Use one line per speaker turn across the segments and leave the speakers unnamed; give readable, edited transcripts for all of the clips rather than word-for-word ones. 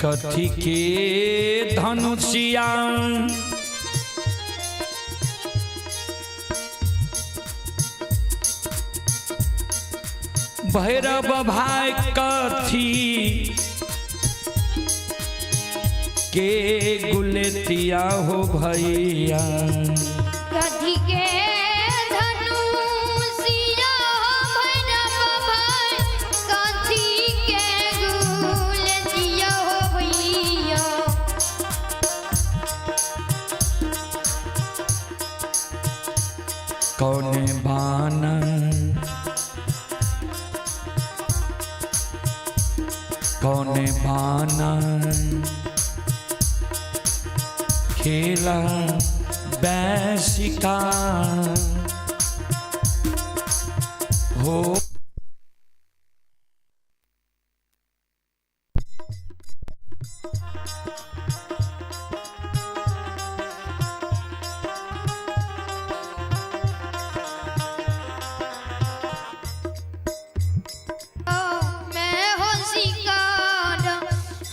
कथी के धनुषिया भैरव भाई कथी के गुलतिया हो भैया।
कथी के धनुषिया भैरव भाई कथी के गुलतिया हो भैया।
कौन बान कौन बाना खेला बैसिका हो।
मैं हो शिकार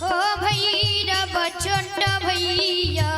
हो भैरव छोट भैया।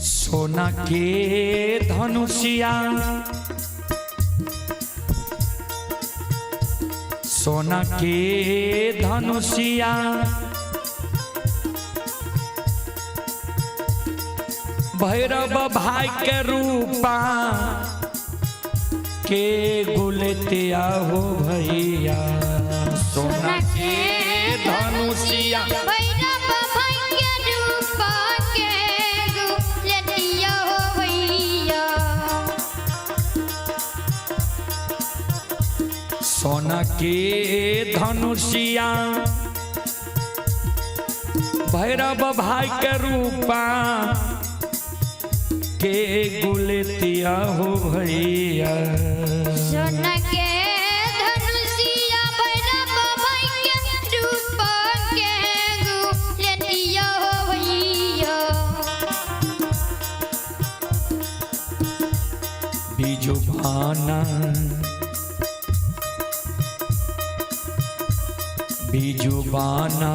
सोना के धनुषिया सोना के धनुषिया भैरव भाई के रूपा के गुलतिया हो भैया। सोना के धनुषिया
भैरव भाई के रूपा के गुलतिया हो भैया।
सोना के धनुषिया भैरव भाई के रूपा के गुलतिया हो भैया।
सोना के धनुषिया भैरव भाई के रूपा के गुलतिया हो भैया।
बीजुबाना बीजुबाना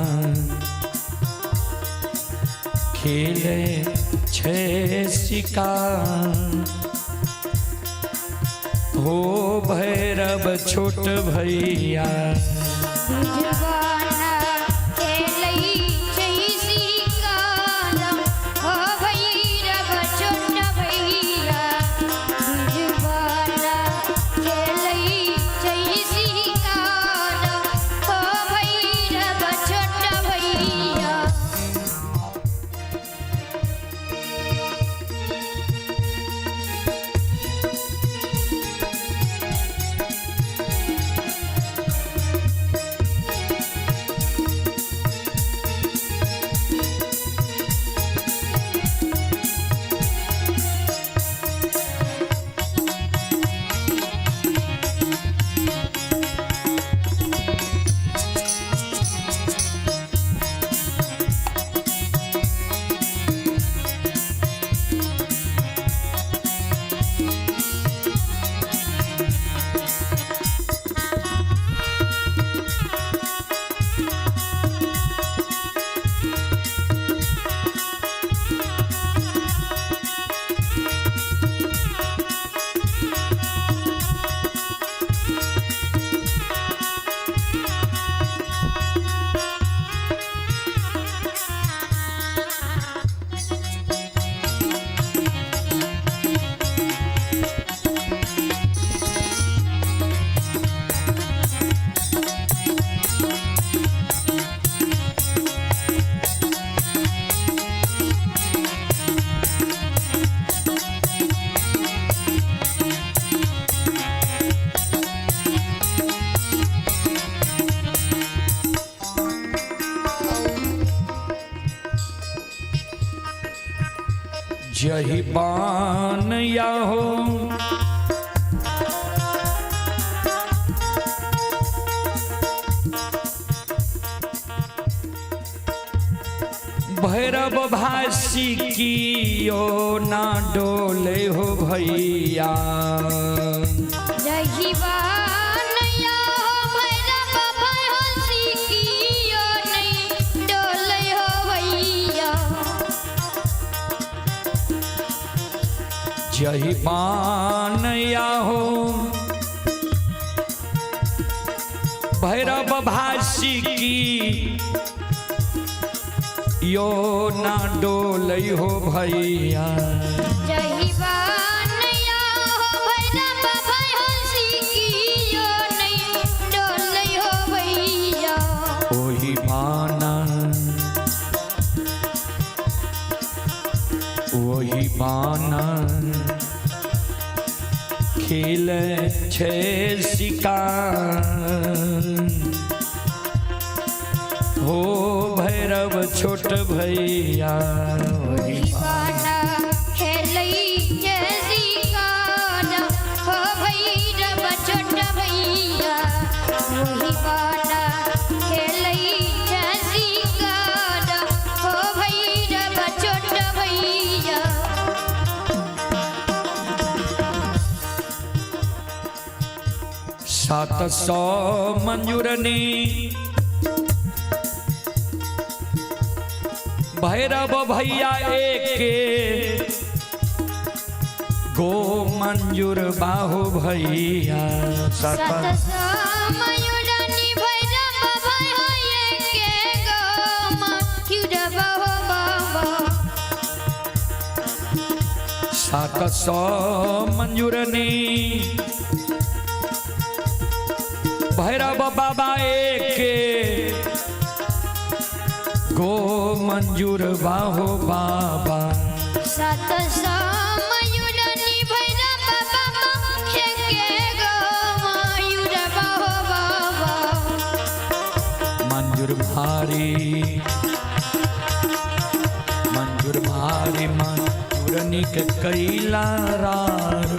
खेले छे शिकार हो भैरव छोट भैया।
जुबाना खेलै छै शिकार हो भैरव छोट भैया। जुबाना खेलै छै शिकार हो भैरव छोट भैया।
जही बान या हो भैरव भाषी कियो ना डोले हो भैया।
रहीवान या हो भैरव भाषी कियो नहीं डोले हो भैया।
जही बान या हो भैरव भाषी की यो ना डोले हो भैया।
रहीवान या हो भैरव भाषी कियो नहीं डोले हो भैया।
ओही बाना ओही बाना खेल छे शिकार हो भैरव छोट भैया। ओही
बाना खेलै छै शिकार हो भैरव छोट भैया। ओही बाना खेलै छै शिकार हो भैरव छोट भैया।
700 मंजूरनी भैरव भैया एके गो मंजूर बाहु भैया।
सात सौ मयूरनी भैरव भैया एके गो मयूर बाहु बाबा।
700 मंजूरनी भैरव बाबा एके गो मंजूर बाहो बाबा।
700 मयूरनी भैरव बाबा एके गो मयूर बाहो बाबा।
मंजूर भारी मंजूर भारी मंजूरनी के कैला रार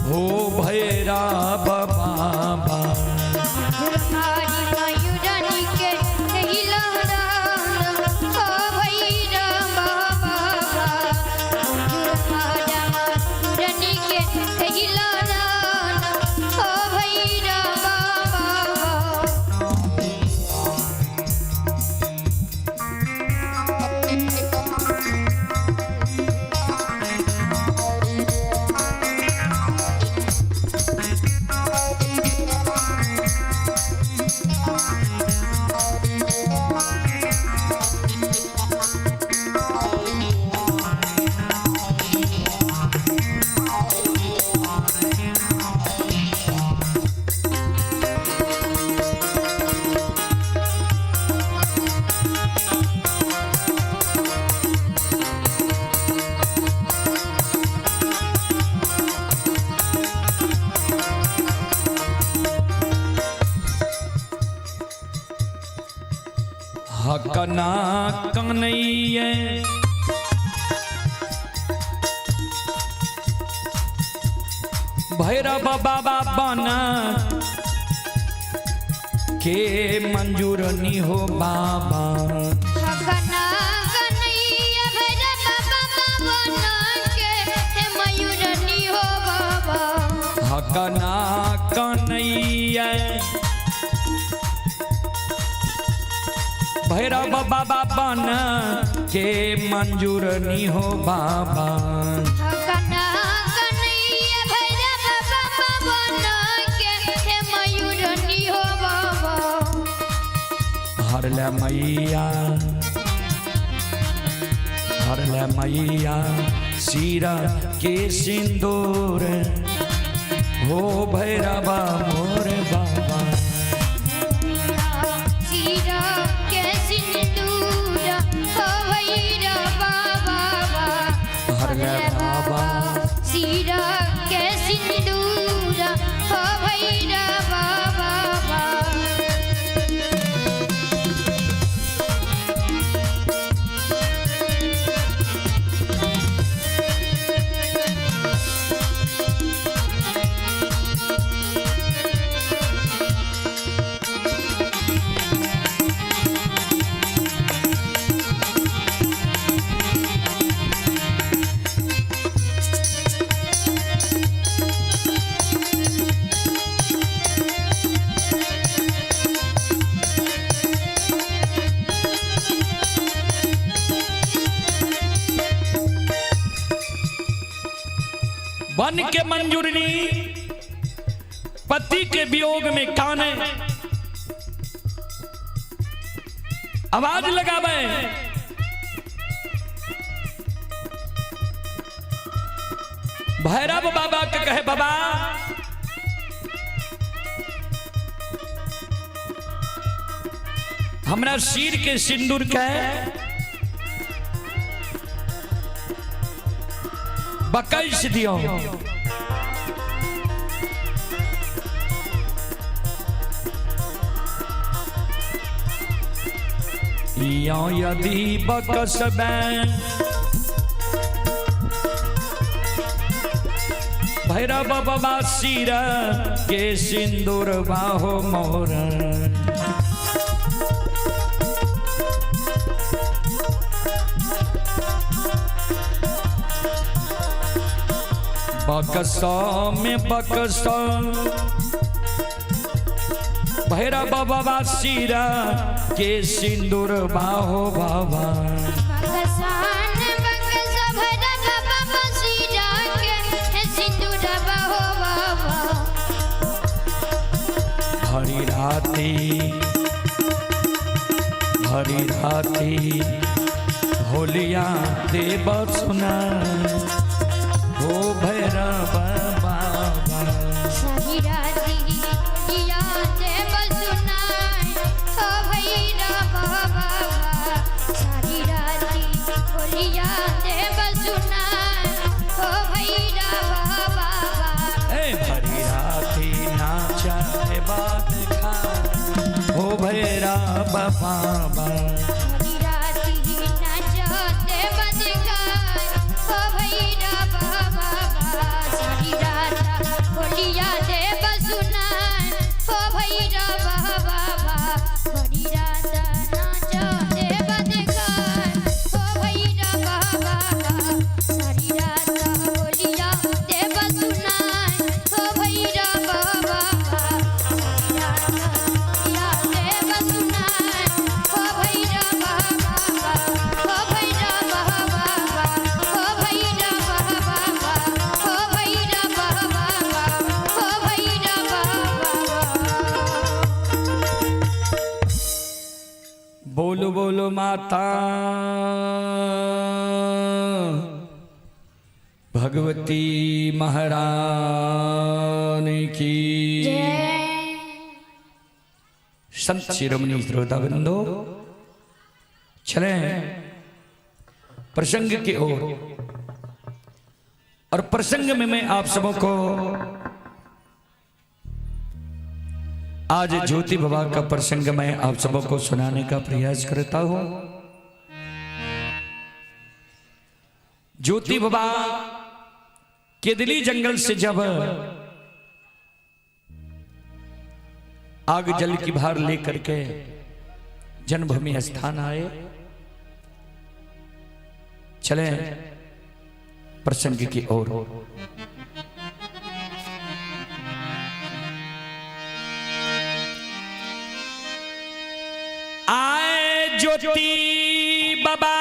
हो भैरव बाबा।
मयूर मयूरनी के कैला रार हो भैरव बाबा। मयूर मयूरनी के कैला रार हो भैरव बाबा।
हकना कन्हैया भैरव बाबा बना के मंजूर नी हो बाबा।
हकना कन्हैया भैरव बाबा बना के मयूरनी हो बाबा।
हकना कन्हैया भैरव बाबा बना के मंजूर नी हो बाबा।
हकना कन्हैया भैरव बाबा बना के मयूरनी हो बाबा।
हरले मैया हरले मैया सीरा के सिंदूर हो भैरवा मोर बाबा।
सीरा के सिंदूर हो भैरव बाबा।
हरले बाबा
सीरा के सिंदूर हो भैरव बाबा।
बन के मंजूरनी पति के वियोग में काने आवाज लगावे। भैरव बाबा के कहे बाबा हमरा सिर के सिंदूर के बकैस दियो। यो यदि बकसबे भैरव बाबा सिर के सिंदूर बाहो मोर। बकस में बकस भैरव बाबा सिर के सिंदूर बाहो बाबा।
बकसान बकस भैरव बाबा सिरा के सिंदूर बाहो बाबा।
हरि राती हरि राती होलिया देव सुना हो भैरव बाबा।
सारी राती होलिया देव सुनाए हो भैरव बाबा। सारी राती होलिया देव सुनाए हो भैरव बाबा।
ए भरी राती नाचा बात खा हो भैरव बाबा।
सारी राती नाच देव दिखाए हो भैरव बाबा। सारी रात होलिया देव सुनाए हो भैरव बाबा। बड़ी रात नाच देव दिखाए हो भैरव बाबा। सारी रात होलिया देव सुनाए हो भैरव बाबा। सारी रात होलिया देव सुनाए हो भैरव बाबा। हो भैरव बाबा। हो भैरव बाबा। हो भैरव बाबा। हो भैरव बाबा।
बोलो बोलो माता भगवती महारानी की। संत शिरोमणि श्रोता बंधो, चले प्रसंग की ओर। और प्रसंग में मैं आप सबों को आज ज्योति बाबा का प्रसंग मैं आप सबों को सुनाने का प्रयास करता हूं। ज्योति बाबा केदली जंगल से जब आग जल की भार लेकर के जन्मभूमि स्थान आए। चले प्रसंग की ओर। आए ज्योति बाबा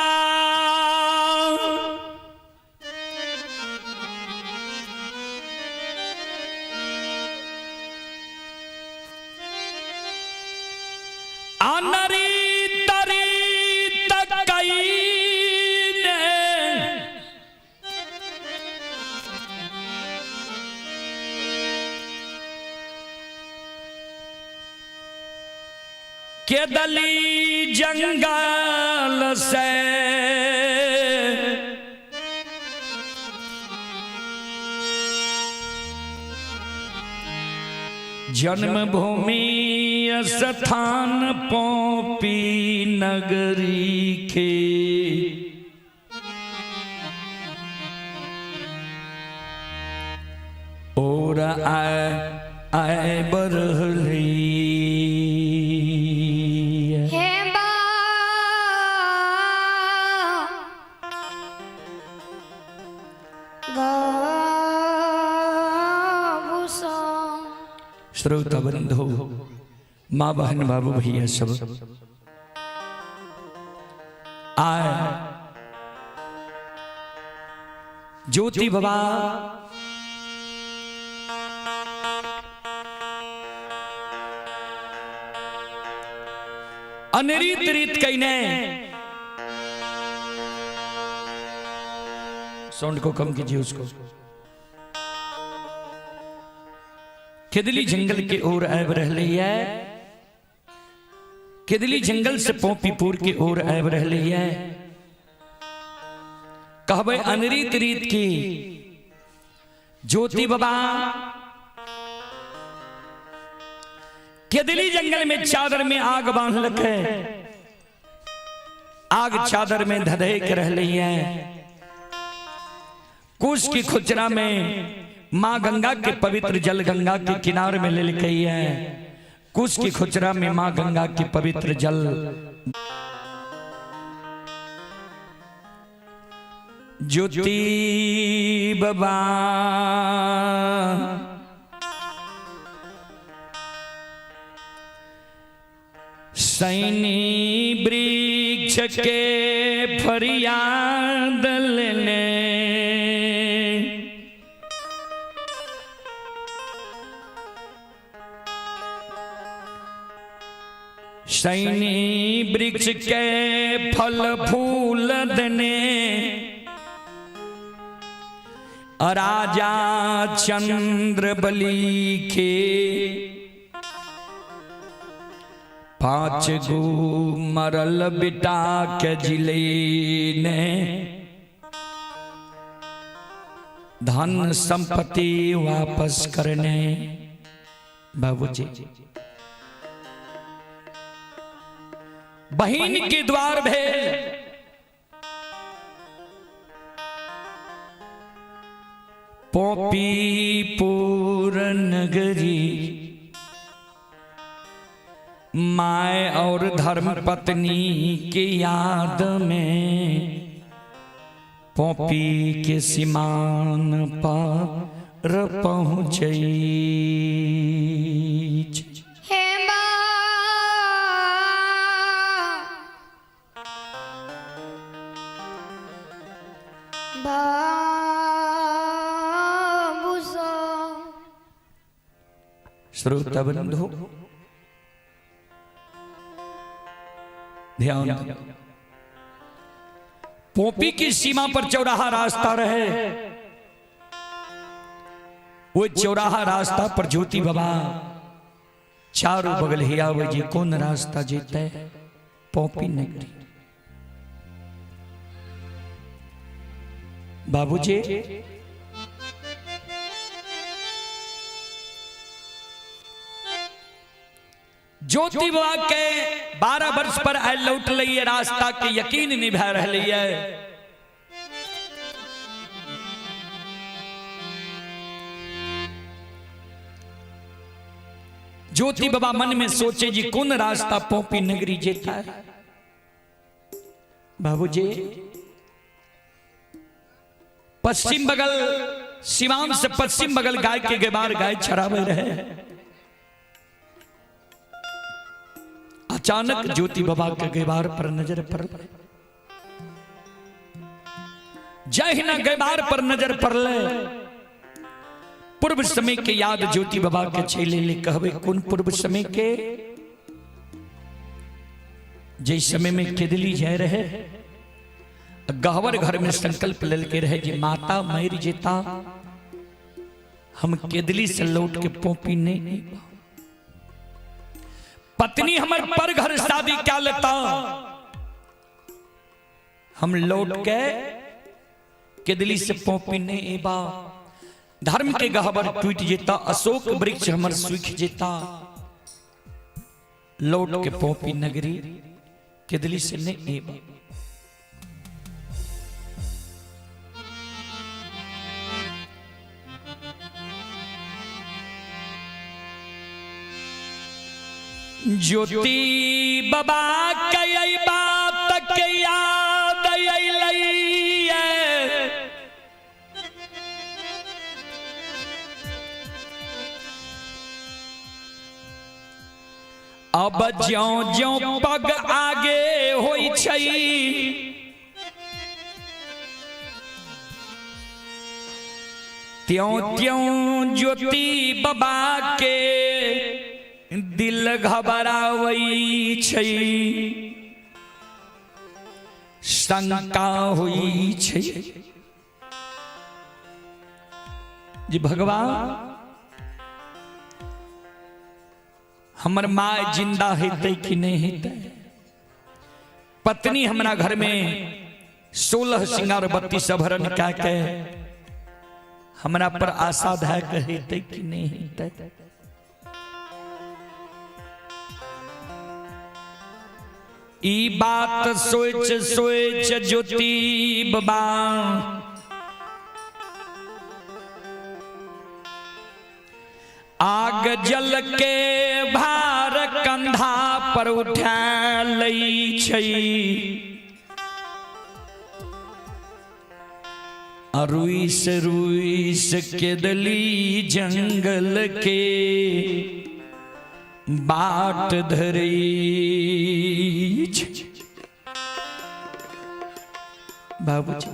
अनरी तरी तकई ने केदली जंगल से जन्मभूमि स्थान पोपी नगरी के और आए आए बरहली।
हे बाबू सा।
श्रोता बंधु, माँ बहन बाबू भैया सब आए ज्योति बाबा अनरीत रीत कईने। साउंड को कम कीजिए उसको। केदली जंगल के ओर आबि रहले है, केदली जंगल से पोपीपुर के ओर आबि रहले है। कहबै अनरीत रीत की ज्योति बाबा केदली जंगल में चादर में आग बांधलक है, आग चादर में धधक रहले है। कुश की खुचरा में मां गंगा के पवित्र जल गंगा के किनारे में लेलकै है। कुश की खुचरा में मां गंगा के पवित्र जल ज्योति बाबा सैनी वृक्ष के फरियाद लेने, सैनी वृक्ष के फल फूल देने, राजा चंद्र बलि के 5 गो मरल बेटा के जिले ने धन संपत्ति वापस करने। बाबूजी बहिन के द्वार भेल पोपीपुर नगरी, my और धर्म पत्नी के याद में पोपी के सीमान पर पहुँचे। श्रोता बंधु ध्यान, पोपी की सीमा पर चौराहा रास्ता रहे, वो चौराहा रास्ता पर ज्योति बाबा चारों बगल हियावे जी कौन रास्ता जीते पोपी नगरी। बाबूजी ज्योति बाबा के 12 वर्ष पर आयल लौट है, रास्ता के यकीन निभा रही है। ज्योति बाबा मन में सोचे जी कौन रास्ता पोपी नगरी जेता है। बाबूजी पश्चिम बगल सीमांत से पश्चिम बगल गाय के गेबार गाय चरावे रहे। अचानक ज्योति बाबा के गेबार पर नजर पड़, जहिना गेबार पर नजर पड़ले पूर्व समय के याद ज्योति बाबा के चले ले। कहबे कौन पूर्व समय के, जै समय में केदली जाय रहे गहवर घर में संकल्प लेके रहे जे माता मर जेता हम केदली से लौट के पोपी नहीं, पत्नी हमर पर घर शादी क्या लेता हम लौट के केदली से पोपी नहीं एबा। धर्म के गहबर टूट जेता, अशोक वृक्ष हमर सूख जेता, लौट के पोपी नगरी केदली से नहीं एबा। ज्योति बाबा के बात के याद अइलै, अब ज्यों ज्यों पग आगे होई छै त्यों त्यों ज्योति बाबा के दिल घबरावै छै, शंका होइ छै जे भगवान हमर माय जिंदा हेतै कि नहीं हेतै। पत्नी हमरा घर में 16 सिंगार 32 आभरण कए के हमरा पर आशा धए के हेतै कि नहीं हेतै। ई बात सोच सोच ज्योति बाबा आग जल के भार कंधा पर उठा लै छै, आ रुइस रुइस के दली जंगल के बाट धरै छै। बाबूजी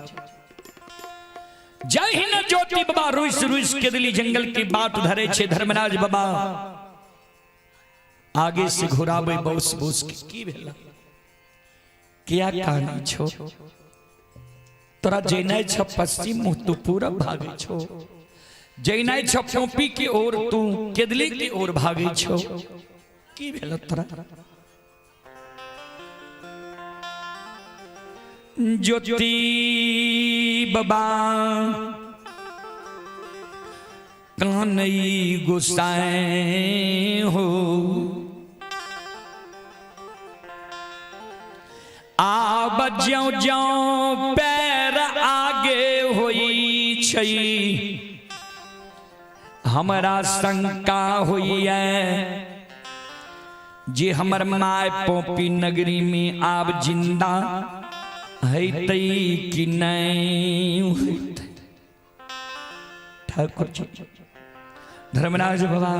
जहिन ज्योति बाबा रुइस रुइस के दिली जंगल के बाट धरे छे, धर्मराज बाबा आगे से घुराबे बोस बोस के की भेला, किया कहानी छो, तोरा जेनाइ छ पश्चिम मुँह तू पूरब भागे छो, जेनाइ छ पोपी के ओर तू केदली के ओर भागे छो, की भेला तोरा। ज्योति बाबा कानई गुस्साए हो, आब ज्यों ज्यों पैर आगे होई छै, हमरा शंका होइए जे हमर my पोपी नगरी में आब जिंदा हेतै कि नहीं हेतै। ठाकुर जी धर्मराज बाबा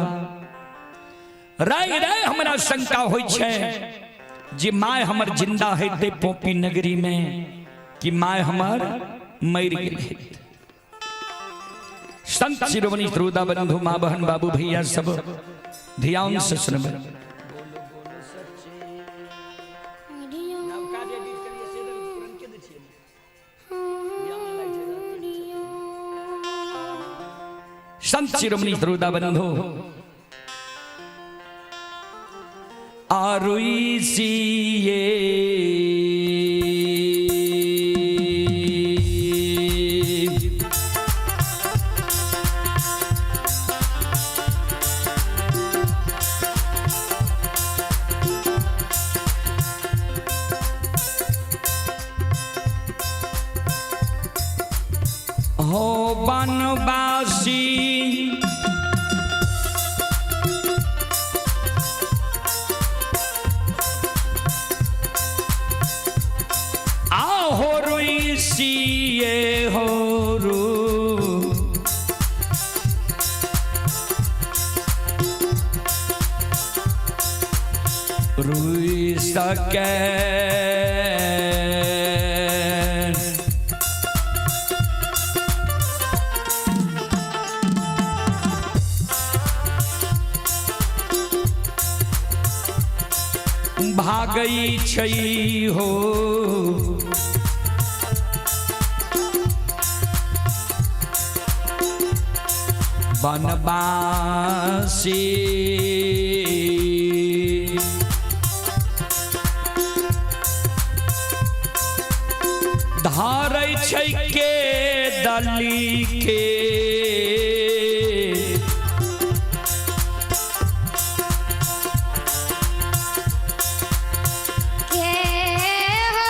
राय राय हमरा शंका होइ छै जे my हमर जिंदा हेतै पोपी नगरी में कि my हमर मरि गेल हेतै। संत शिरोमणि श्रोता बंधु माँ बहन बाबू भैया सब ध्यान से सुनबै। संत शिरोमणि श्रोता बंधु आरुई हो बनवासी आहो रुइसिए हो रु रुई सके भागई छै हो, बनवासी धारै छै के दली के,
के हो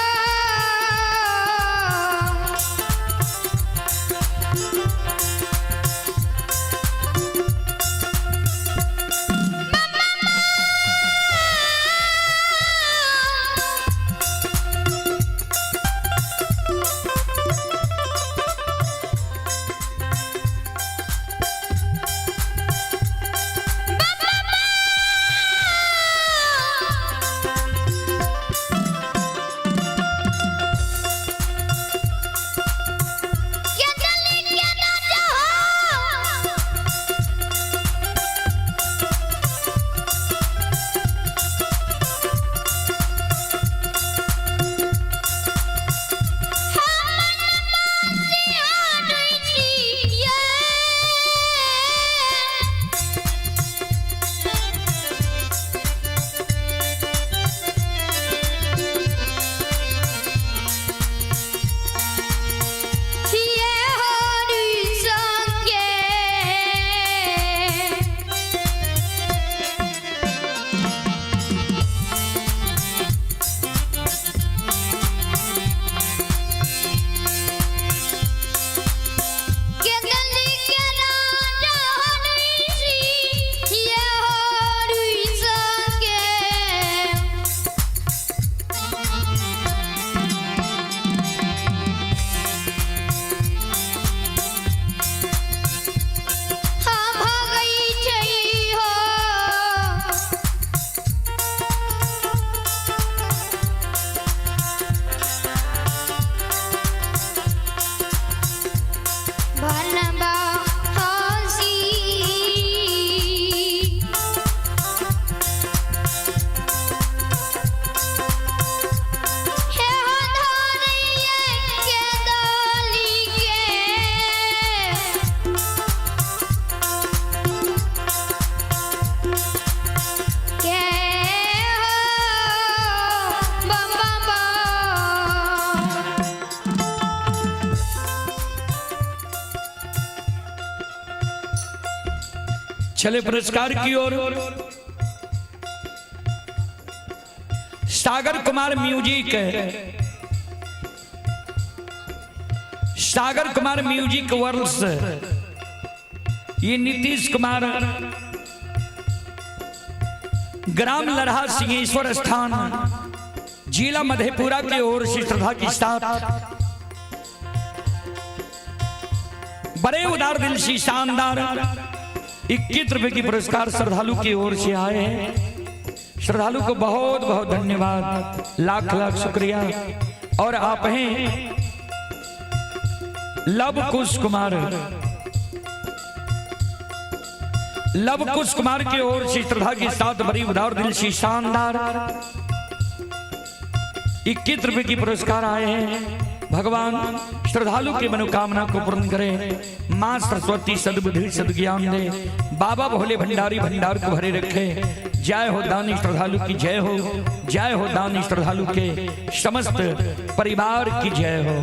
चले पुरस्कार की ओर। Sagar Kumar music, Sagar Kumar music world, ये नीतीश कुमार, ग्राम लरहा सिंहेश्वर स्थान, जिला मधेपुरा की ओर से श्रद्धा के साथ बड़े उदार दिल से शानदार 21 रुपए की पुरस्कार श्रद्धालु की ओर से आए हैं। श्रद्धालु को बहुत बहुत धन्यवाद, लाख लाख शुक्रिया। और आप हैं लव कुश कुमार, लव कुश कुमार की ओर से श्रद्धा के साथ बड़ी उदार दिल से शानदार 21 रुपए की पुरस्कार आए हैं। भगवान श्रद्धालु की मनोकामना को पूर्ण करे, माँ सरस्वती सद्बुद्धि सद्ज्ञान दे, बाबा भोले भंडारी भंडार को भरे रखे। जय हो दानी श्रद्धालु की जय हो, जय हो दानी श्रद्धालु के समस्त परिवार की जय हो।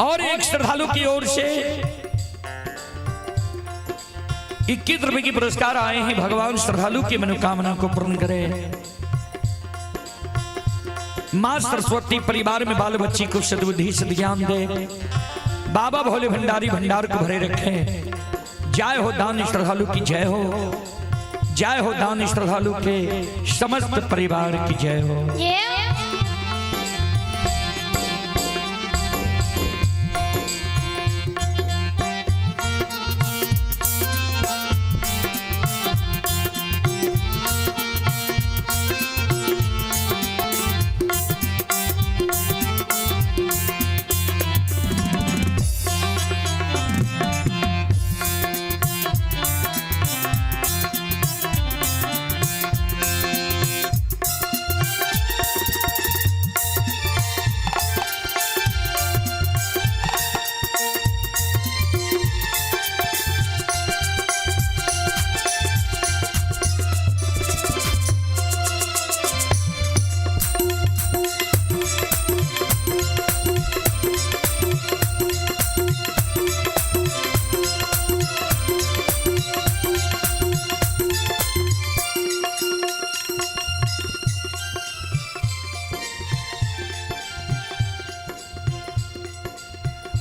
और एक श्रद्धालु की ओर से 21 रुपए की पुरस्कार आए हैं। भगवान श्रद्धालु की मनोकामना को पूर्ण करे, मां सरस्वती परिवार में बाल बच्ची को सद्बुद्धि सद्ज्ञान दे, बाबा भोले भंडारी भंडार को भरे रखे। जय हो दान श्रद्धालु की जय हो, जय हो दान श्रद्धालु के समस्त परिवार की जय हो।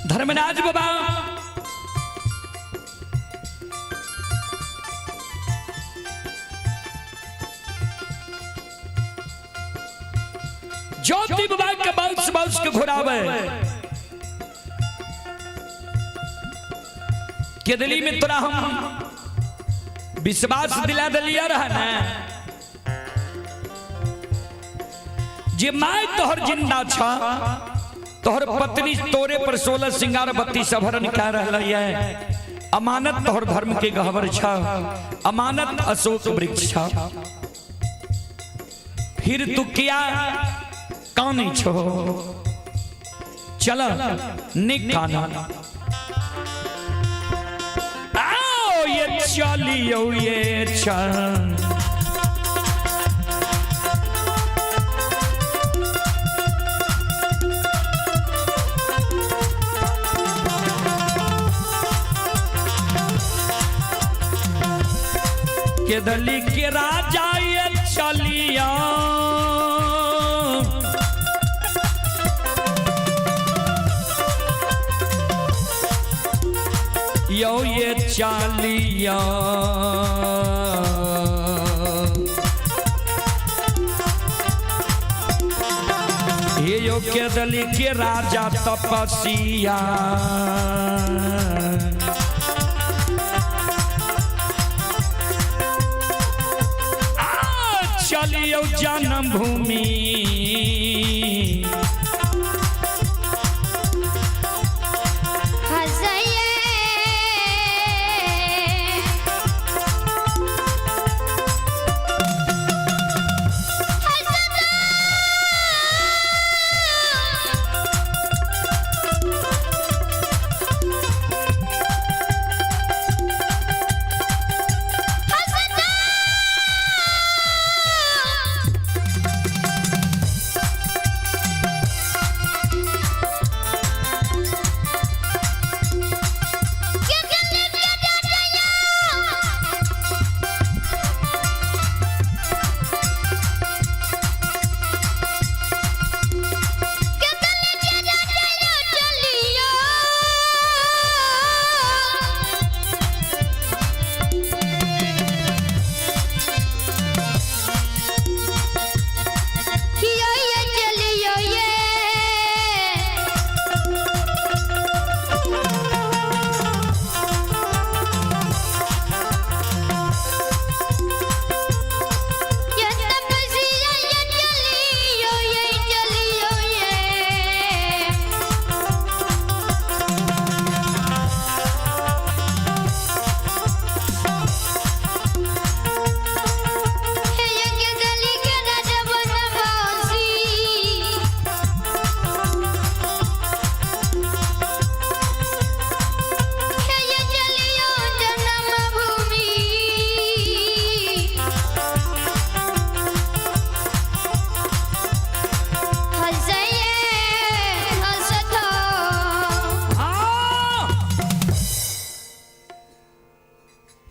धर्मराज बाबा ज्योति बाबा के बाउस बाउस के घुरावे केदली में तोरा हम विश्वास दिला दिलिया रहा ना जे my तोहर जिंदा छा, तोहर पत्नी तोरे पर 16 सिंगार 32 आभरण क्या रहल है। अमानत तोहर धर्म के गहवर छा, अमानत अशोक वृक्ष छा, फिर तू क्या कानी छो, चल निकाना आओ ये चलियो ये चल। केदली के राजा ये चलिया, यो ये चलिया, ये यो केदली के राजा तपसिया, चलियो जन्मभूमि,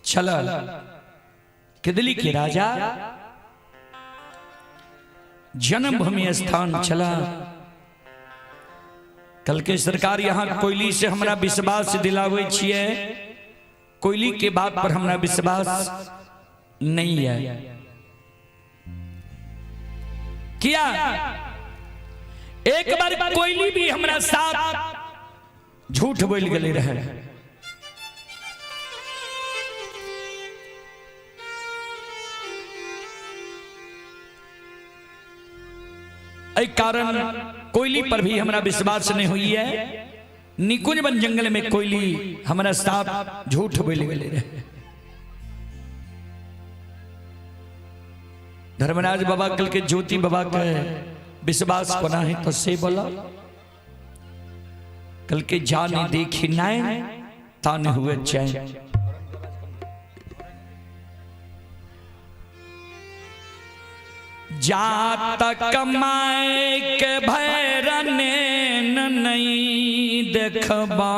चल केदली के राजा जन्मभूमि स्थान चला। कल के सरकार यहाँ कोयली से हमरा विश्वास दिलावे छिए, कोयली के बात पर हमरा विश्वास नहीं है। किया एक बार कोयली भी हमरा साथ झूठ बोल गए रहे। एहि कारण कोयली पर भी हमरा विश्वास नहीं हुई है। निकुंज वन जंगल में कोयली हमरा साथ झूठ बोल गए रहे। धर्मराज बाबा कल के ज्योति बाबा के विश्वास कोना है तो से बोला। कल के जाने देखी नाय ताने हुए चैन। जात कमाए के भैरने नहीं देखबा,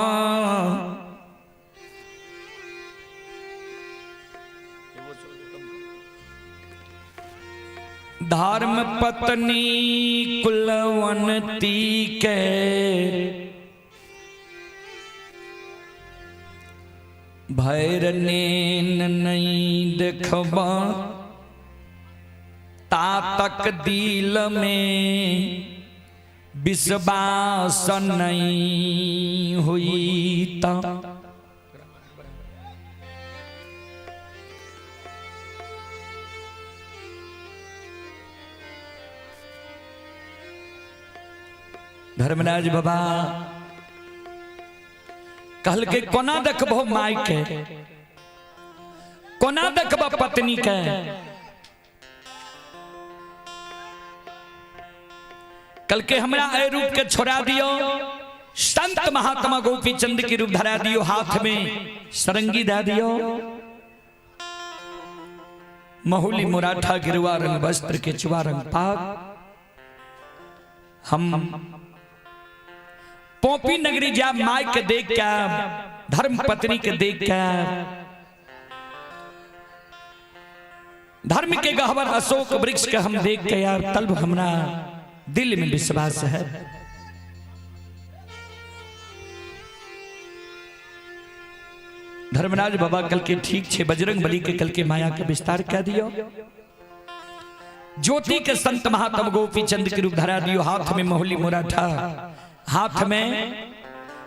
धर्म पत्नी कुलवंती के भैरने नहीं देखबा, तातक दिल में विश्वास नहीं हुई ता। धर्मराज बाबा कहल के कोना देखबो माय के, कोना देखबो पत्नी के। कल के हमरा ए रूप के छोड़ा दियो, संत महात्मा गोपी चंद के रूप धरा दियो, हाथ में सरंगी दे दियो, महुली मुराठा गिरुआ रंग वस्त्र केचुआ रंग पाग। हम पोपी नगरी जा माय के देख के, धर्म पत्नी के देख के, धर्म के गहवर अशोक वृक्ष के हम देख के यार तलब हमरा दिल में विश्वास है। धर्मराज बाबा कल के ठीक छे, बजरंग बली के कल के माया के विस्तार कर दियो, ज्योति के संत महात्मा गोपी चंद के रूप धरा दियो, हाथ में महुली मुराठा, हाथ में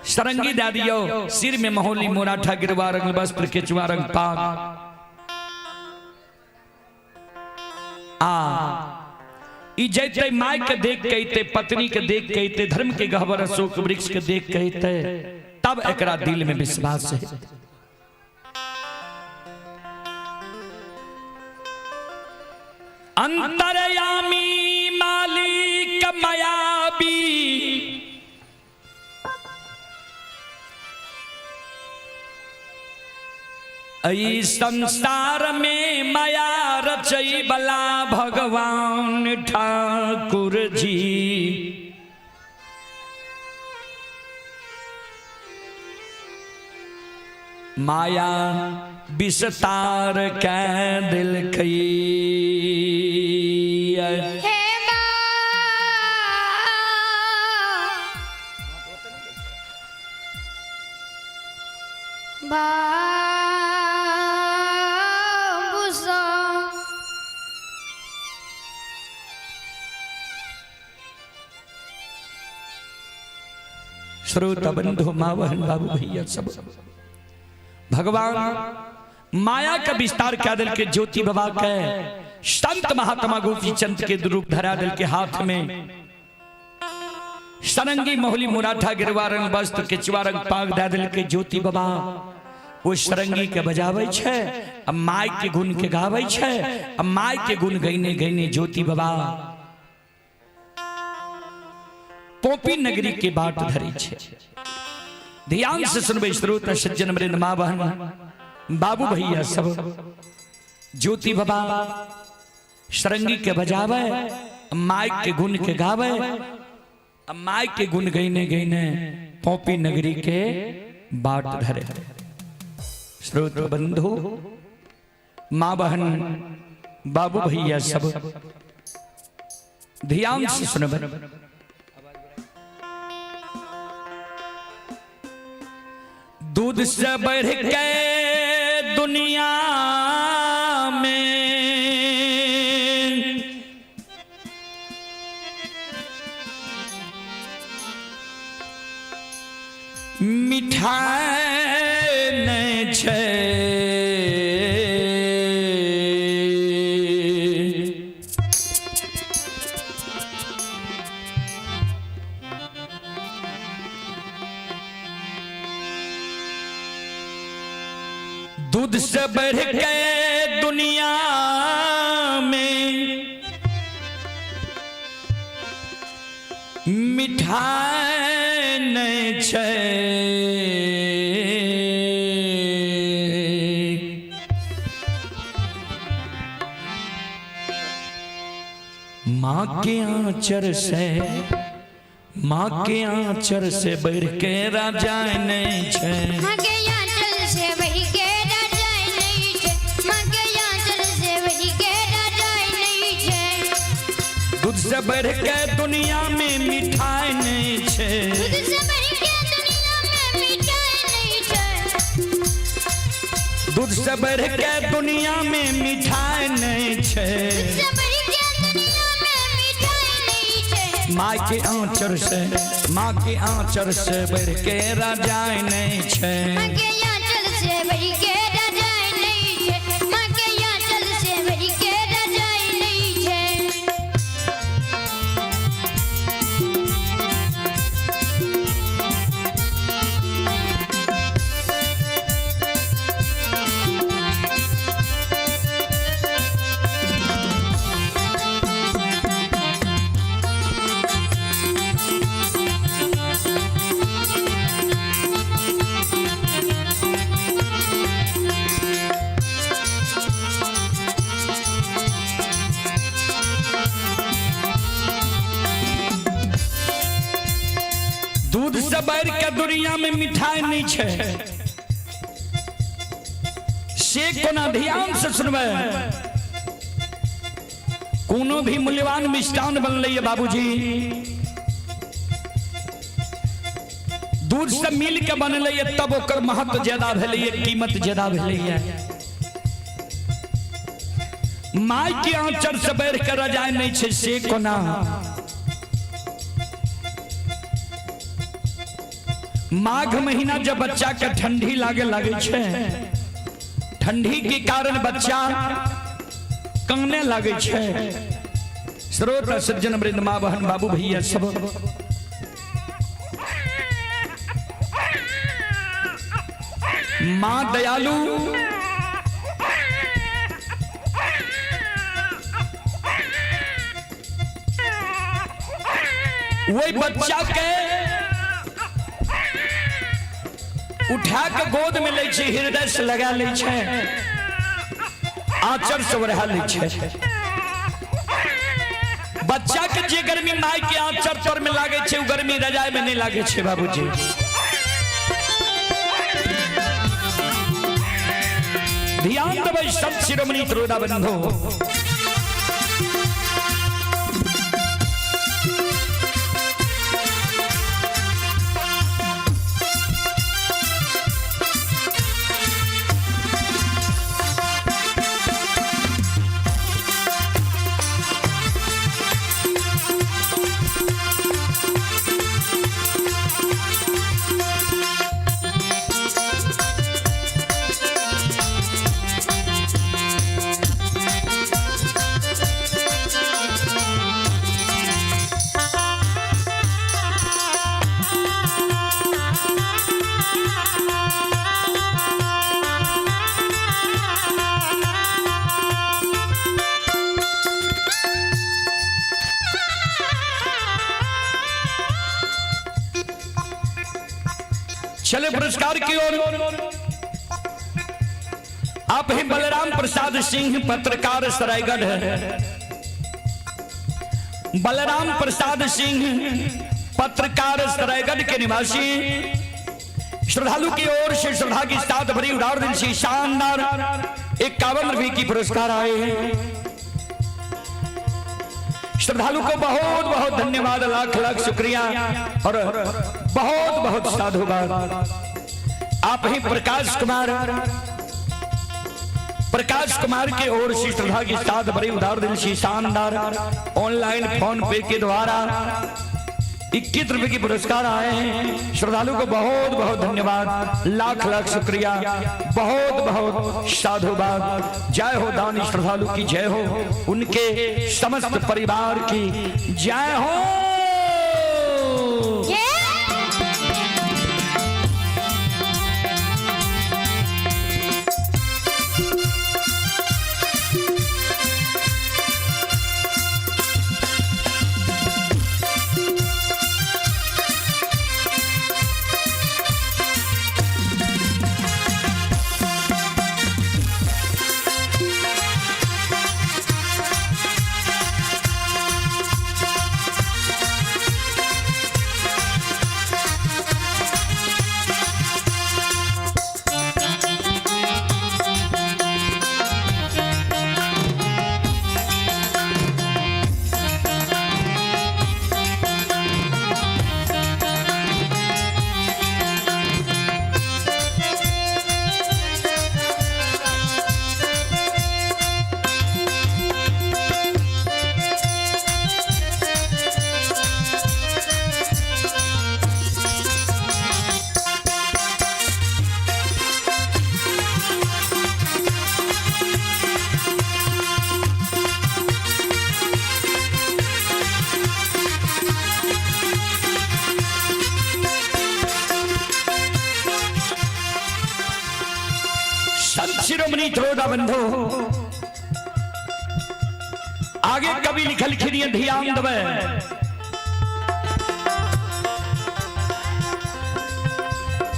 सरंगी दे दियो, सिर में महुली मुराठा गिरवा रंग वस्त्र केचुआ रंग पाग। आ ई जैते my के देख के अइते, पत्नी के देख के अइते, धर्म के गहवर अशोक वृक्ष के देख के अइते, तब एकरा दिल में विश्वास है। अंतरयामी मालिक मायाबी, ऐ संसार में माया रचई बला भगवान ठाकुर जी। माया विस्तार कै दिल कई।
हे माँ बाबूसा
श्रोता बंधु माँ बहन बाबू भैया सब, भगवान माया का विस्तार क्या दिल के ज्योति बाबा के संत महात्मा गोपी चंद के रूप धरा दिल के हाथ में सरंगी मोहली मुराठा गिरवा रंग वस्त्र केचुआ रंग पाग दा दिल के ज्योति बाबा वो सरंगी के बजावे छे, अब माई के गुण के गावे छे, अब माई के गुण गईने गईने ज्योति बाबा पोपी नगरी के बाट धरी छे। ध्यान से सुनबे श्रोता सज्जन वृंद माँ बहन बाबू भैया सब, ज्योति बाबा सरंगी के बजावे, माइक के गुण के गावे, माइक के गुण गईने गईने पोपी नगरी के बाट धरे। श्रोत बंधु, माँ बहन, बाबू भैया सब ध्यान से सुनब। दूध से बढ़ के दुनिया में मिठाई नहीं छै, दूध से बढ़ के दुनिया में मिठाई नहीं छै, माँ के आंचर से, माँ के आंचर से बढ़ के राजा नहीं छै।
माँ के आंचल से बढ़ के राजा नहीं छै। माँ के आंचल से बढ़ के राजा नहीं छै।
दूध से बढ़ के दुनिया में मिठाई नहीं छै।
दूध से बढ़ के दुनिया में मिठाई नहीं छै।
दूध से बढ़ के दुनिया में मिठाई नहीं छै।
दूध से बढ़ के दुनिया में मिठाई नहीं छै।
माँ के आंचर से, माँ के आंचर से बढ़ के राजा नहीं छै।
माँ के आंचल से बढ़ के राजा नहीं छै। माँ के आंचल से बढ़ के राजा नहीं छै।
दूध से बढ़ के दुनिया में मिठाई नहीं छै से कोना? ध्यान से सुनबै। कोनो भी मूल्यवान मिष्टान बनलै है बाबूजी, दूध से मिल के बनलै है, तब ओकर महत्व ज्यादा भेलै है, कीमत ज्यादा भेलै है। माय के आंचर से बढ़ के रजाई नहीं छै से कोना? माघ महीना जब बच्चा के ठंडी लागे लागे छै, ठंडी के कारण बच्चा काने लागे छै। श्रोता सज्जन वृंद, माँ बहन, बाबू भैया सब, माँ दयालु वही बच्चा के उठा के गोद में लै छै, हृदय से लगा लै छै, आंचर से ओढ़ा लै छै। बच्चा के जे गर्मी माय के आंचर तर में लागे छै, उ गर्मी रजाई में नहीं लागे छै बाबूजी। ध्यान देबै संत शिरोमणि त्रोदा बंधु। चले पुरस्कार की ओर। आप ही बलराम प्रसाद सिंह, पत्रकार सरायगढ़ है। बलराम प्रसाद सिंह, पत्रकार सरायगढ़ के निवासी, श्रद्धालु की ओर से श्रद्धा के साथ भरी उदार दिल से शानदार 51 रुपए की पुरस्कार आए हैं। श्रद्धालु को बहुत बहुत धन्यवाद, लाख लाख शुक्रिया और बहुत बहुत साधुवाद। आप ही प्रकाश कुमार, प्रकाश कुमार के ओर से श्रद्धा के साथ बड़ी उदार दिल से शानदार ऑनलाइन फोन पे के द्वारा 21 रुपए की पुरस्कार आए हैं। श्रद्धालु को बहुत बहुत धन्यवाद, लाख लाख शुक्रिया, बहुत बहुत साधुवाद। जय हो दानी श्रद्धालु की जय हो, उनके समस्त परिवार की जय हो। संत शिरोमणि त्रोदा बंधु, आगे कवि लिखल खिरिय ध्यान दबे।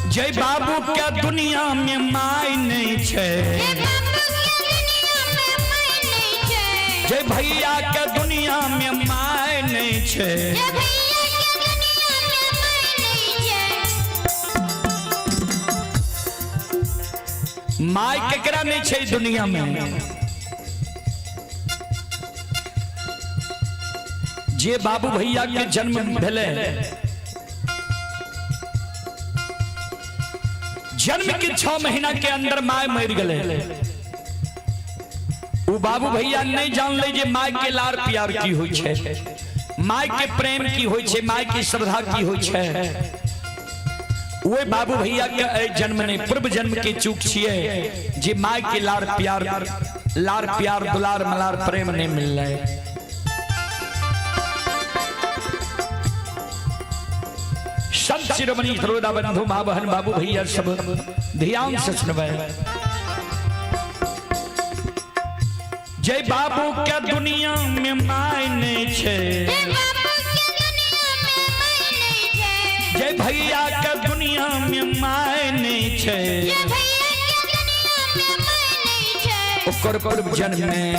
जय बाबू क्या दुनिया में माय नहीं छे, जय भैया के दुनिया में my नहीं छे। My केकरा नहीं छे दुनिया में? जे बाबू भैया के जन्म भेले, जन्म के 6 महीना के अंदर my मर गए। उ बाबू भैया नहीं जान ले जे my के लार प्यार की होई छे, my के प्रेम की होई छे, my के श्रद्धा की होई छे। वे बाबू भैया के ए जन्म ने पूर्व जन्म के चूक छिए जे my के लार प्यार, लार प्यार दुलार मलार प्रेम नहीं मिल रहे। संत शिरोमणि श्रोता बंधु माँ बहन बाबू भैया सब ध्यान से सुनवे। जय बाबू क्या दुनिया में my नहीं छे, जय भैया के दुनिया में my नहीं छे। ओकर पूर्व जन्म में,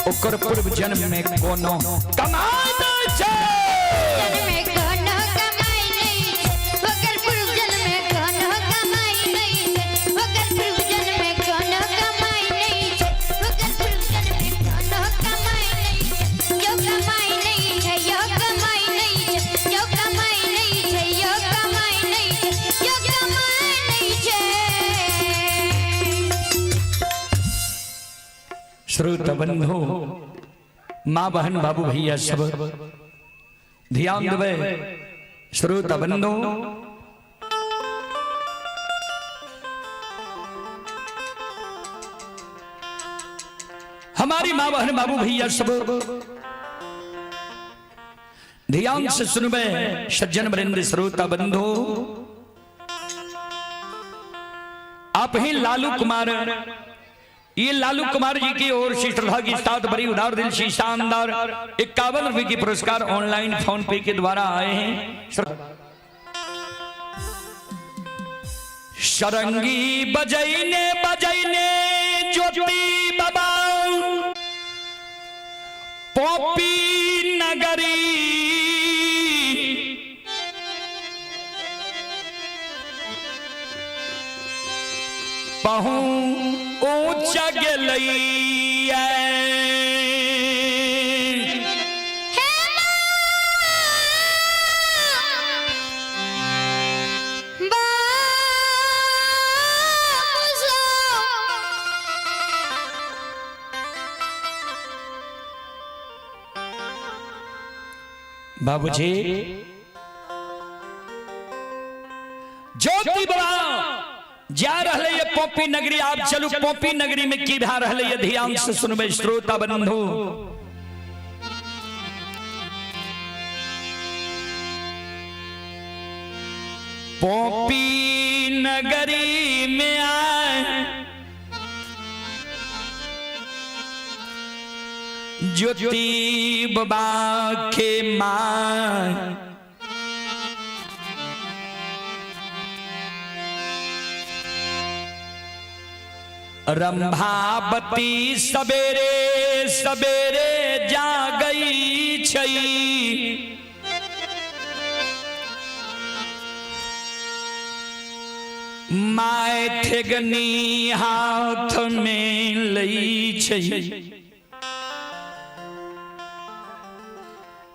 ओकर पूर्व जन्म में कोनो कमाई नहीं छे। श्रोत बंधु माँ बहन बाबू भैया सब ध्यान देवे। श्रोत बंधु हमारी माँ बहन बाबू भैया सब ध्यान से सुनबे। सज्जन वृंद श्रोता बंधु, आप ही लालू कुमार, ये लालू कुमार जी की ओर से श्रद्धा की साथ बड़ी उदार दिल से शानदार 51 रुपए की पुरस्कार ऑनलाइन फोन पे के द्वारा आए हैं। सरंगी बजैने बजैने ज्योति बाबा पॉपी नगरी पहुँच गेलैया। बाबूजी ज्योति बाबा जा रहे ये पोपी नगरी। आप चलू पोपी नगरी में की भा रहे ये, ध्यान से सुनबे श्रोता बंधु। पोपी नगरी में आए ज्योति बाबा के मां, रंभावती सवेरे सवेरे जा गई छई, my ठेगनी हाथ में लई छई।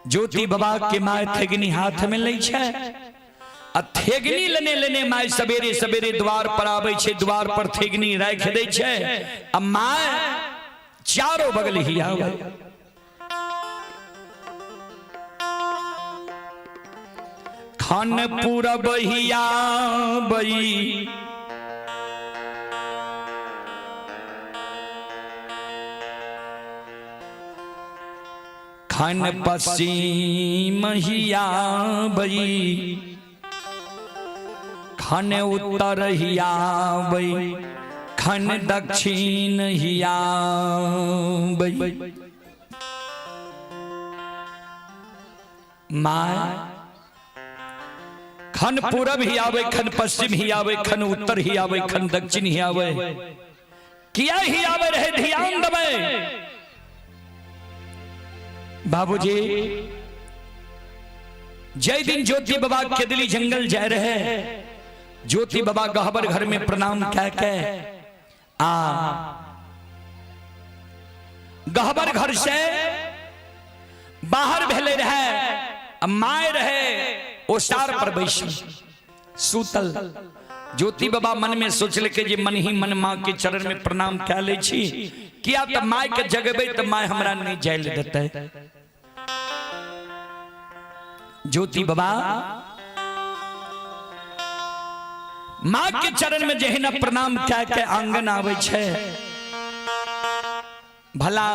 ज्योति बाबा के my ठेगनी हाथ में लई छै आ ठेगनी लेने लेने my सवेरे सवेरे द्वार पर आबै छै, द्वार पर ठेगनी राखि दै छै आ my चारो बगल ही आबै। खन पूरब ही आबै, खन पश्चिम ही आबै, खन उत्तर ही आबै, खन दक्षिण ही आबै। My खन पूरब ही आवे, खन पश्चिम ही आवे, खन उत्तर ही आवे, खन दक्षिण ही आवे। किया ही आवे रहे, ध्यान दबे बाबूजी। जय दिन ज्योति बाबा केदली जंगल जा रहे, ज्योति बाबा गहबर घर में प्रणाम कह के आ गहबर घर से बाहर भेले रहे, my रहे ओसार पर बैसल सूतल। ज्योति बाबा मन में सोचलकै जे मन ही मन माँ के चरण में प्रणाम कए लै छी, किया तऽ my के जगेबै तऽ my हमरा नहीं जाय लए देतै। ज्योति बाबा माँ के चरण में जहिना प्रणाम कए के आंगन आबै छै, भला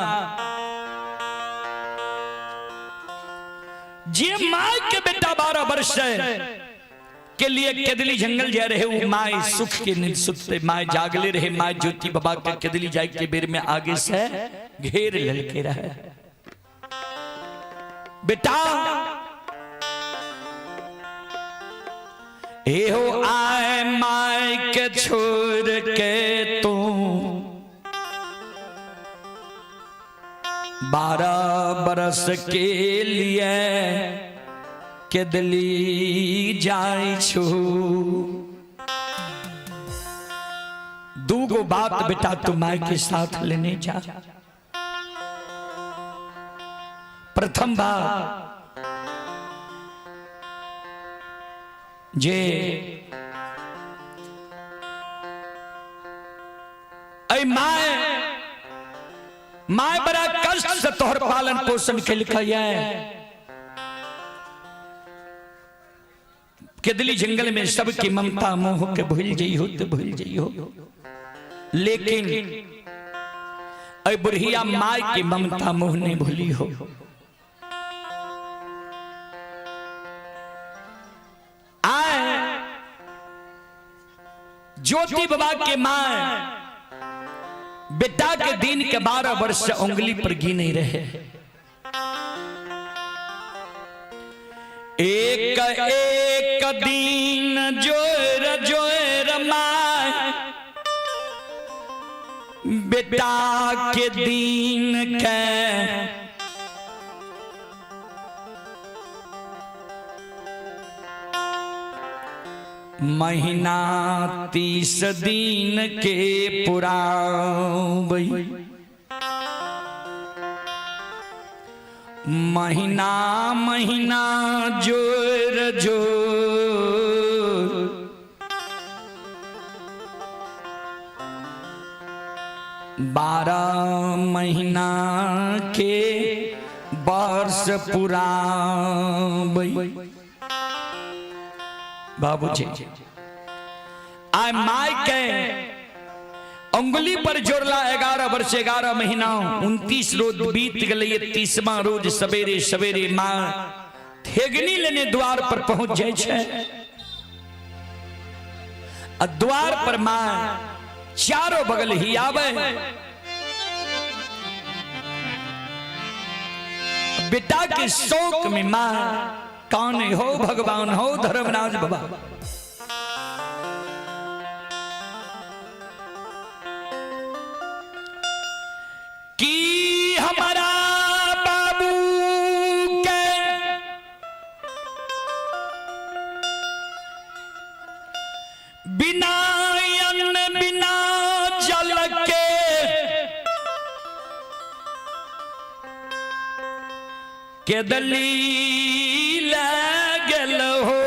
जे my के बेटा 12 वर्ष के लिए केदली जंगल जा रहे, वो my सुख के नींद सुतते my जागले रहे। My ज्योति बाबा के केदली जाए के बेर में आगे से घेर ललके रहे। बेटा एहो आए my के छोड़ के तू 12 बरस के लिए केदली जाय छू। दूगो बात बेटा तू my के साथ लेने जा। प्रथम बात जे ऐ my, my बड़ा कष्ट से तोहर पालन पोषण केलकै। केदली जंगल में सबकी ममता मोह के भूल जइहो तो भूल जइहो, लेकिन ऐ बुढ़िया my के ममता मोह नहीं भूली हो। आए ज्योति बाबा के my बेटा के दिन के 12 वर्ष से उंगली पर घी नहीं रहे। एक एक दिन जोर जोर my बेटा के दिन के महीना 30 दिन के पुराबै, महीना महीना जोर जोर 12 महीना के वर्ष पुराबै। बाबूजी आय my के अंगुली पर जोड़ला 11 वर्ष 11 महीना 29 रोज बीत गए। 30वां रोज सवेरे सवेरे माँ ठेगनी लेने द्वार पर पहुंच जाए छै आ द्वार पर माँ चारों बगल ही आवे। बेटा के शोक में माँ कान हो भगवान हो धर्मराज बाबा। कि हमारा बाबू के बिना अन्न बिना जल के केदली लागल हो।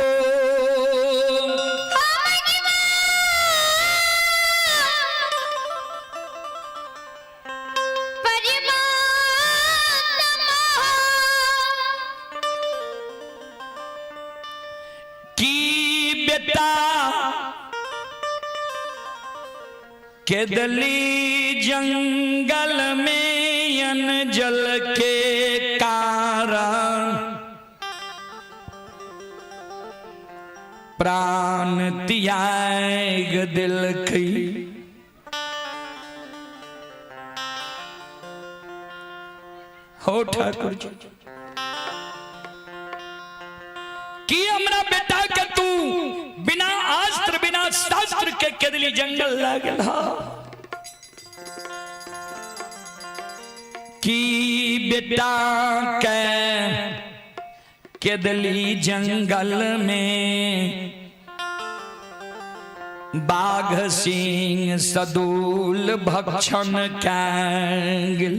की बेटा केदली जंगल में अन जल के कारण प्राण त्याग दिलखी। हो ठाकुर जी कि हमरा बेटा के तू बिना अस्त्र बिना शस्त्र के केदली जंगल लागल। कि बेटा के केदली जंगल में बाघ सिंह सदूल भक्षण कैंगल।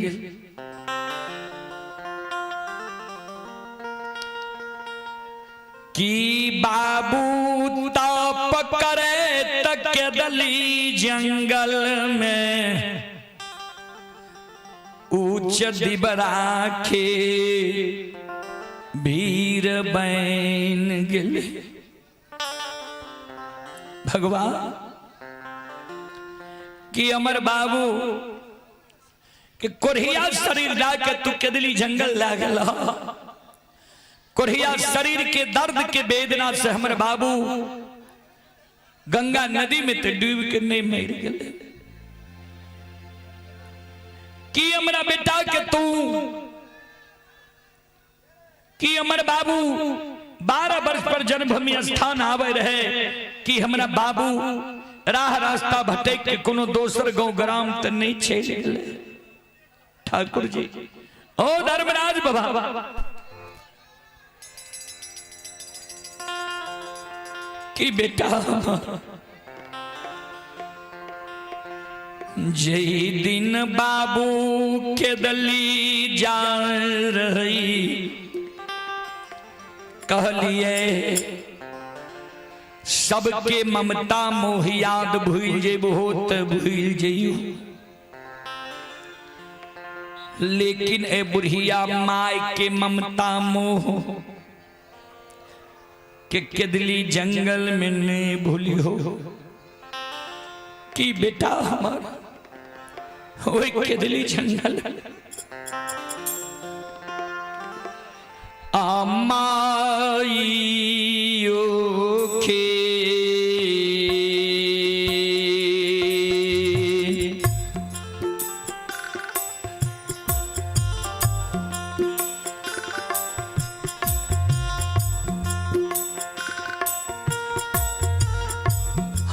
की बाबू तप करे तक दली जंगल में ऊंच दिबराखे भीर बैन गेल। भगवान कि अमर बाबू के कोढ़िया शरीर लाके तू केदली जंगल लागल। कोढ़िया शरीर के दर्द के वेदना से हमर बाबू गंगा नदी में तो डूब के नहीं मर गए। कि हमरा बेटा के तू कि हमर बाबू 12 वर्ष पर जन्मभूमि स्थान आवे रहे कि हमरा बाबू राह रास्ता भटक के कोनो दोसर गांव ग्राम तो नहीं चल गए। ठाकुर जी ओ धर्मराज बाबा कि बेटा जई दिन बाबू के दली जा रही कहलिए सबके ममता मोह याद भूल जेबो त भूल जइयो, लेकिन ए बुढ़िया माय के ममता मोह के केदली जंगल में नहीं भूली हो। कि बेटा हमार ओए केदली जंगल आमाइयो के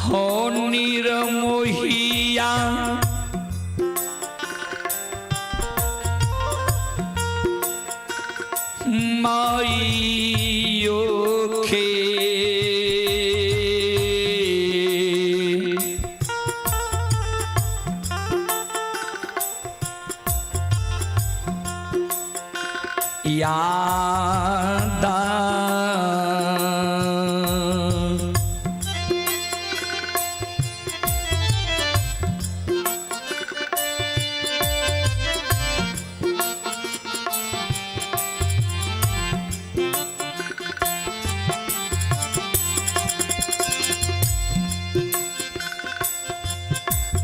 हो निरमोहिया माइयो खे। यादा।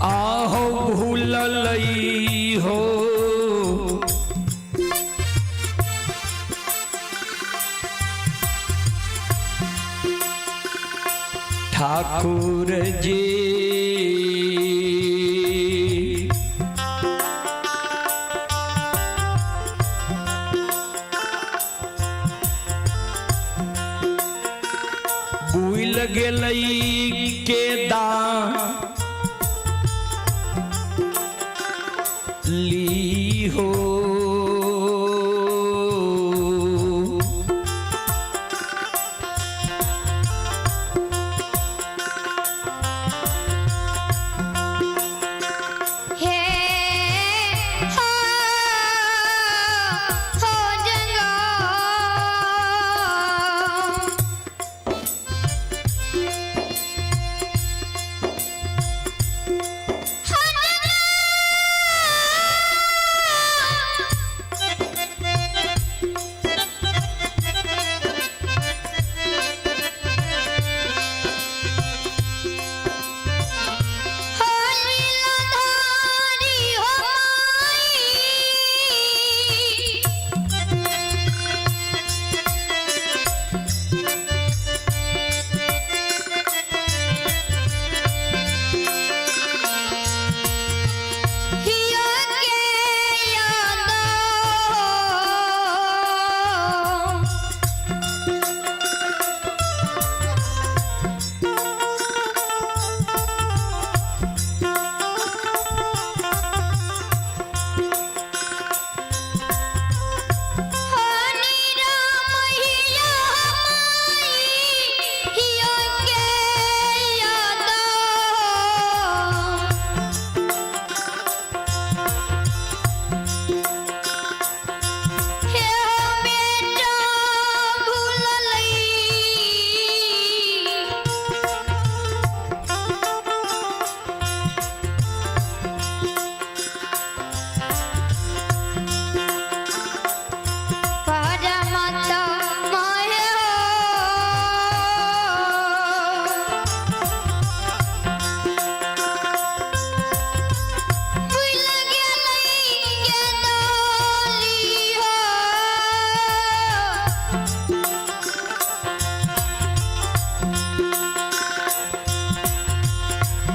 आहो भूललई हो ठाकुर जी, भूल गेलई के दा ली हो।
हे हो हो जंगा। हो लीलाधारी हो माई, हिया के यादो। हनी राम हिया माई, हिया के यादो। हे हो बेटा भूललई, परमात्मा माय हो। भूल गेलई के डोली हो।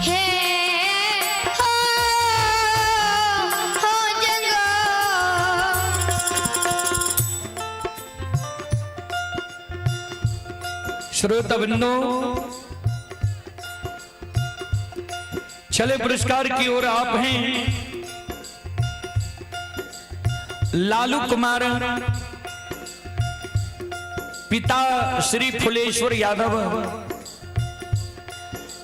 हे हो हो जंगा।
श्रोता बंधु, चले पुरस्कार की ओर आप हैं। लालू कुमार, पिता श्री फुलेश्वर यादव,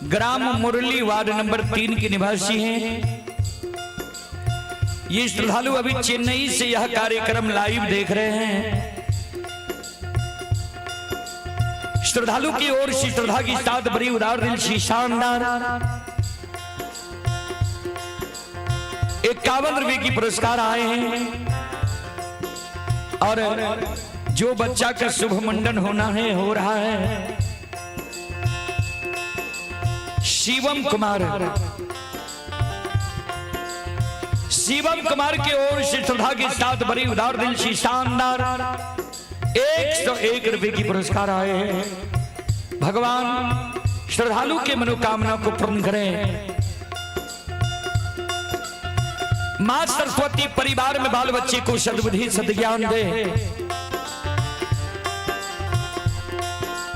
ग्राम मुरली वार्ड नंबर 3 के निवासी हैं। ये श्रद्धालु अभी चेन्नई से यह कार्यक्रम लाइव देख रहे हैं। श्रद्धालु की ओर से श्रद्धा की साथ बड़ी उदार दिल सी शानदार 51 रुपए की पुरस्कार आए हैं। और जो बच्चा का शुभ मुंडन होना है हो रहा है, शिवम कुमार, शिवम कुमार की ओर से श्रद्धा के साथ बड़ी उदार दिल सी शानदार 101 रुपए की पुरस्कार आए हैं। भगवान श्रद्धालु के मनोकामना को पूर्ण करें। मां सरस्वती परिवार में बाल बच्चे को सद्बुद्धि सद्ज्ञान दे।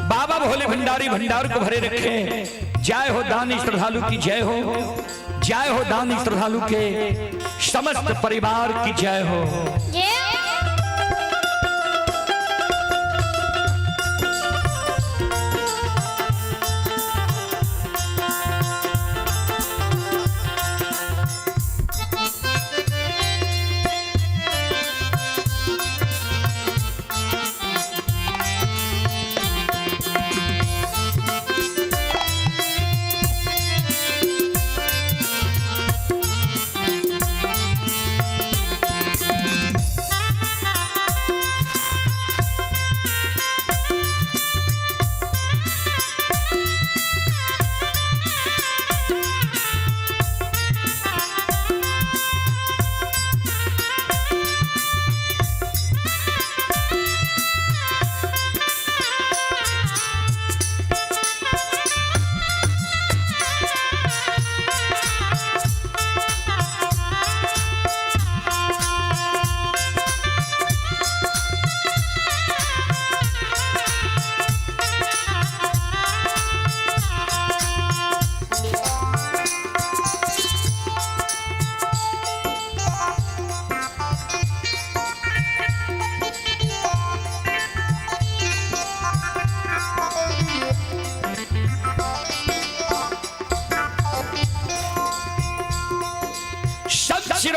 बाबा भोले भंडारी भंडार को भरे रखे। जय हो दानी श्रद्धालु की जय हो, जय हो दानी श्रद्धालु के समस्त परिवार की जय हो।
जय।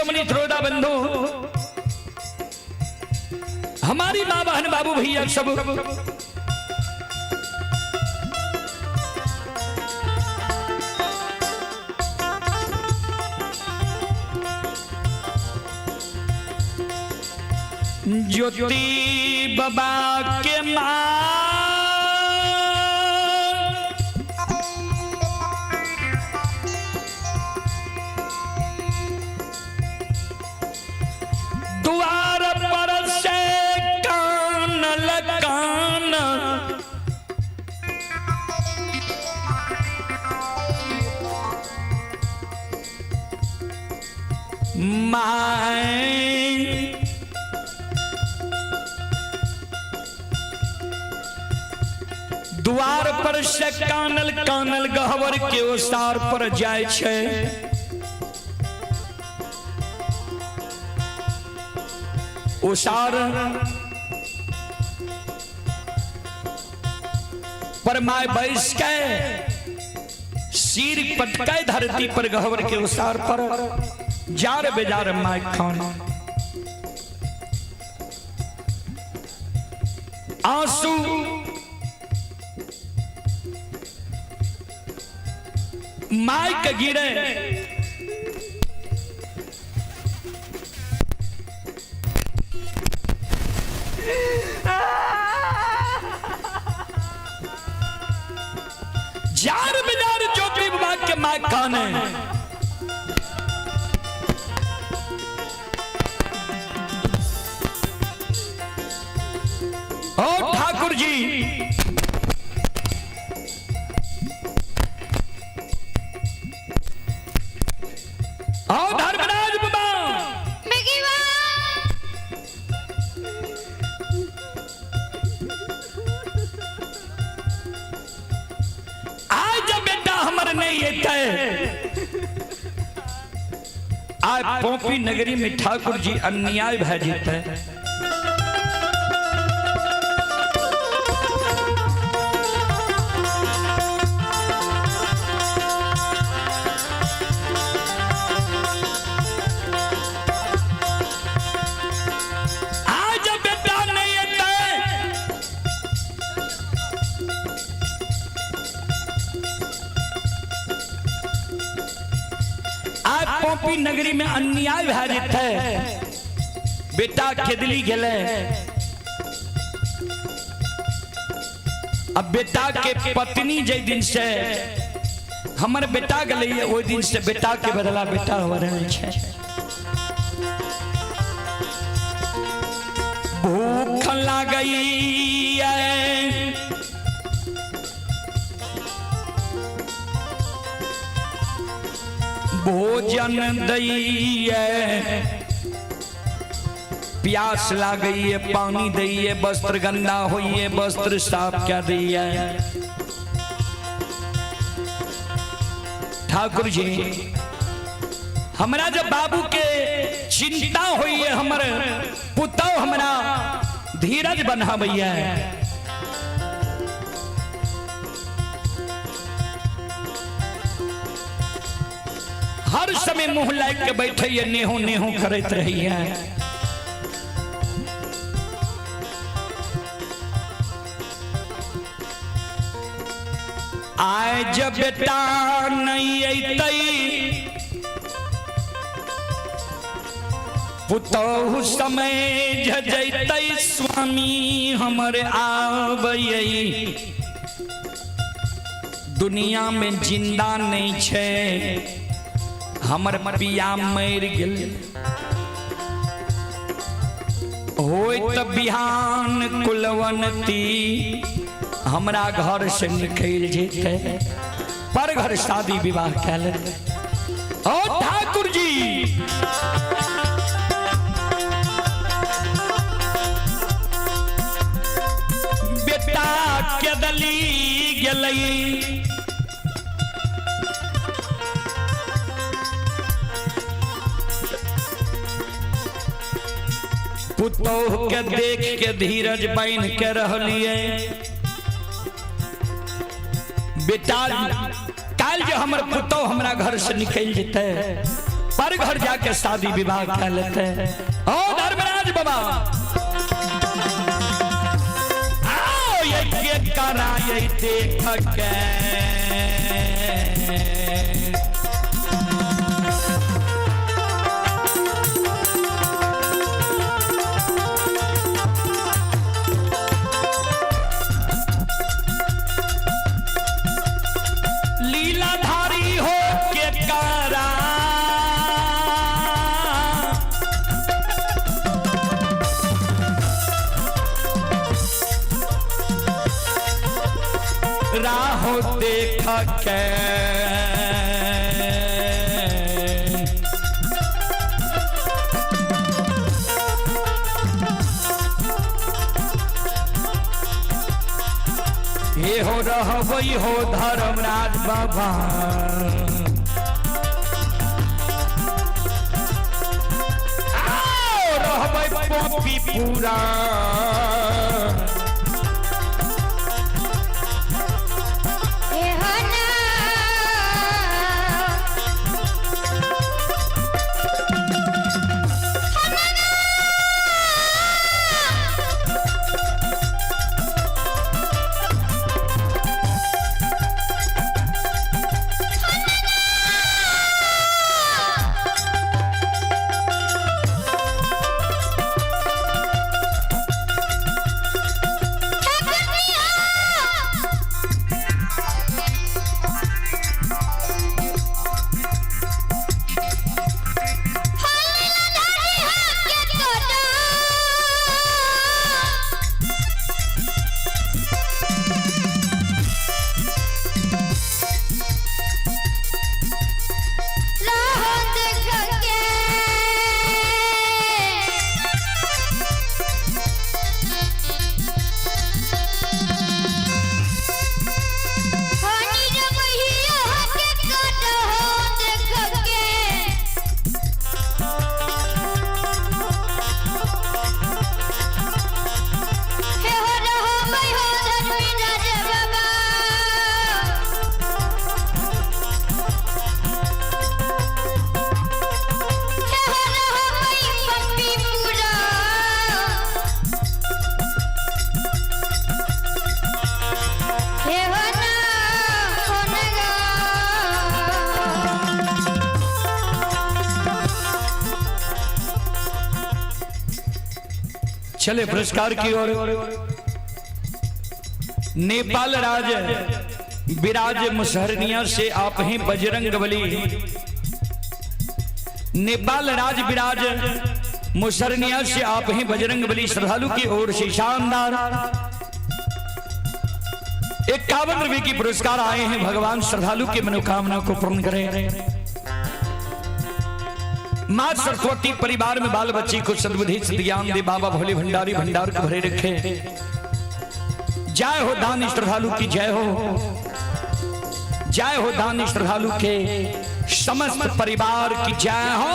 शिरोमणि श्रोता बंधु, हमारी माँ बहन बाबू भैया सब, ज्योति बाबा के माँ द्वार पर से कान लकान My द्वार पर से कानल कानल गहवर के ओसार पर जाय छै। ओसार पर my बैस के सिर पटके धरती पर गहवर के ओसार पर जार बेजार my खान आंसू my के गिरे। जार बेजार ज्योति विभाग के my खान है। ओ ठाकुर जी, ओ धर्मराज बाबा, आज जब बेटा हमर नहीं एतै, आज पोपी नगरी में ठाकुर जी अन्याय भए जेतै। आज जब बेटा नहीं एतै, आज पोपी नगरी में अन्याय भए जेतै। बेटा खेदली गेलै, अब बेटा के पत्नी जे दिन से हमर बेटा गेलै ओहि दिन से बेटा के बदला बेटा हो रहल छै। भूख लागैया, भोजन दैया, प्यास लागैया पानी दैया, वस्त्र गंदा होइए वस्त्र साफ क्या दैया। ठाकुर जी, हमरा जब बाबू के चिंता होइए, हमर पुतौ हमरा धीरज बनाबैया। हर समय मुंह लाग के बैठैया, नेहू नेहू करैत रहैया। आय जब बेटा नहीं अयतै, पुतहु समय जैतै, स्वामी हमर आबै। दुनिया में जिंदा नहीं छै, हमर पिया मरि गेल। होइत बिहान कुलवंती हमरा घर से निकल जेतै, पर घर शादी विवाह कए लेतै। ओ ठाकुर जी, बेटा केदली गेलै, पुतोह के देख के धीरज बान्हि के रहलिए। बेटा काल जे हमर पुतोह हमरा घर से निकल जेतै, पर घर जाके शादी विवाह कर लेते हैं। ओ धर्मराज बाबा, आओ ये के कराए देख के। लीलाधारी हो के करा, राहो देख के। ये हो रहबई हो धर्मराज बाबा, आओ रहबै पॉपी पूरा।
हे हो ना।
चले पुरस्कार की ओर। नेपाल राज विराज मुसहरनिया से आप ही बजरंग बली। नेपाल राज विराज मुसहरनिया से आप ही बजरंग बली श्रद्धालु की ओर से शानदार 51 रुपए की पुरस्कार आए हैं। भगवान श्रद्धालु की मनोकामना को पूर्ण करें। मां सरस्वती परिवार में बाल बच्चे को सद्बुद्धि सद्ज्ञान दे। बाबा भोले भंडारी भंडार को भरे रखे। जय हो दान श्रद्धालु की जय हो। जय हो दान श्रद्धालु के समस्त परिवार की जय हो।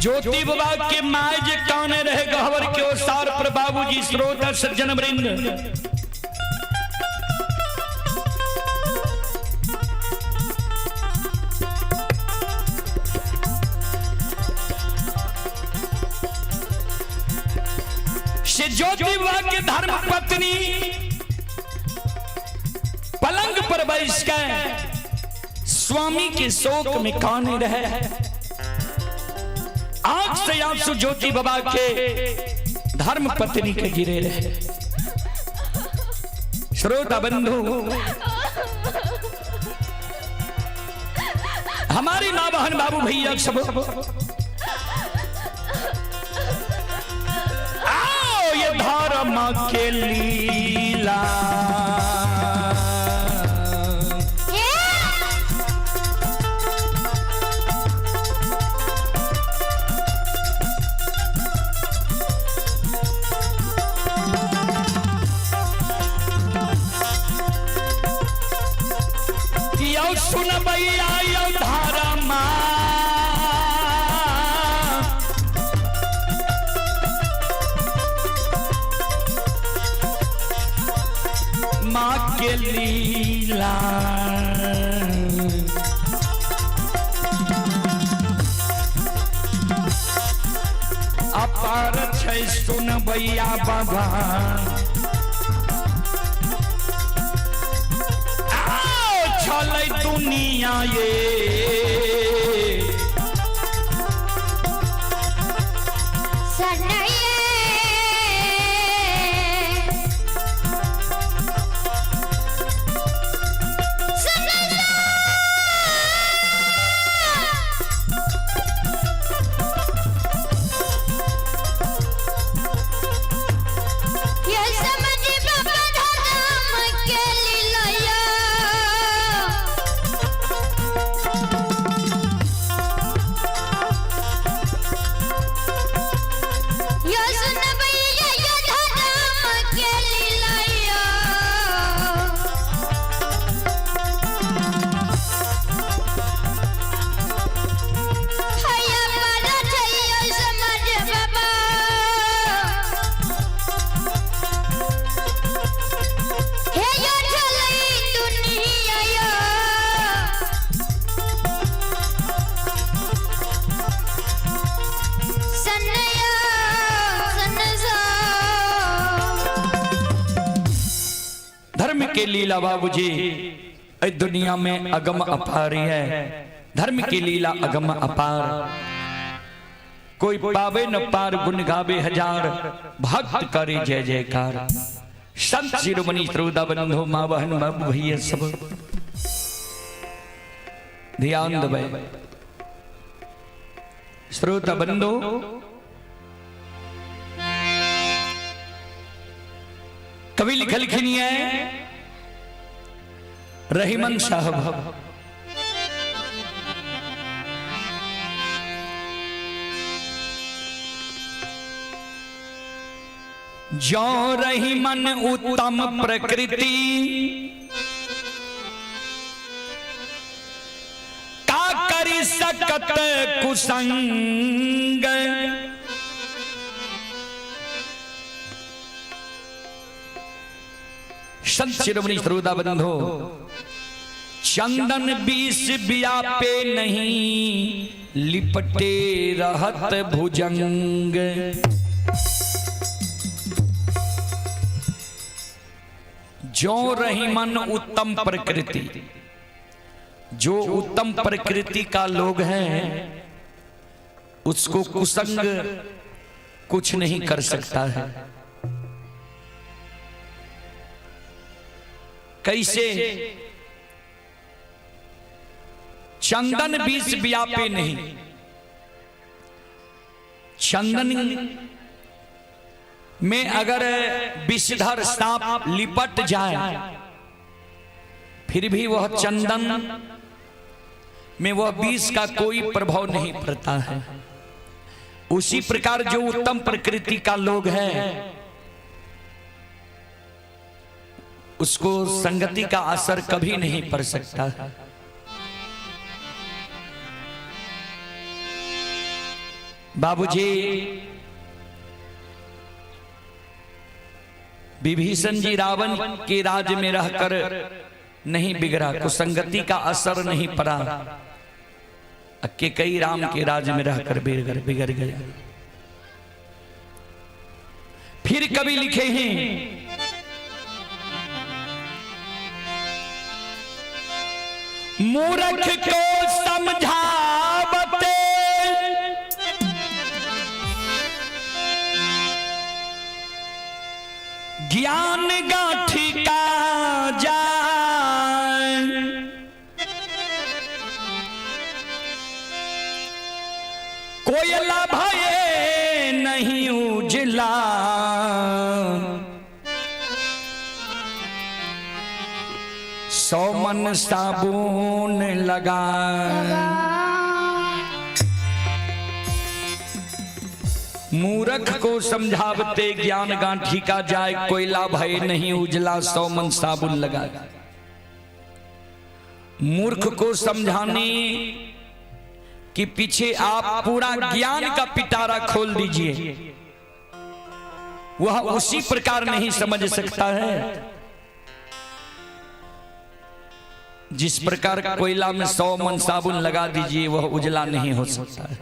ज्योति बाबा के my जे काने रहे गहवर के ओसार पर बाबूजी श्रोता सज्जन वृंद। से ज्योति बाबा के धर्म पत्नी पलंग पर बैस के स्वामी के शोक में काने रहे। आंख से आंसू ज्योति बाबा के धर्म पत्नी के गिरे रहे। श्रोता बंधु, हमारी माँ बहन बाबू भैया सब आओ ये धर्म के लीला। यौ सुनबैया यौ धर्मा, माँ के लीला। अपार छै सुनबैया बाबा, आओ छलै दुनिया ये। धर्म के लीला बाबूजी इस दुनिया में अगम अपार है। धर्म की लीला अगम अपार, कोई पावे न पार, गुण गावे हजार, भक्त करे जय जयकार। संत शिरोमणि श्रोता बंधु माँ बहन बाबू भैया सब ध्यान दबे। श्रोता बंधु, कवि लिखलखिन है रहीमन साहब, जो रहीमन उत्तम प्रकृति का करी सकत कुसंग। संत शिरोमणि श्रोता बंधो, चंदन बीस बियापे नहीं, लिपटे रहत भुजंग। जो रहीमन उत्तम प्रकृति, जो उत्तम प्रकृति का लोग हैं उसको कुसंग कुछ नहीं कर सकता है। कैसे? चंदन बीस व्यापे नहीं, चंदन में अगर विषधर सांप लिपट जाए फिर भी वह चंदन में वह विष का कोई प्रभाव नहीं पड़ता है। उसी प्रकार जो उत्तम प्रकृति का लोग है उसको संगति का असर कभी नहीं पड़ सकता है। बाबूजी, विभीषण जी रावण के राज में रहकर नहीं बिगड़ा, कुसंगति का असर नहीं पड़ा। के कई राम के राज में रहकर बिगड़ बिगड़ गया। फिर कभी लिखे हैं मूर्ख को समझावते ज्ञान गाठी का जाय, कोयला भये नहीं उजला, 100 मन साबुन लगा। मूर्ख को समझावते ज्ञान गांठी का जाए, कोयला भय नहीं उजला, 100 मन साबुन लगा। मूर्ख को समझाने के पीछे आप पूरा ज्ञान का पिटारा खोल दीजिए, वह उसी प्रकार नहीं समझ सकता है जिस प्रकार कोयला में 100 मन साबुन लगा दीजिए, वह उजला नहीं हो सकता है।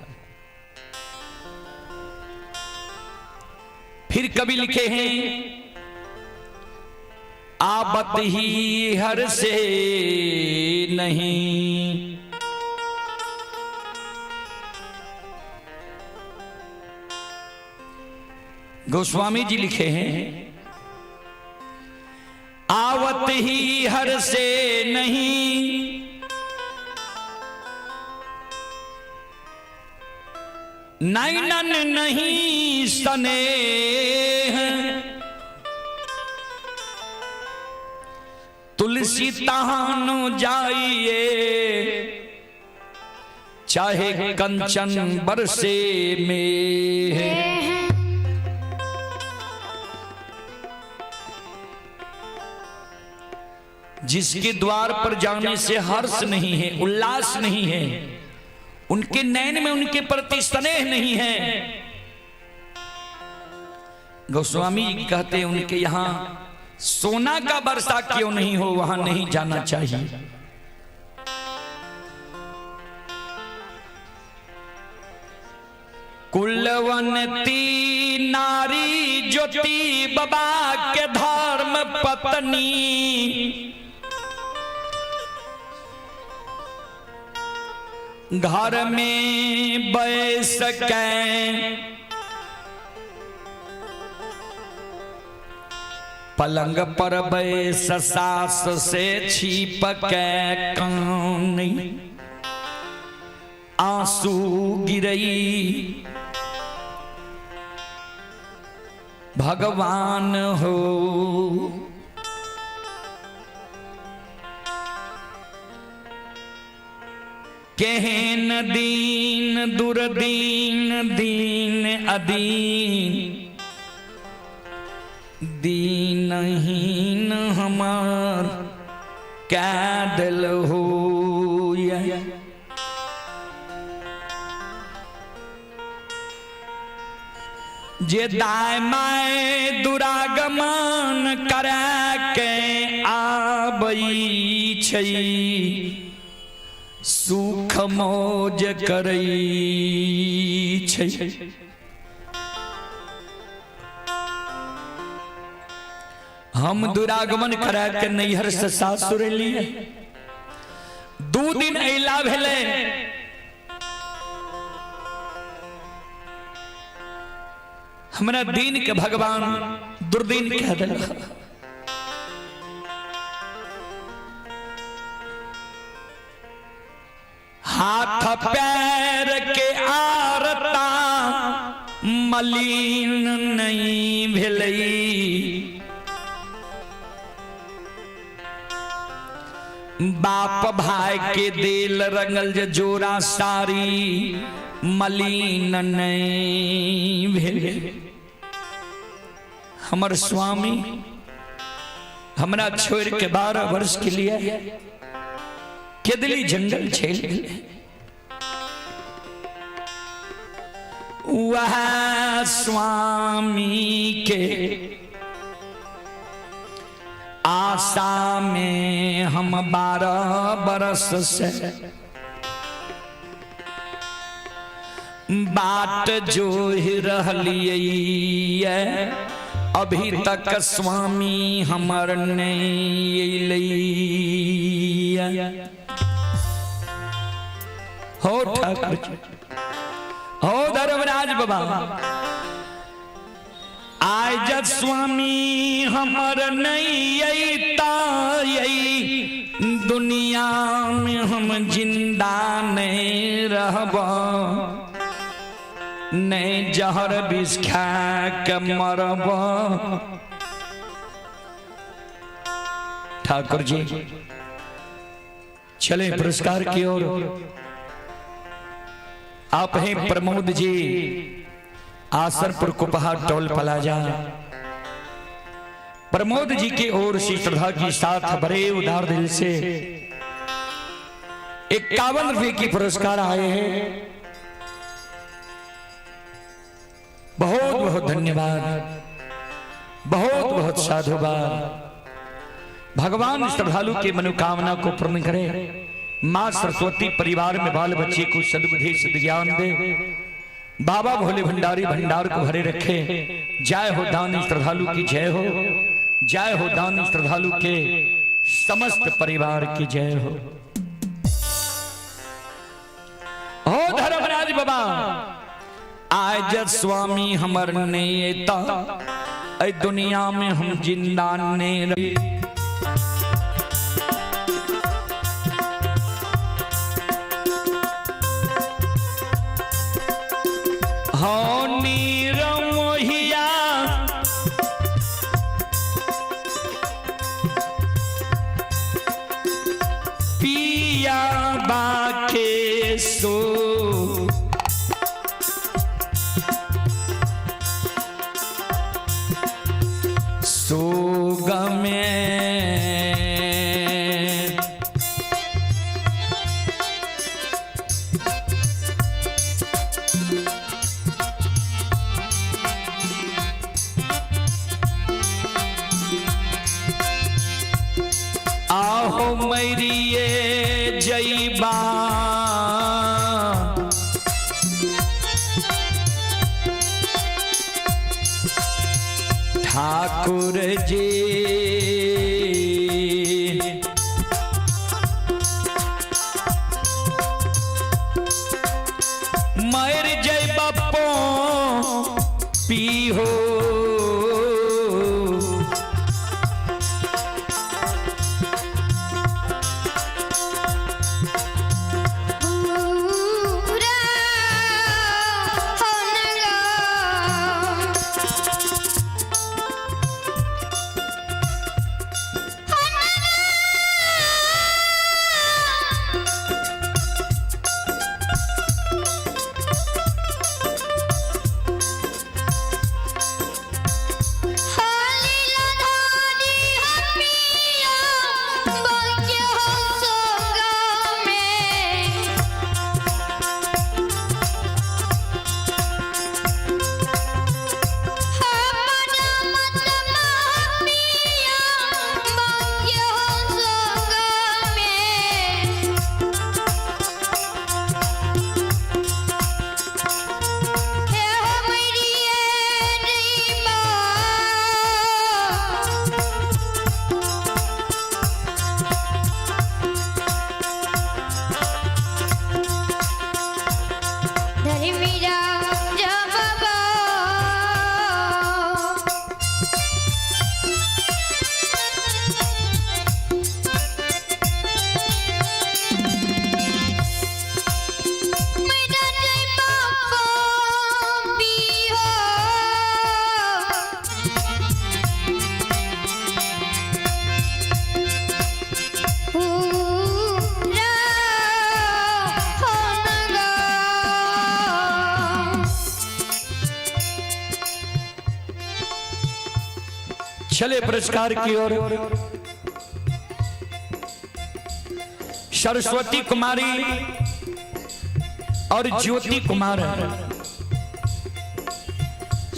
फिर कभी लिखे हैं, आबत ही हर से नहीं, गोस्वामी जी लिखे हैं, आवत ही हर से नहीं, नैनन नहीं स्नेह, तुलसी तहानु जाइए, चाहे कंचन बरसे में। जिसके द्वार पर जाने से हर्ष नहीं है, उल्लास नहीं है, उनके नैन में उनके प्रति स्नेह नहीं है, गोस्वामी जी कहते हैं उनके यहां सोना का वर्षा क्यों नहीं हो, वहां नहीं जाना चाहिए। कुलवंती नारी ज्योति बाबा के धर्म पत्नी, घर में बैस के पलंग पर बैस सास से छिप के कान, आंसू गिरई भगवान हो। केहन दीन दुर्दीन दीन अदीन, दीनहीन हमार कै दिल हो। जे दाय my दुरागमन करै के आबई छै, सुख मौज करै छै। हम दुरागमन करा के नैहर से सासुर लिए 2 दिन अला भेलै, हमरा दीन के भगवान दुर्दीन कह देलक। हाथ पैर के आरता मलिन नहीं भेलै, बाप भाई के दिल रंगल जे जोड़ा साड़ी मलिन नहीं भेलै। हमर स्वामी हमरा छोड़ के 12 वर्ष के लिए केदली जंगल चलि गेलै। वह स्वामी के आशा में हम 12 बरस से बाट जोहि रहलियै, अभी तक स्वामी हमर नहीं अयलैया। हो ठाकुर जी, हो धर्मराज बाबा, आय जब स्वामी हमर नहीं अइता दुनिया में हम जिंदा नहीं रहब, नहीं जहर विष खा के मरब। ठाकुर जी चले पुरस्कार की ओर। आप हैं प्रमोद जी, आसरपुर कुपहा टोल प्लाजा। प्रमोद जी की ओर से श्रद्धा की साथ बड़े उदार दिल से 51 रुपए की पुरस्कार आए हैं। बहुत बहुत धन्यवाद, बहुत बहुत साधुवाद। भगवान श्रद्धालु के मनोकामना को पूर्ण करे। माँ सरस्वती परिवार में बाल बच्चे को सद्बुद्धि सद्ज्ञान दे। बाबा भोले भंडारी भंडार को भरे रखे। जय हो दानी श्रद्धालु की जय हो, जय हो दानी श्रद्धालु के समस्त परिवार की जय हो। हो धर्मराज बाबा, आज स्वामी हमर नेता ऐ दुनिया में हम जिंदा ने रहे। हो नीरमोहिया पिया बाके सो, सोग में आहो मैरिये जईबा, ठाकुर जी मर जईबा पो पीहो।
पूरा होनगा। धर्मीरा बाबा। मेरा जय बाबा भी हो। पूरा होनगा।
चले पुरस्कार की ओर। सरस्वती कुमारी और ज्योति कुमार,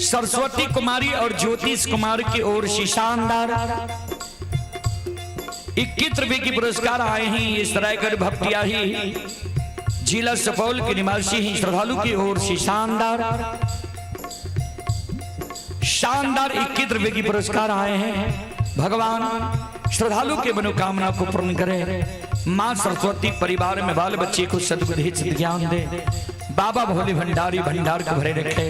सरस्वती कुमारी और ज्योतिष कुमार की ओर से शानदार 21 रुपए की पुरस्कार आए हैं। ये सरायगढ़ भपटियाही जिला सुपौल के निवासी हैं। श्रद्धालु की ओर से शानदार शानदार 21 रुपए की पुरस्कार आए हैं। भगवान श्रद्धालु के मनोकामना को पूर्ण करे। माँ सरस्वती परिवार में बाल बच्चे को सद्बुद्धि सद्ज्ञान दे। बाबा भोले भंडारी भंडार को भरे रखे।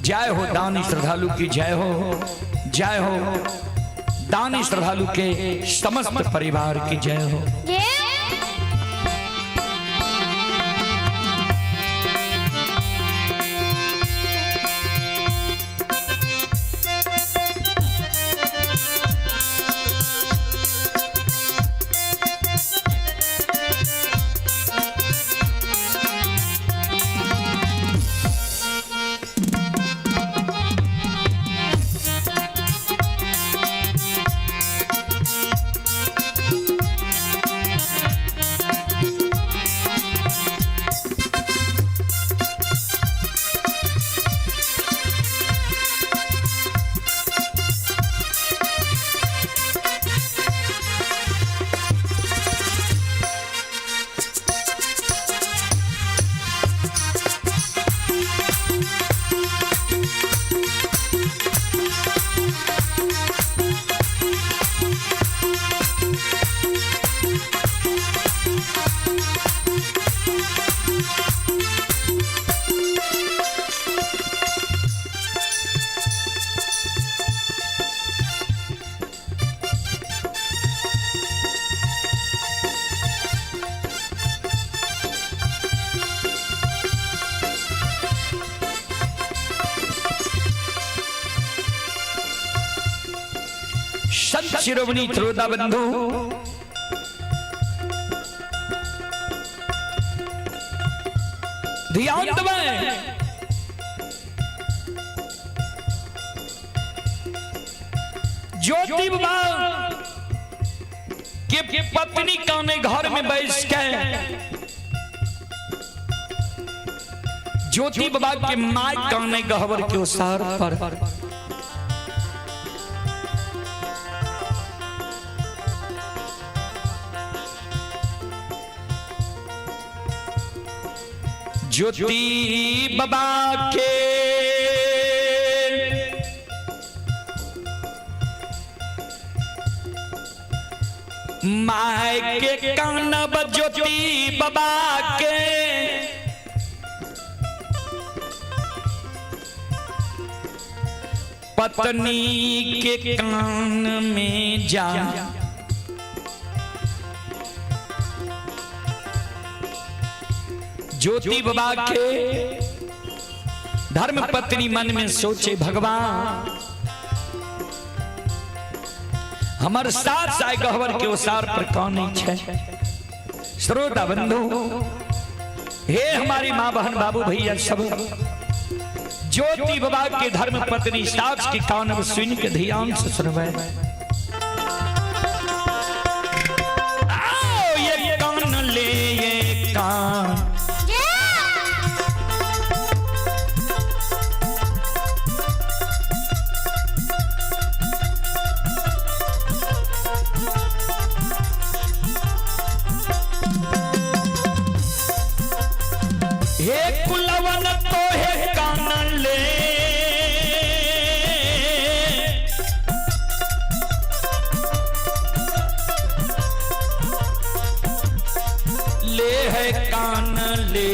जय हो दानी श्रद्धालु की जय हो, जय हो दानी श्रद्धालु के समस्त परिवार की जय हो। संत शिरोमणि श्रोता बंधु, ध्यान दें, ज्योति बाबा के पत्नी काने घर में बैठ के ज्योति बाबा के माय काने गहवर के ओसार पर ज्योति बाबा के my के कानब ज्योति बाबा के पत्नी के कान में जा ज्योति बाबा के धर्म पत्नी मन में सोचे, भगवान हमर साथ साय गहवर के ओसार पर कौन नहीं छे। श्रोता बंधु, हे हमारी माँ बहन बाबू भैया सब, ज्योति बाबा के धर्म पत्नी सास की कान सुन के ध्यान से सुनवे। आओ ये कान ले ये कान, हे कुलवन तो हे कान ले, ले है कान ले।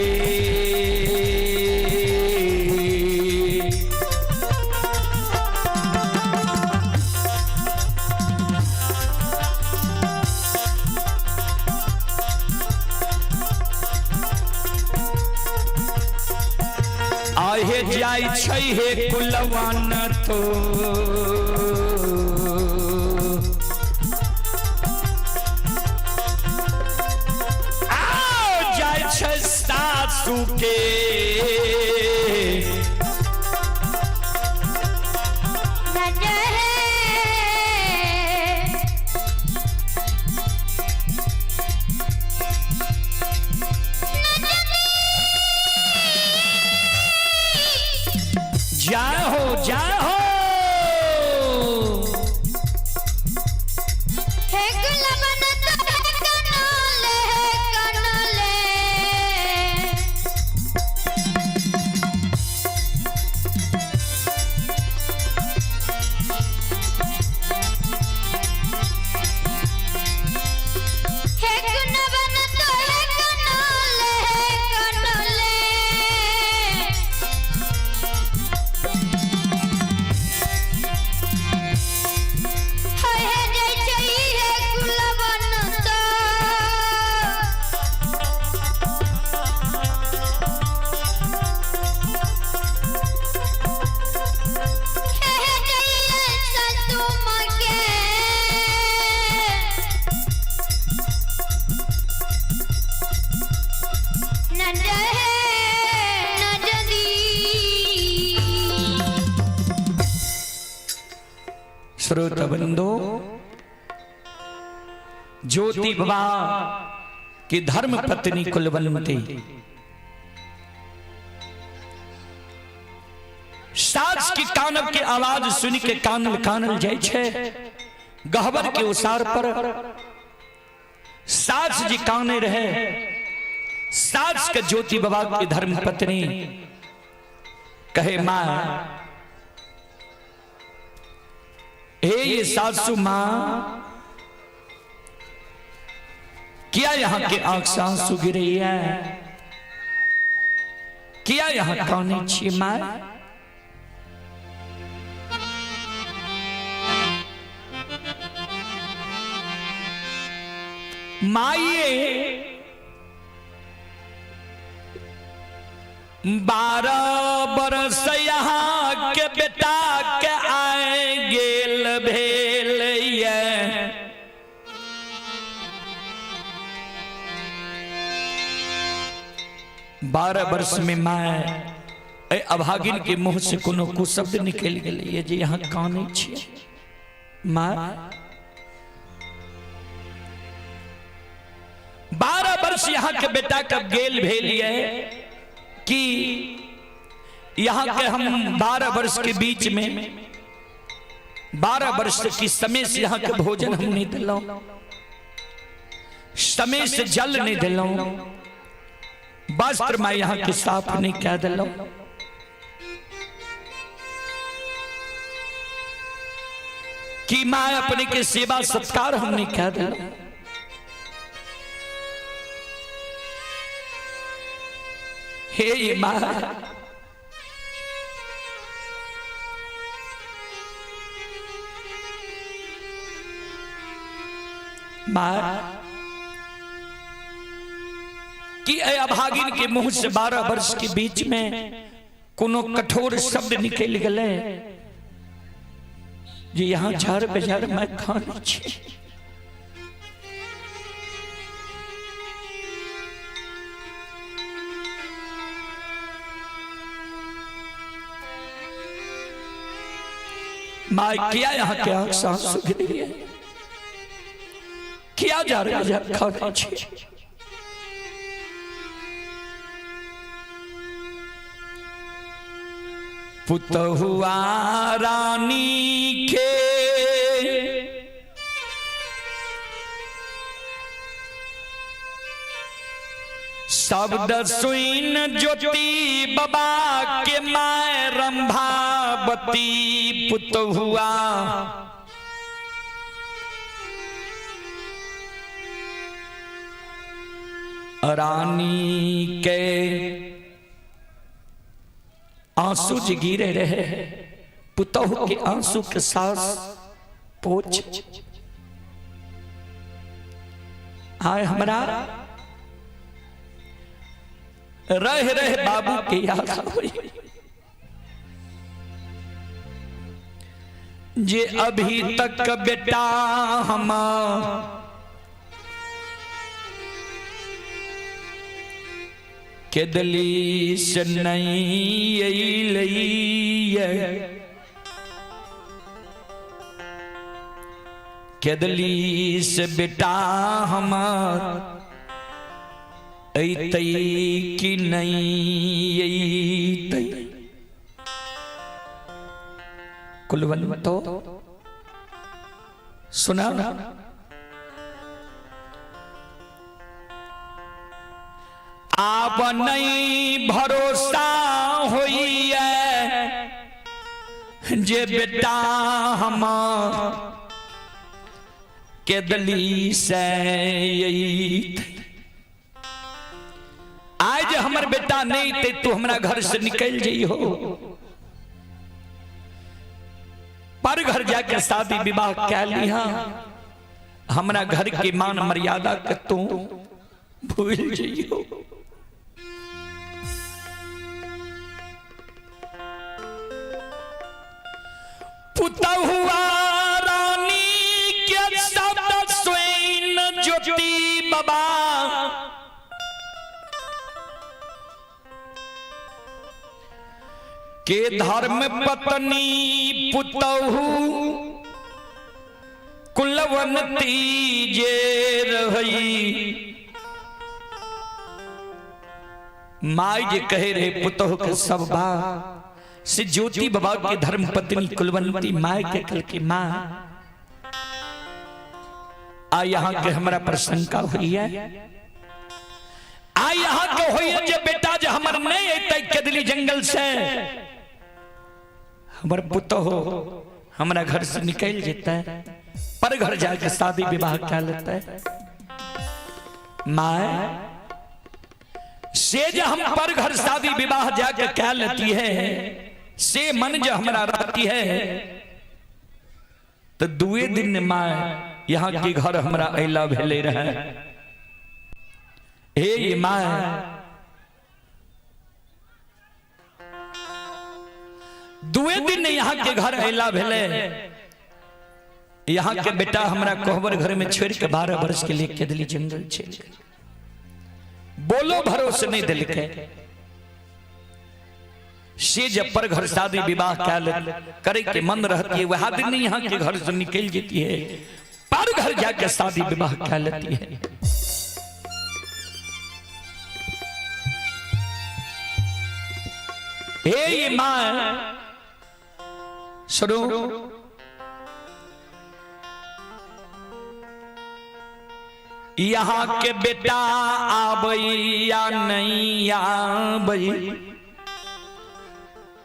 आहे जाय छै हे कुलवन तो आओ जाय छै सासू के जय हो जय हो।
हे गुलाबन तो कनाले कनाले, हे गुलाबन
श्रोत बंधु, ज्योति बाबा की धर्म पत्नी कुलवंती सास की कानब के आवाज सुन के कानल कानल जाय छै। गहबर के उसार पर सास जी काने रहे। सास के ज्योति बाबा की धर्म पत्नी कहे, मां, हे ये सासू मां, क्या यहाँ के आंख से आंसू गिरे है? क्या यहाँ काने छी मां? माइए, 12 बरस यहाँ के बेटा के आए गेल भेल ये। 12 वर्ष में माय ए अभागिन के मुंह से कोनो कुशब्द निकल गेलै ये जे यहाँ कानै छियै माँ? 12 वर्ष यहाँ के बेटा कब गेल भेल ये कि यहाँ के हम 12 वर्ष के बीच में, 12 वर्ष की समय से यहाँ के भोजन हम नहीं दिलौं, समय से जल नहीं दिलौं, वस्त्र मैं यहाँ के साफ नहीं कह दिलौं, कि मां अपने के सेवा सत्कार हम नहीं कह दिलौं। हे ये मां, मां, कि ए अभागिन के मुंह से 12 वर्ष के बीच में कोनो कठोर शब्द निकल गए जे यहाँ झाड़ बेझाड़ मैं खान छी? माँ, क्या यहाँ के आंख सांस गिरी है? किया जा रहा है खाना छी? पुतहुआ रानी के शब्द सुन ज्योति बाबा के my Rambhavati, पुतहुआ रानी के आंसू जी गिरे रहे। पुतहु के आंसू के सास पोछ आए। हमरा रह रह बाबू के याद आवे जे अभी तक बेटा हम केदली से नहीं अइलैये, केदली से बेटा हमार अइतै कि नहीं अइतै? कुलवंतो, सुना, आब नहीं भरोसा होइए जे बेटा हमार केदली से अइतै। आज हमर बेटा नहीं ते तू हमरा घर से निकल जइहो, पर घर जाके शादी विवाह कै लिहा, हमरा घर के मान मर्यादा के तू भूल जइहो। पुतहुआ रानी के शब्द सुन ज्योति बाबा के धर्म पत्नी पुतहु कुलवंती जे रही। माई जे कहे रहे पुतोह के सब बात से ज्योति बाबा के धर्म पत्नी कुलवंती माई के कल की माँ आ यहाँ के हमरा पर शंका हुई है, आ यहाँ के हुई है जे बेटा जे हमर नहीं अतै केदली जंगल से हमर पुतोह हमरा घर से निकल जेतै, पर घर जाके शादी विवाह कर लेतै। माँ से जो हम पर घर शादी विवाह जाके कह लेती है, से मन जो हमरा रहती है, तो दुए दिन माँ यहाँ के घर हमरा अला भेले रहे। हे माँ दुए दिन यहाँ के घर अला भेले, यहाँ के बेटा हमरा कोहबर घर में छोड़ के 12 वर्ष के लिए केदली जंगल चल गए, बोलो भरोसे नहीं दिल के। से जब पर घर शादी विवाह करे के मन रहती है, वह दिन यहाँ के घर से निकल जाती है, पर घर जाके शादी विवाह कर लेती है। हे माँ सुनो, यहाँ के बेटा आबई या नहीं आबई,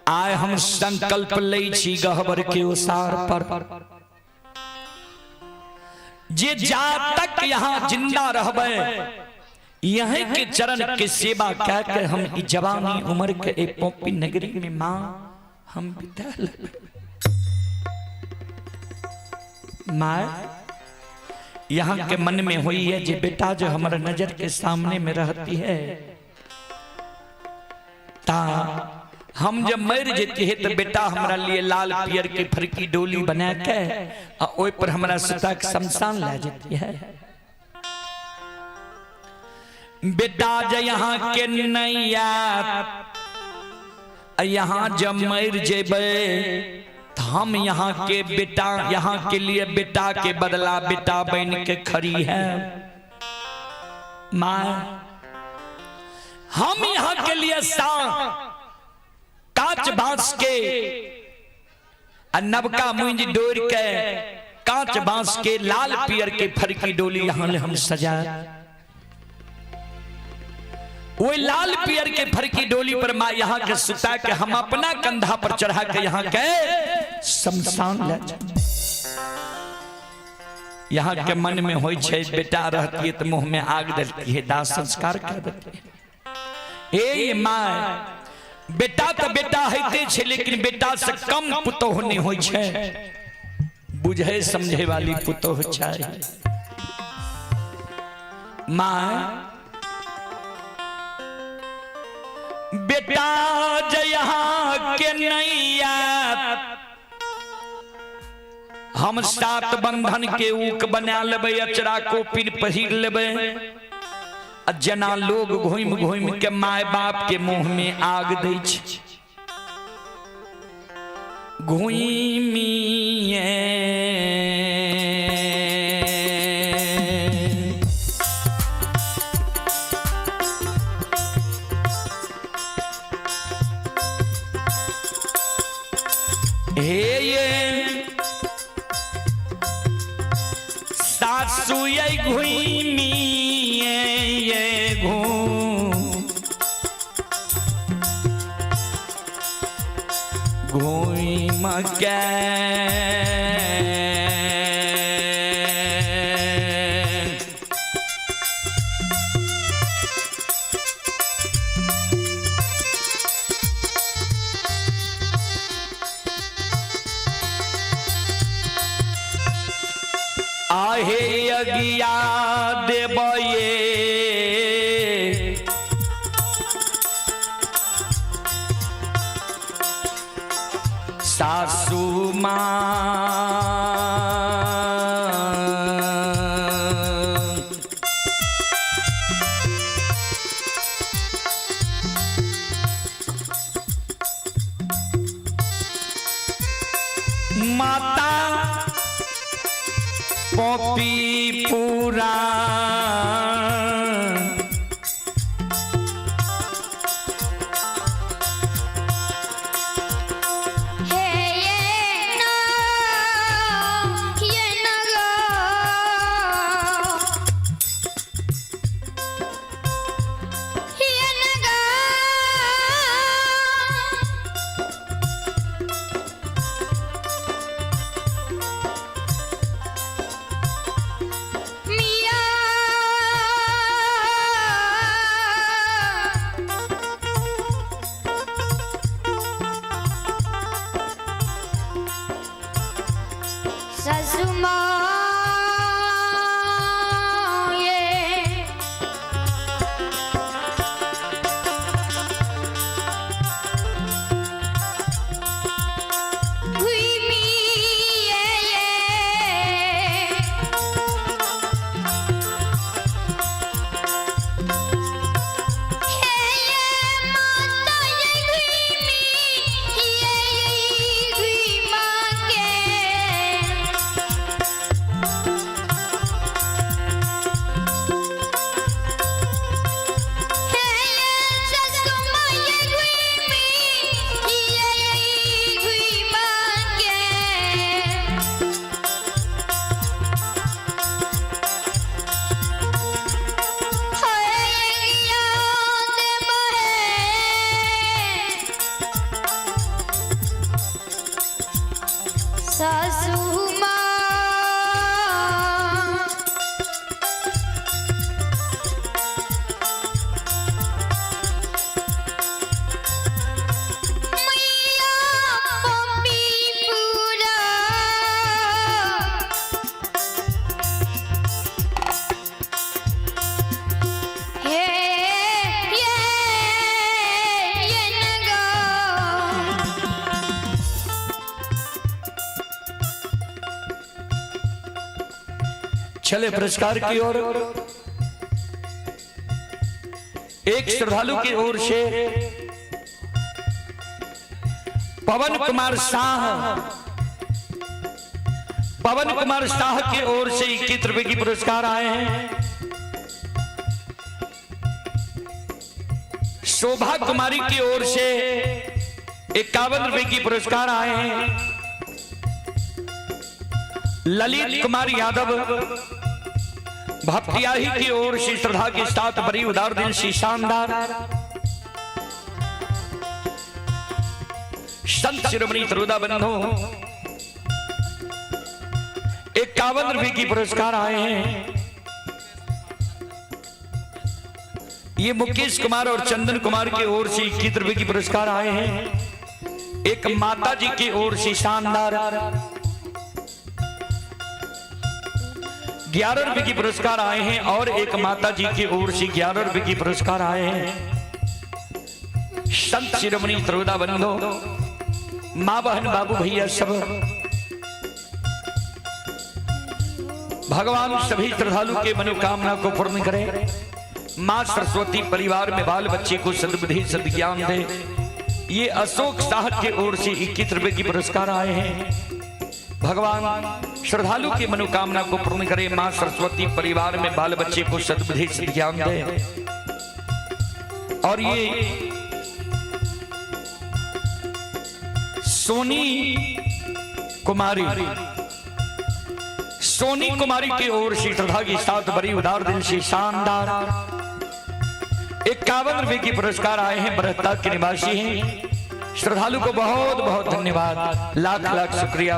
आय हम संकल्प लै छी गहबर के ओसार पर, जे जा तक यहाँ जिंदा रहबै यहीं के चरण के सेवा कह के हम ई जवानी उम्र के ए पोपी नगरी में माँ हम बिता लेबै। माँ यहाँ के मन में हुई है जे बेटा जो हमारे नजर के सामने में रहती है, ता हम जब मर जेती है तो बेटा हमारा लिए लाल पियर के फरकी डोली बना के और ओई पर हमारा सुता के शमशान ला जेती है। बेटा जो यहाँ के नैया यहाँ जब मर जेबे हम यहाँ के बेटा यहाँ के लिए बेटा के बदला बेटा बन के खड़ी है। माँ हम यहाँ के लिए सा कांच बांस के नबका मुंज डोर के कांच बांस के लाल पियर के फरकी डोली यहाँ ले हम सजा, वो लाल पियर के फरकी डोली पर माँ यहाँ के सुता के हम अपना कंधा पर चढ़ा के यहाँ के शमशान ले। यहाँ के मन में होई छे बेटा रहती है तो मुंह में आग देती है, दाह संस्कार कर देती है। ए माँ बेटा तो बेटा होते छे, लेकिन बेटा से कम पुतोह नहीं होई छे, बुझे समझे वाली पुतोह चाहिए। माँ बेटा जे यहाँ के नैया हम सात बंधन के ऊक बना लेबै, अचरा कोपिन पहिर लेबै, जना लोग घूमि घूमि के my बाप के मुंह में आग दै छै, घूमिए हे ये सासु ये घूमिए ये घूम घूम के आहे अगिया देबये सासू माँ माता पॉपी पूरा
हे ये ना ये ना गो ये ना गो मिया ससुमा ये हुई मी ये ये हे ये माता ये हुई मी ये ये हुई माँ के हे ये ससुमा ये हुई मी ये ये हुई माँ के सासू माँ मैया पम्पी पूरा हे ये ये नगो
चले पुरस्कार की ओर। एक श्रद्धालु की ओर से पवन कुमार शाह, पवन कुमार शाह की ओर से 21 रुपए की पुरस्कार आए हैं। शोभा कुमारी की ओर से 51 रुपए की पुरस्कार आए हैं। ललित कुमार यादव भपटियाही की ओर से श्रद्धा के साथ बड़ी उदार दिल से शानदार संत शिरोमणि त्रोदा बंधु 51 रुपए की पुरस्कार आए हैं। ये मुकेश कुमार और चंदन कुमार की ओर से 21 रुपए की पुरस्कार आए हैं। एक माता जी की ओर से शानदार 11 रुपए की पुरस्कार आए हैं और एक माता जी की ओर से 11 रुपए की पुरस्कार आए हैं। संत शिरोमणि त्रोदा बंधु, माँ बहन बाबू भैया सब, भगवान सभी श्रद्धालु के मनोकामना को पूर्ण करे। माँ सरस्वती परिवार में बाल बच्चे को सद्बुद्धि सद्ज्ञान दे। ये अशोक शाह के ओर से 21 रुपए की पुरस्कार आए हैं। भगवान श्रद्धालु की मनोकामना को पूर्ण करे। माँ सरस्वती परिवार में बाल बच्चे को सद्बुद्धि सद्ज्ञान दे। और ये सोनी कुमारी, सोनी कुमारी की ओर से श्रद्धा के साथ बड़ी उदार दिल से शानदार 51 रुपए की पुरस्कार आए हैं। बरहता के निवासी हैं। श्रद्धालु को बहुत बहुत धन्यवाद, लाख लाख शुक्रिया,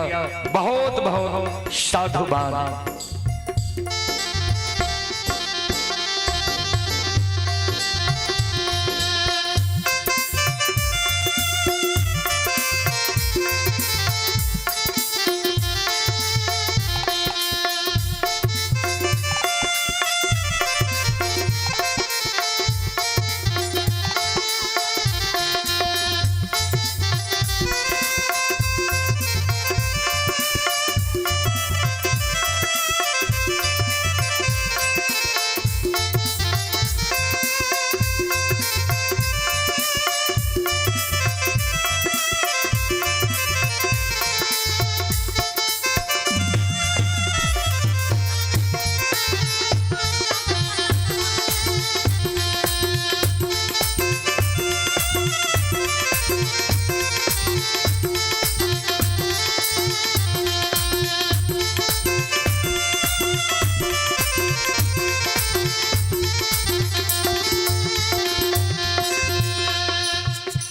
बहुत बहुत साधुवाद।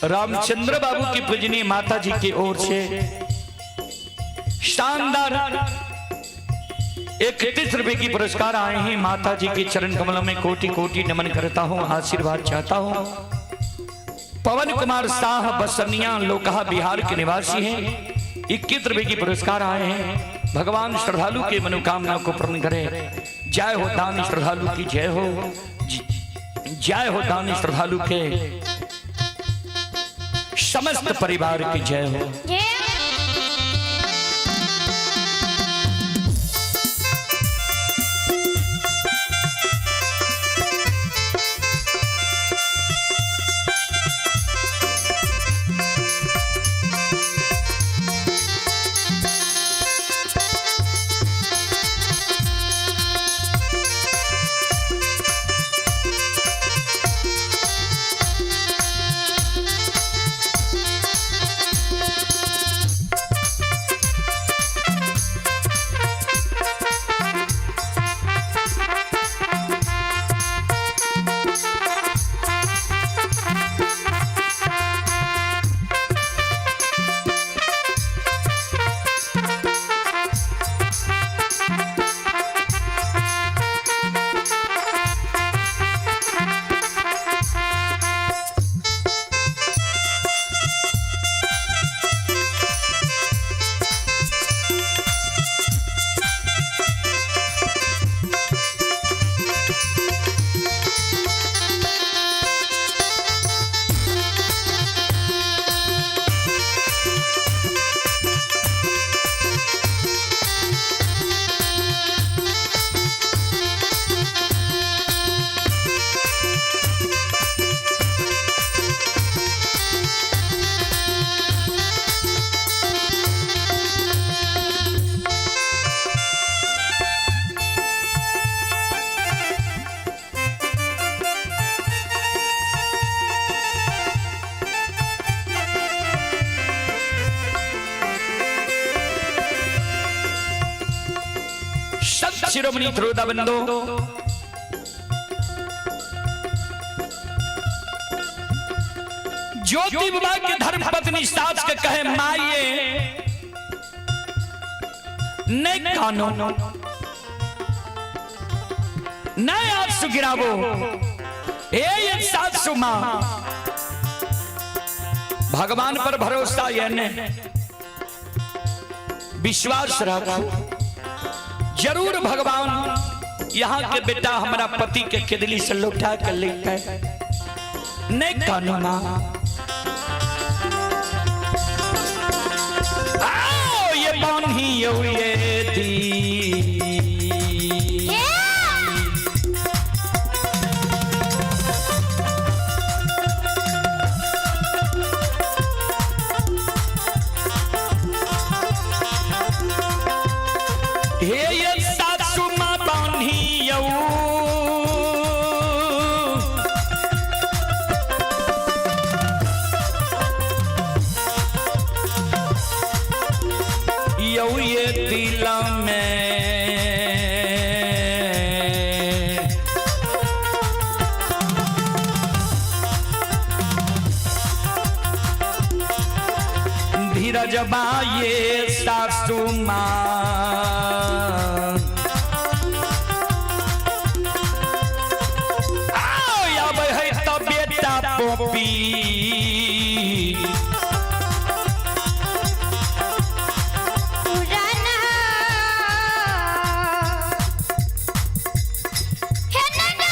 रामचंद्र बाबू की पूजनीय माता जी की ओर से शानदार 31 रुपए की पुरस्कार आए हैं। माता जी के चरण कमलों में कोटि कोटि नमन करता हूं, आशीर्वाद चाहता हूं। पवन कुमार शाह बसनिया लोकहा बिहार के निवासी हैं। 21 रुपए की पुरस्कार आए हैं। भगवान श्रद्धालु के मनोकामना को पूर्ण करे। जय हो दान श्रद्धालु की जय हो, जय हो दान श्रद्धालु के समस्त परिवार की जय हो।
जय।
संत शिरोमणि श्रोता बंधो, ज्योति बाबा के धर्म पत्नी सास के कहे, माइये, नहीं कानो, नहीं आंसू गिरावो। ए ये सासू मां, भगवान पर भरोसा ये ने विश्वास रखो, जरूर भगवान यहाँ के बेटा हमारा पति के केदली से लौटा कर लेता है। नहीं कानो मां। आओ ये बान्ही ये दी।
हे।
हे ये सासू मां बान्ही। यौ ये दिल में धीरज ये सासू मां। आओ आबै है त बेटा पोपी।
पुराना हे नाना।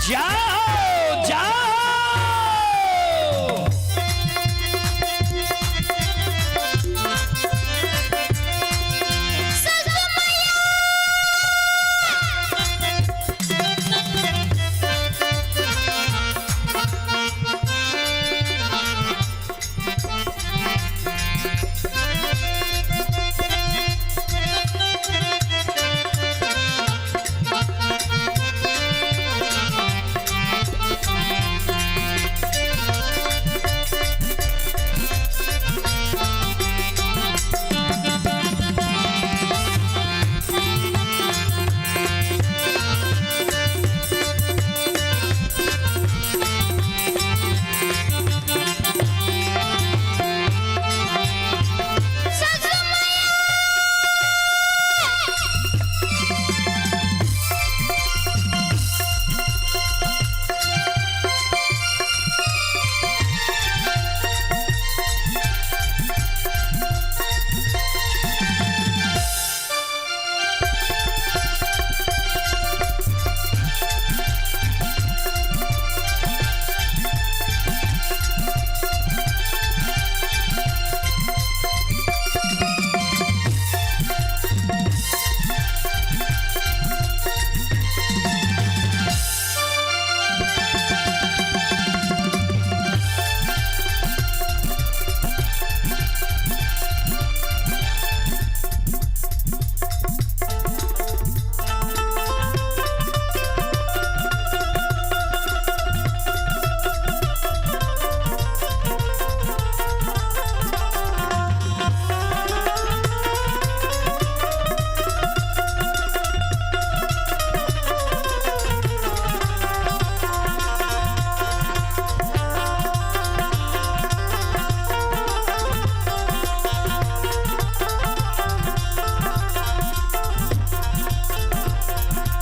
जाओ जाओ।
सासू मैया।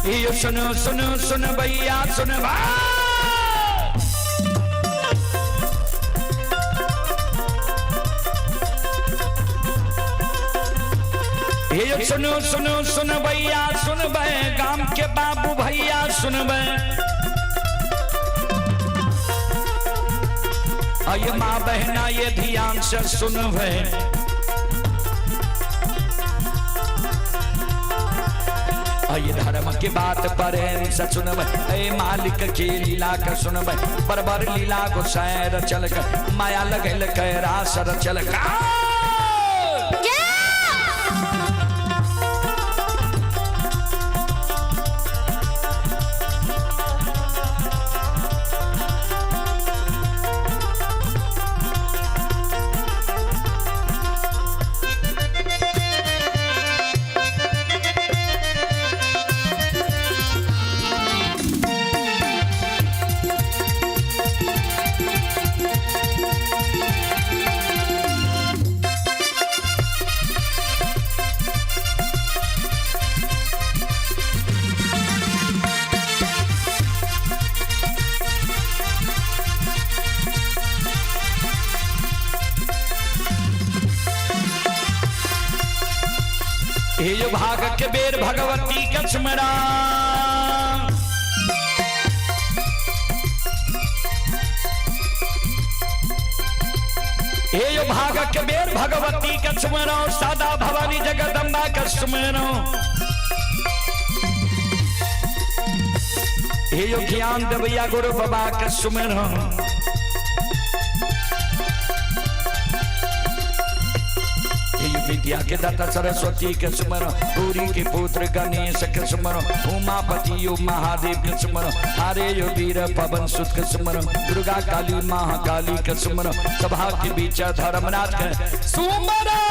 ये सुनो सुनो सुन भैया सुन भाई। ये सुनो सुनो सुन भैया सुन बे, गाम के बाबू भैया सुन बे, ये माँ बहना ये ध्यान से सुन बे। ये धर्म की बात प्रेम से सुनब, ए मालिक के लीला के सुनब, बरबर लीला गोसाई रचल कर, माया लगल के रास रचल का। हे भाग के बेर भगवती के सुमरा, हे भाग के बेर भगवती के सुमरो, सादा भवानी जगदम्बा के सुमरो। हे ज्ञान देवैया गुरु बाबा के सुमरो। विद्या के दाता सरस्वती के सुमरो, गौरी के पुत्र गणेश के सुमरो, उमापति यो महादेव के सुमरो, हरे यो वीर पवन सुत के सुमरो, दुर्गा काली महाकाली के सुमरो, सभा के बीच धर्मनाथ के सुमरो।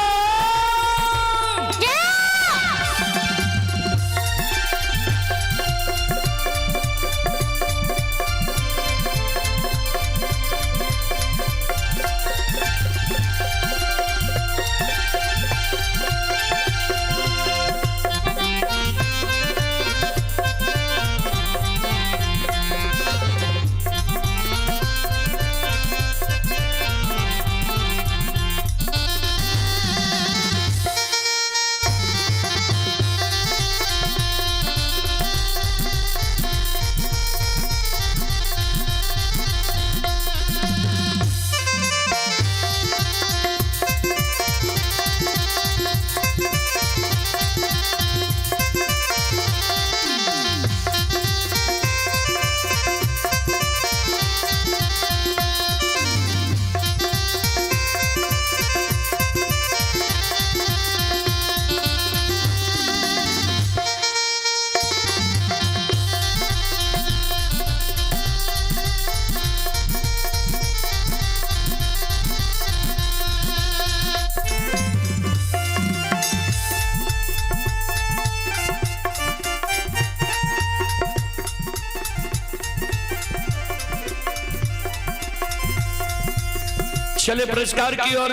चले पुरस्कार की ओर।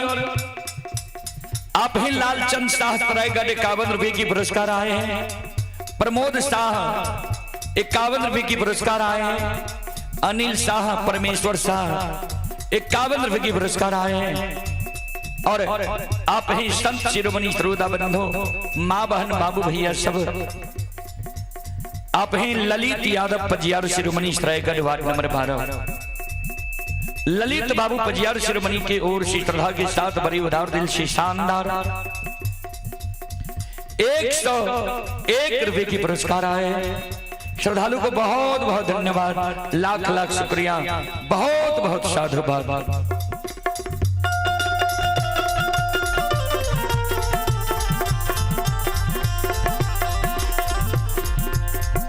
आप ही लालचंद शाह सरायगढ़ 51 रुपए की पुरस्कार आए हैं। प्रमोद शाह 51 रुपए की पुरस्कार आए हैं। अनिल शाह, परमेश्वर शाह 51 रुपए की पुरस्कार आए हैं। और आप ही संत शिरोमणि श्रोता बंधो, माँ बहन बाबू भैया सब, आप ही ललित यादव पजियार शिरोमणि सरायगढ़ वार्ड नंबर 12, ललित बाबू पजियार शिरोमणि के ओर से श्रद्धा के साथ बड़ी उदार दिल से शानदार 101 रुपए की पुरस्कार आए। श्रद्धालु को बहुत बहुत धन्यवाद, लाख लाख शुक्रिया, बहुत बहुत साधुवाद।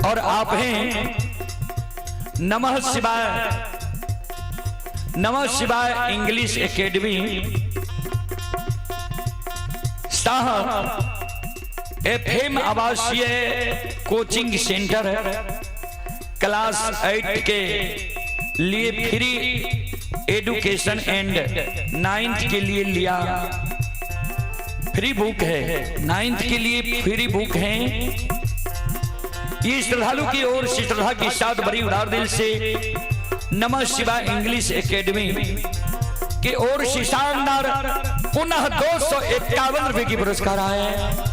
और आप हैं Namah Shivaya, Namah Shivaya English academy Shah FM आवासीय कोचिंग सेंटर है। क्लास 8 के लिए फ्री एडुकेशन एंड 9th के लिए लिया फ्री बुक है। 9th के लिए फ्री बुक है। ये श्रद्धालु की ओर से श्रद्धा के साथ बड़ी उदार दिल से नमः शिवाय इंग्लिश एकेडमी के ओर से शानदार पुनः 251 रुपए की पुरस्कार आए हैं।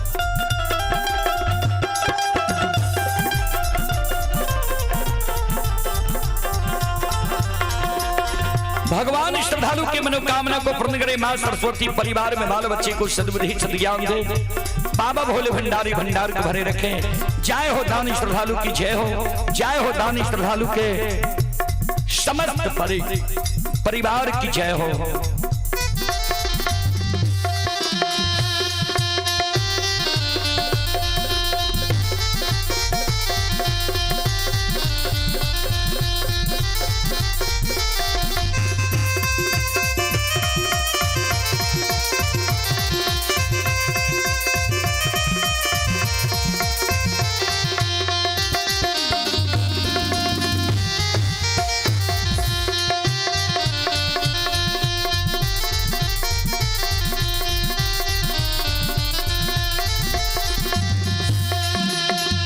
भगवान श्रद्धालु की मनोकामना को पूर्ण करे। मां सरस्वती परिवार में बाल बच्चे को सद्बुद्धि सद्ज्ञान दे। बाबा भोले भंडारी भंडार को भरे रखें। जय हो दानी श्रद्धालु की जय हो। जय हो दानी श्रद्धालु के समस्त परिवार की जय हो।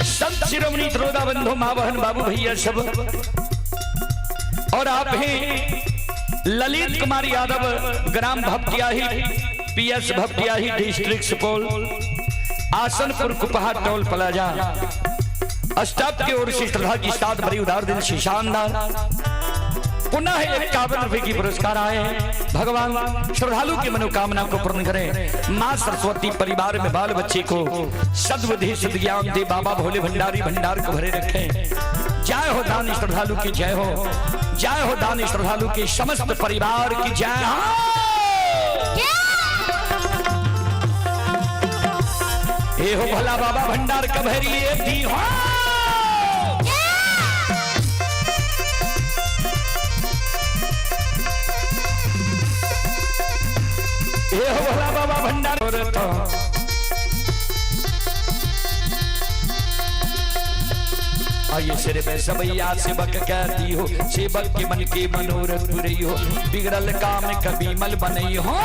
संत शिरोमणि त्रोदा बंधु माँ बहन बाबू भैया सब और आप हैं ललित कुमार यादव, ग्राम Bhaptiyahi, PS Bhaptiyahi, district Supaul, Asanpur Kupaha toll plaza. Staff की ओर से श्रद्धा की साथ भरी उदार दिल से शानदार पुनः 51 रुपए की पुरस्कार आए हैं। भगवान श्रद्धालु की मनोकामना को पूर्ण करें। माँ सरस्वती परिवार में बाल बच्चे को सद्बुद्धि सद्ज्ञान दे। बाबा भोले भंडारी भंडार को भरे रखें। जय हो दानी श्रद्धालु की जय हो। जय हो दानी श्रद्धालु के समस्त परिवार की जय हो। हे हो भला बाबा भंडार कभरी दी हो। हे हो भोला बाबा भंडार तो आइए सिर में सबैया सेवक कहती हो, सेवक के मन के मनोरथ पुरई हो, बिगड़ल काम कभी मल बनई हो।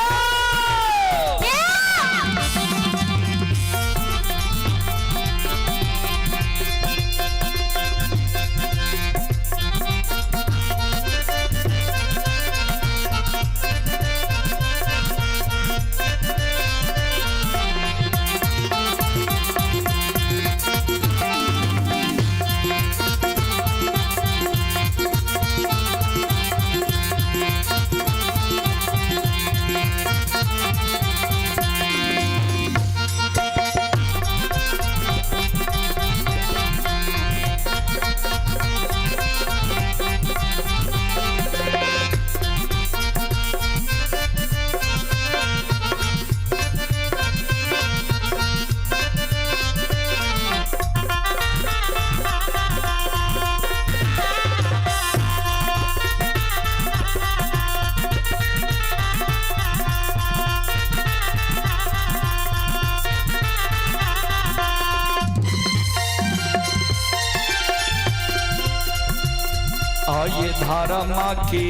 आये धारा माँ की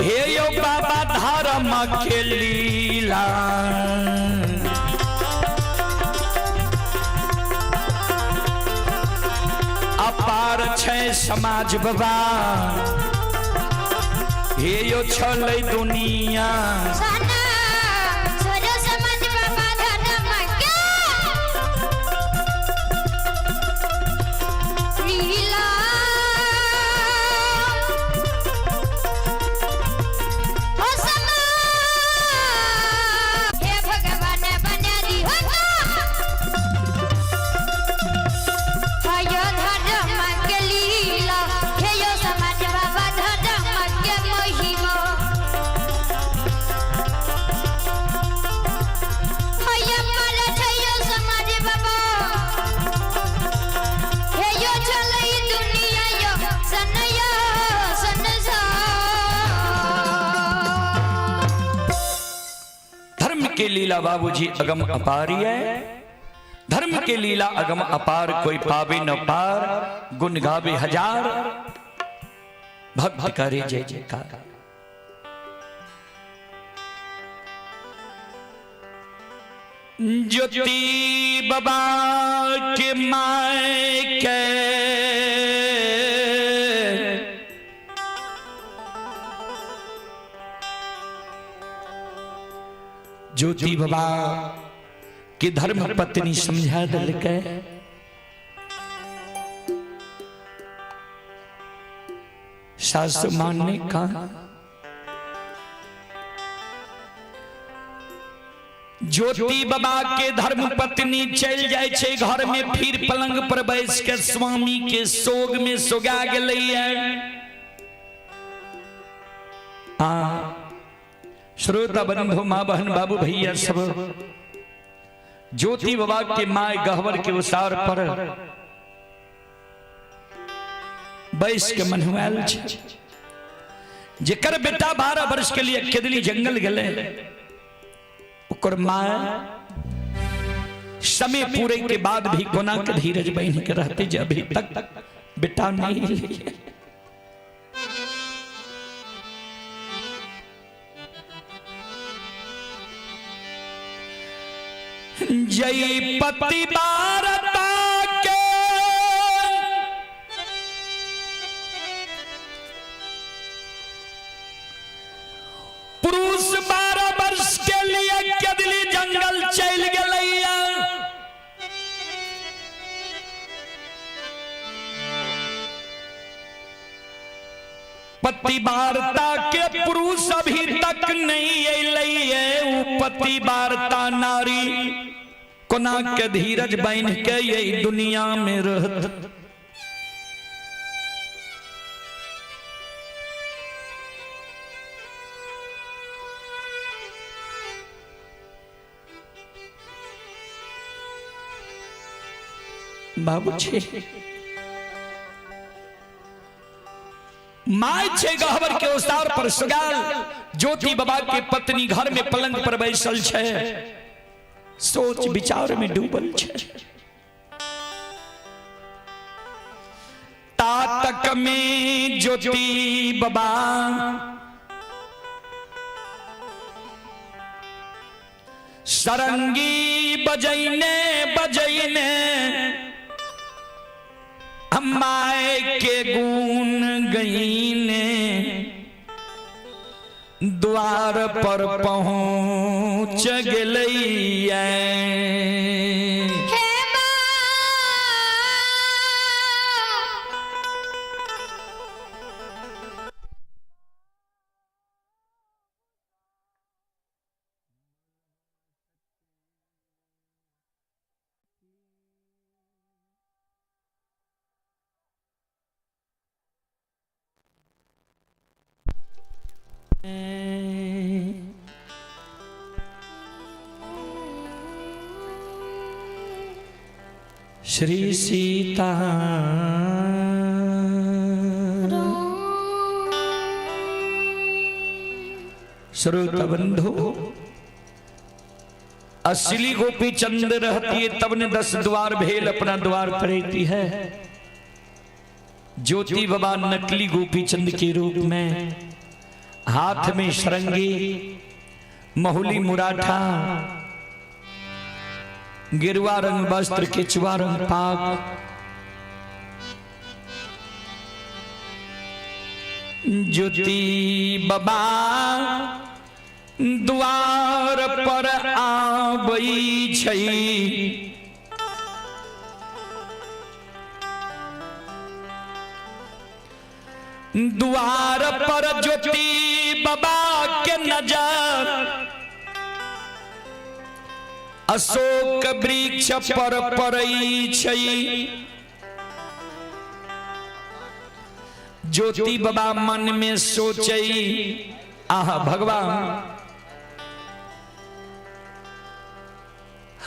हे यो बाबा धारा माँ के लीला अपार छै समाज बाबा। हे यो छलै दुनिया धर्म के लीला बाबूजी अगम अपारी है। धर्म के लीला अगम अपार, कोई पावे न पार, गुण गावे हजार। भक्त करे जय जयकार। ज्योति बाबा के my के ज्योति बाबा के धर्म पत्नी समझा दिलकै। सासु मां ने कहा ज्योति बाबा के धर्म पत्नी चल जाए छे घर में, फिर पलंग पर बैस के स्वामी के सोग में सोगा गेलै है। आ श्रोता बंधु माँ बहन बाबू भैया सब, ज्योति बाबा के माँ गहवर के उसार पर बैस के मनुआल छे, जेकर बेटा 12 वर्ष के लिए केदली जंगल गेले, ओकर माँ समय पूरे के बाद भी कोना के धीरज बहन के रहते जे अभी तक बेटा नहीं एलै। जय पति बारता के पुरुष 12 वर्ष के लिए केदली जंगल चल गेलैया। पति वार्ता के पुरुष अभी तक नहीं अलै, उ पति वार्ता नारी कोना के धीरज बन के यही दुनिया में रहत। बाबू छे my छे गहबर के उसार पर सुगाल, ज्योति बाबा के पत्नी घर में पलंग पर बैसल छे, सोच विचार में डूबल छे। तातक में ज्योति बाबा सरंगी बजैने बजैने my के गुण गईने द्वार पर पहुंच गेलैया।
हे माँ
श्री सीता श्रोता बंधु, असली गोपी चंद रहती है तब ने 10 द्वार भेल अपना द्वार पर रहती है। ज्योति बाबा नकली गोपी चंद के रूप में, हाथ में सरंगी, महुली मुराठा, गिरुआ रंग वस्त्र, केचुआ रंग पाक, ज्योति बाबा द्वार पर आबई छै। द्वार पर ज्योति बाबा के नजर अशोक वृक्ष पर पड़ई छै। ज्योति बाबा मन में सोचई, आहा भगवान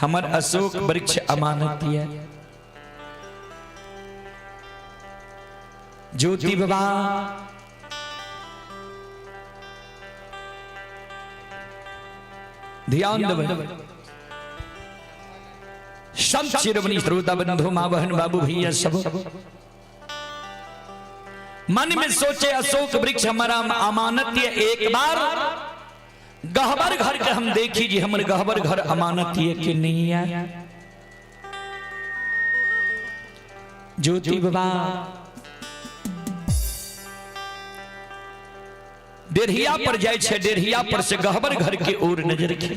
हमर अशोक वृक्ष अमानत है। ज्योति बाबा ध्यान देबै। संत शिरोमणि श्रोता बंधु माँ बहन बाबू भैया सब, मन में सोचे अशोक वृक्ष हमारा अमानत ये, एक बार गहबर घर के हम देखी जी हमर गहबर घर अमानत ये कि नहीं है। ज्योति बाबा डेढ़िया पर जाय छे, डेढ़िया पर से गहबर घर के ओर नजर के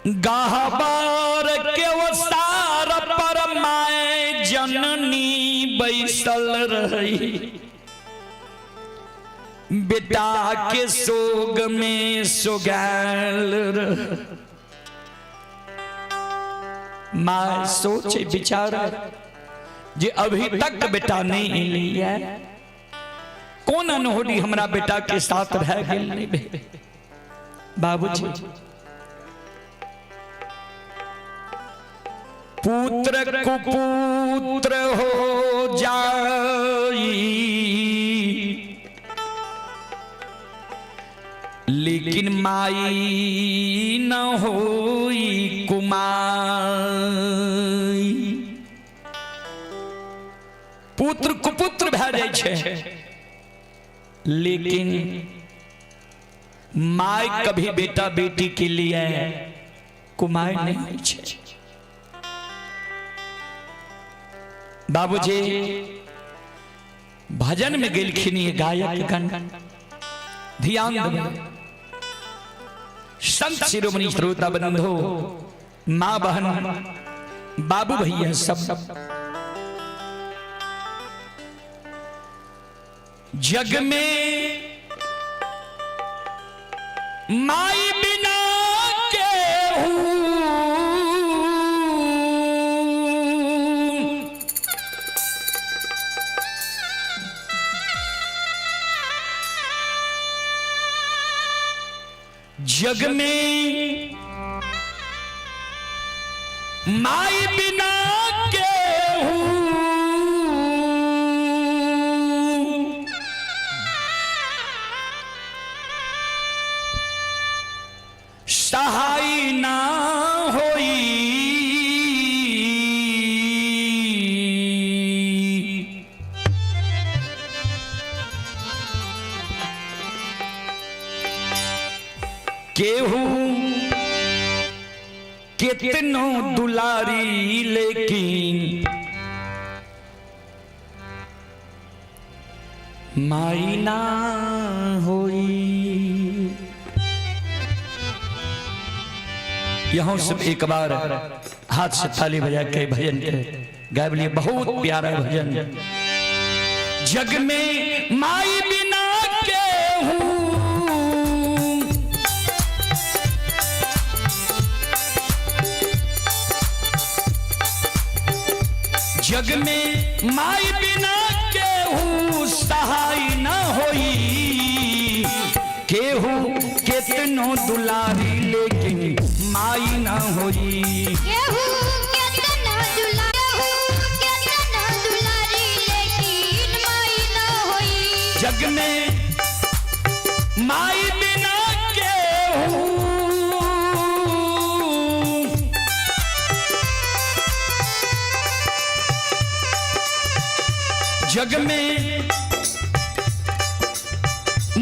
गहबर के ओसार पर माय जननी बैसल रही, बेटा के सोग में सोगैल रही। माँ सोचे विचार जे अभी तक बेटा नहीं लिया, कौन अनहोनी हमरा बेटा के साथ रह गेल नहीं बे। बाबूजी पुत्र कुपुत्र हो जाई, लेकिन माई न होई कुमाई। पुत्र कुपुत्र भए जाइ छै, लेकिन my कभी बेटा बेटी के लिए कुमाई नहीं होइ छै। बाबूजी भजन में गेलखिन ये गायक गण, ध्यान देबै संत शिरोमणि श्रोता बंधु, माँ बहन बाबू भैया सब, जग में माई बिना केहू जग में माई बिना केहू सहाय ना होई, केहू कितनो दुलारी लेकिन माई ना होई। यहाँ सब एक बार हाथ से ताली बजा के भजन के गायब लिए, बहुत प्यारा भजन। जग में माई बिना केहू जग में माई बिना केहू सहाय न होई, केहू केतनो दुलारी लेकिन माई न होई।
केहू केतनो दुलारी लेकिन माई न होई।
जग में माई बिना केहू जग में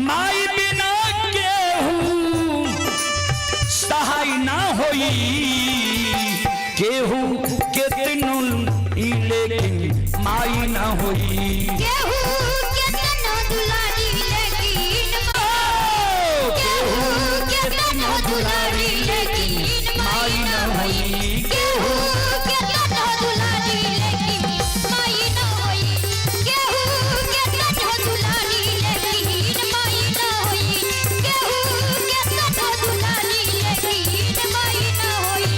माई बिना केहू सहाय ना होई, केहू केतनो लेकिन माई ना होई।
केहू केतनो दुलारी लेकिन केहू केतनो दुलारी लेकिन माई ना होई। केहू केतनो दुलारी लेकिन माई ना होई। केहू केतनो दुलारी लेकिन माई ना होई। केहू केतनो दुलारी लेकिन माई ना होई।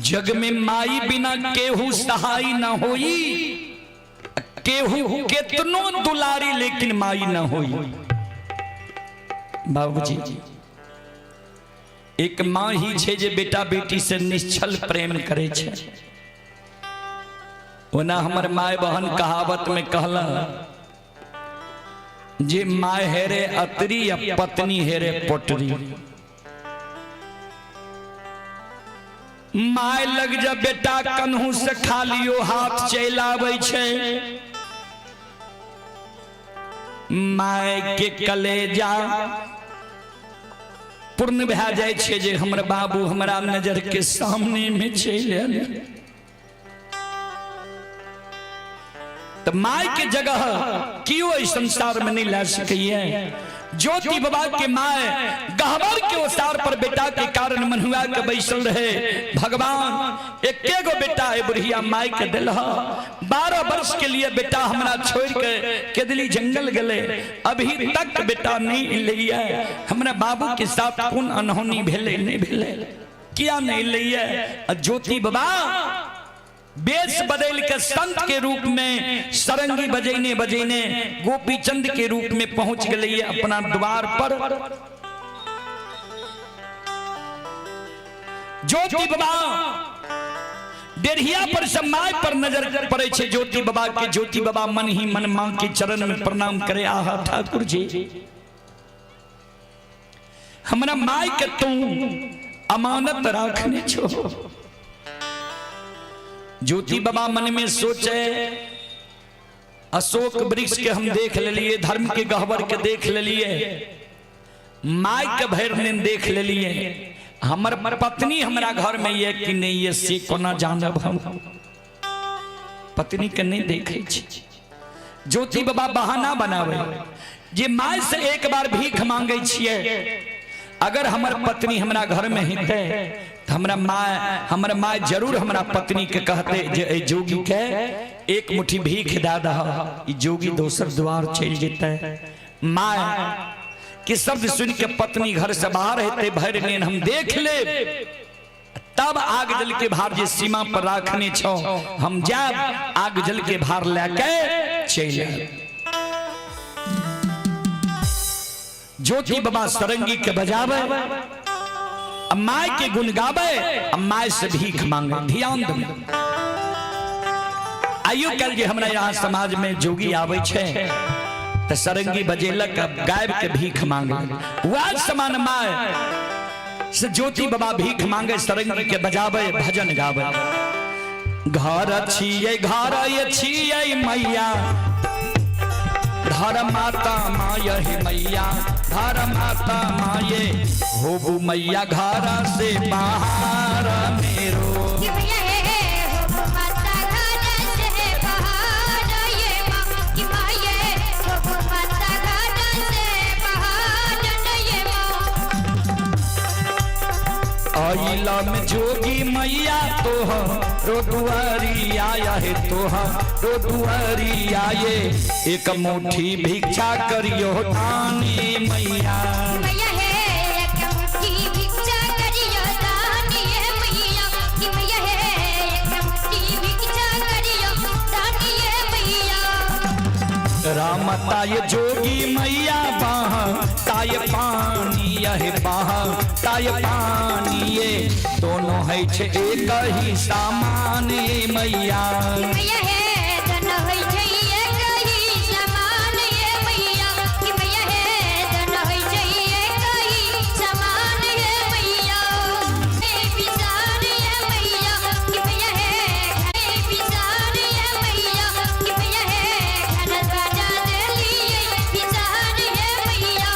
जग में माई बिना केहू सहाय न होई, केहू केतनो दुलारी लेकिन माई न होई। बाबूजी एक माँ ही छे जे बेटा बेटी से निश्चल प्रेम करे छे। ओना हमर my बहन कहावत में कहला जे my हेरे अतरी या पत्नी हेरे पोटरी। My लग जब बेटा कन्हू से खालियो हाथ चलि आबै छै, माय के कलेजा पूर्ण भए जाइ छै जे हमर बाबू हमरा नजर के सामने में चलि आयल। तऽ माय के जगह केओ एहि संसार में नहीं ला सकैए। ज्योति बाबा के my गहबर के ओसार पर बेटा के कारण मनुआ के बैसल रहे। भगवान एके गो बेटा है बुढ़िया माय के दिल, 12 वर्ष के लिए बेटा हमरा छोड़ के केदली जंगल गले, अभी तक बेटा नहीं एलैया। हमरा बाबू के साथ कोन अनहोनी भेलै, नहीं भेलै, किया नहीं एलैया? आ ज्योति बाबा वेश बदल के संत के रूप में सरंगी बजैने बजैने गोपीचंद के रूप में पहुंच गए अपना द्वार पर। ज्योति बाबा डेढ़िया पर से my पर नजर पड़े छे ज्योति बाबा के। ज्योति बाबा मन ही मन मां के चरण में प्रणाम करे, आहा ठाकुर जी, हमरा my के तू अमानत राखने छो। ज्योति बाबा मन में सोचे, अशोक वृक्ष के हम देख लेलिए, धर्म के गहबर के देख लेलिए, my के भरि दिन देख लेलिए, हमर पत्नी हमरा घर में ये कि नहीं ये से कोना जानब, हम पत्नी के नहीं देखे छी। ज्योति बाबा बहाना बनावे जे my से एक बार भीख मांगे छिए, अगर हमर पत्नी हमरा घर में हेतै तऽ हमर my जरूर हमरा पत्नी के कहते जे एहि जोगी के एक मुट्ठी भीख दए दह, ई जोगी दोसर द्वार चलि जेतै। My के शब्द सुन के पत्नी घर से बाहर हेतै, भरि दिन हम देख लेब, तब आग जल के भार जे सीमा पर राखने छौ हम जायब, आग जल के भार लए के चलि आयब। ज्योति बाबा सरंगी के बजावे, my के गुण गावे, my से भीख मांगे। ध्यान देबै, आइयो कल जे हमरा यहाँ समाज में जोगी आबै छै तऽ सरंगी बजेलक, गायब के भीख मांगे। वएह समान my से ज्योति बाबा भीख मांगे, सरंगी के बजावे, भजन गावे। घर छियै घर छियै मैया, धर माता my हे मैया, धर माता माये होबू मैया घर से बाहर मेरो।
कि मैया हे होबू माता घर से बाहर ये माँ, कि माये होबू माता घर से बाहर ये माँ।
अइला में जोगी मैया तोह रो दुआरी आया है, तोह रो दुआरी आये, एक मुट्ठी भिक्षा करियो दानी मैया।
मैया हे एक मुट्ठी भिक्षा करियो दानी ये मैया, कि मैया हे एक मुट्ठी भिक्षा करियो दानी ये मैया।
राम ताय जोगी मैया बाह ताय पानी यह बाह ताय पानी, ये दोनों है छे एक ही सामान मैया।
मैया हे दोनों है छे एक ही समान ये मैया, कि मैया हे दोनों है छे एक ही समान ये मैया। हे बिसार ये मैया, कि मैया हे हे बिसार ये मैया, कि मैया हे घर द्वारा देलिए बिसार ये मैया।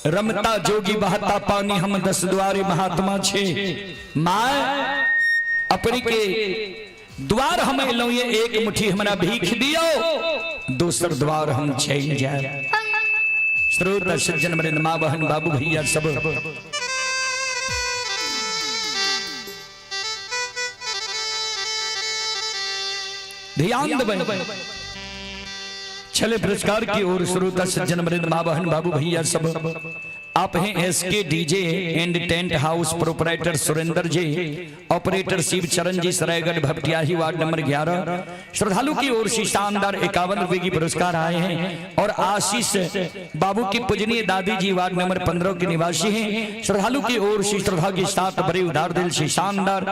रमता जोगी बहता पानी, हम दस द्वारे महात्मा छे। My अपनी के द्वार हम एलहुँ, ये एक मुट्ठी हमरा भीख दियो, दोसर द्वार हम चलि जाए। श्रोता सज्जन वृंद, माँ बहन बाबू भैया सब, ध्यान देबै। छले पुरस्कार की ओर श्रोता सज्जन वृंद, माँ बहन बाबू भैया सब, आप हैं S K DJ and tent house proprietor Surendra ji, operator Shiv Charan ji, Saraigarh Bhaptiyahi ward number 11। श्रद्धालु की ओर से शानदार 51 रुपए की पुरस्कार आए हैं और आशीष बाबू की पूजनीय दादी जी वार्ड नंबर 15 के निवासी हैं। श्रद्धालु की ओर से श्रद्धा के साथ बड़े उदार दिल से शानदार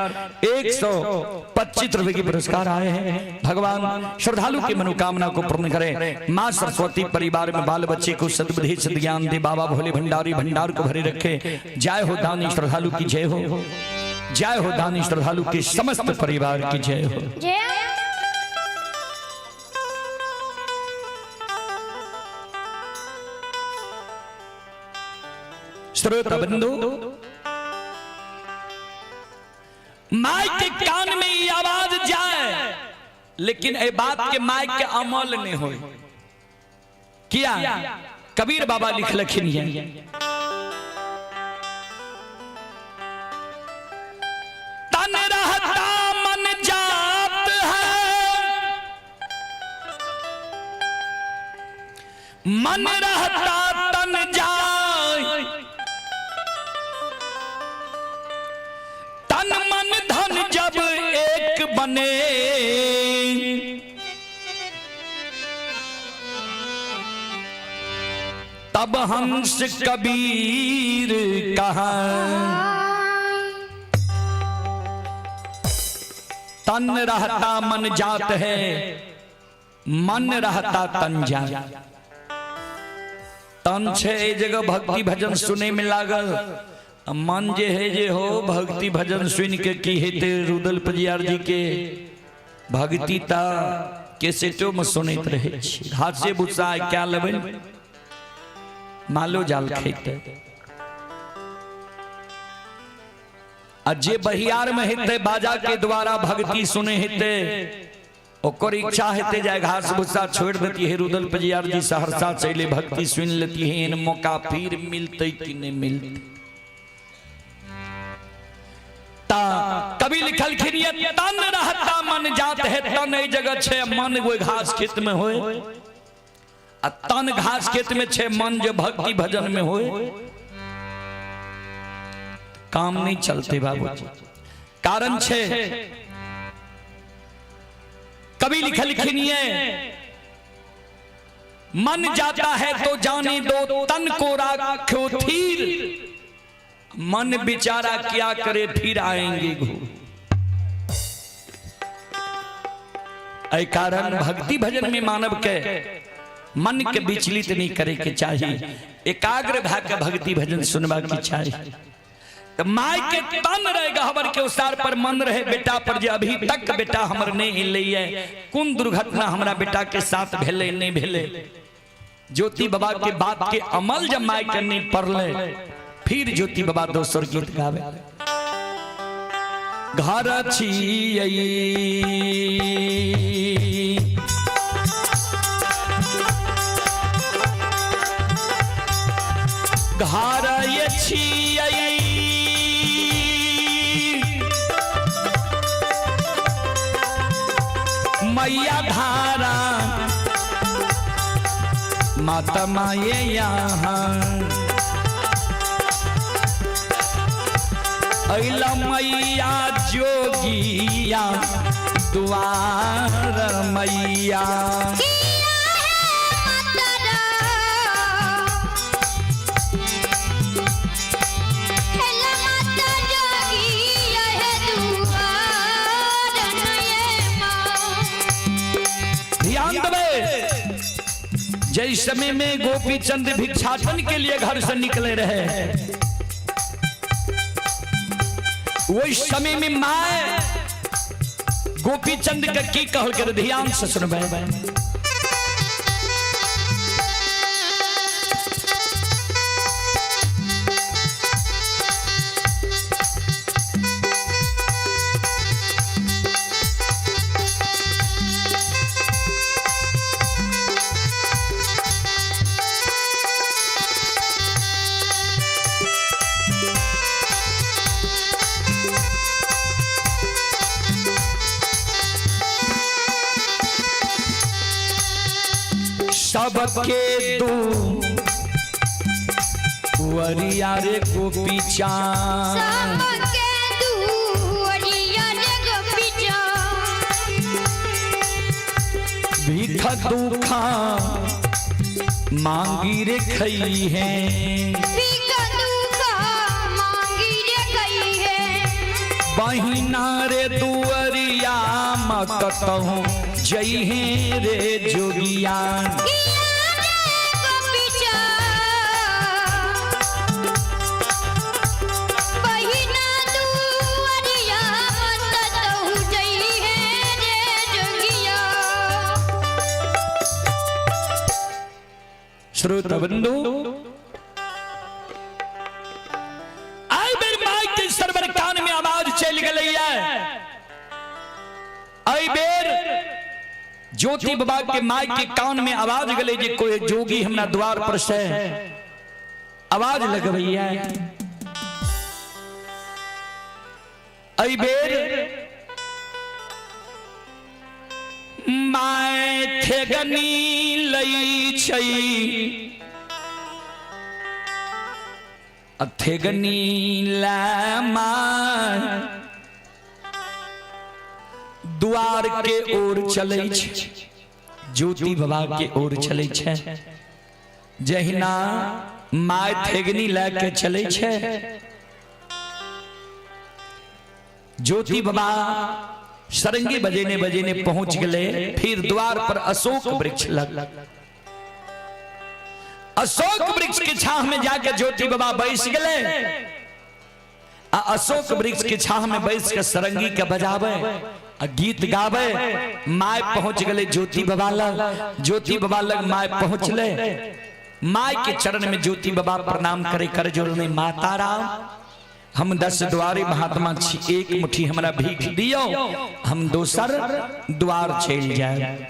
125 रुपए की पुरस्कार आए हैं। भगवान श्रद्धालु की मनोकामना को पूर्ण करे। माँ सरस्वती परिवार में बाल बच्चे को सद्बुद्धि सद्ज्ञान दे। बाबा भोले भंडारी दानी भंडार को भरे रखे। जय हो दानी श्रद्धालु की जय हो, जय हो दानी श्रद्धालु के समस्त परिवार की जय हो।
जय।
श्रोता बंधु, माइक के कान में ये आवाज जाए, लेकिन ए बात के माइक के अमल नहीं हो। किया कबीर बाबा लिख लखिन है, तन रहता मन जात है, मन रहता तन जाए, तन मन धन जब एक बने, तब हंस कबीर कहा। तन रहता मन जात है, मन रहता तन जात। तन छे ए जगह भक्ति भजन सुने में लागल, मन जे है जे हो भक्ति भजन सुन के की हेते रुदल पजियार जी के भक्ति ता कैसेटो में सुनैत रहे छी। घासे भूसा क्या लेबै, मालो जाल खेते। आ जे बहियार में हेते बाजा के द्वारा भक्ति सुने हेते, ओकर इच्छा हेते जाए घास भूसा छोड़ देती है रुदल पजियार जी सहरसा चले भक्ति सुन लेती है, एहन मौका फिर मिलते कि नहीं मिलते। ता कवि लिखलखिन ये तन रहता मन जात है, तन एहि जगह छे, मन कोई घास खेत में होए, आ तन घास खेत में छे, मन जो भक्ति भजन में होए, काम नहीं चलते बाबूजी। कारण छे कवि लिखलखिन ये मन जाता है तो जाने दो, तन को राखो their, मन बेचारा क्या करे फिर आएंगे घूर। एहि कारण भक्ति भजन में मानव के मन के विचलित नहीं करे के चाहिए, एकाग्र भा के भक्ति भजन सुनबा के चाहिए। तो my के तन रहे गहबर के उसार पर, मन रहे बेटा पर जे अभी तक बेटा हमर नहीं एलै, कोन दुर्घटना हमरा बेटा के साथ भेलै नहीं भेलै। ज्योति बाबा के बात के अमल जब my के नहीं पड़ले, फिर ज्योति बाबा दोसर गीत गावे। घर छियै घर ये छियै मैया धारा माता माये यहाँ अइला मैया जोगिया द्वार मैया। ध्यान देवे, जै समय में गोपी चंद भिक्षाटन के लिए घर से निकले रहे, वही समय में माए गोपी चंद के की कहल कर, ध्यान से सुनबे। सबके दू वरिया रे गोपी चांद,
सबके दुअरिया रे गोपी चांद,
भीख दुखा मांगी रे खई है,
भीख दुखा मांगी रे खई है,
बहिना रे दुअरिया मत कहूँ जई है रे जोगिया।
किया रे गोपी चांद,
श्रोता बंधु, आई बेर माइक के सरवर कान में आवाज चल गई है। आई बेर ज्योति बाबा के माइक के कान में आवाज गले जे कोई जोगी हमरा द्वार पर से आवाज लगवैया। आई बेर my थेगनी लई छई, अथेगनी ला my द्वार के ओर चलै छै, ज्योति बाबा के ओर चलै छै। जहिना my थेगनी लए के चलै छै, ज्योति बाबा सरंगी बजेने बजेने पहुंच गए। फिर द्वार पर अशोक वृक्ष लग, अशोक वृक्ष के छाह में जाके ज्योति बाबा बैस गए। आ अशोक वृक्ष के छाह में बैस के सरंगी के बजावे आ गीत गावे। My पहुंच गए ज्योति बाबा लग, ज्योति बाबा लग my पहुंचले। My के चरण में ज्योति बाबा प्रणाम करे कर जोड़ने, माता राम हम 10 द्वारे महात्मा छी, एक मुट्ठी हमरा भीख दियो, हम दोसर द्वार चल जाए।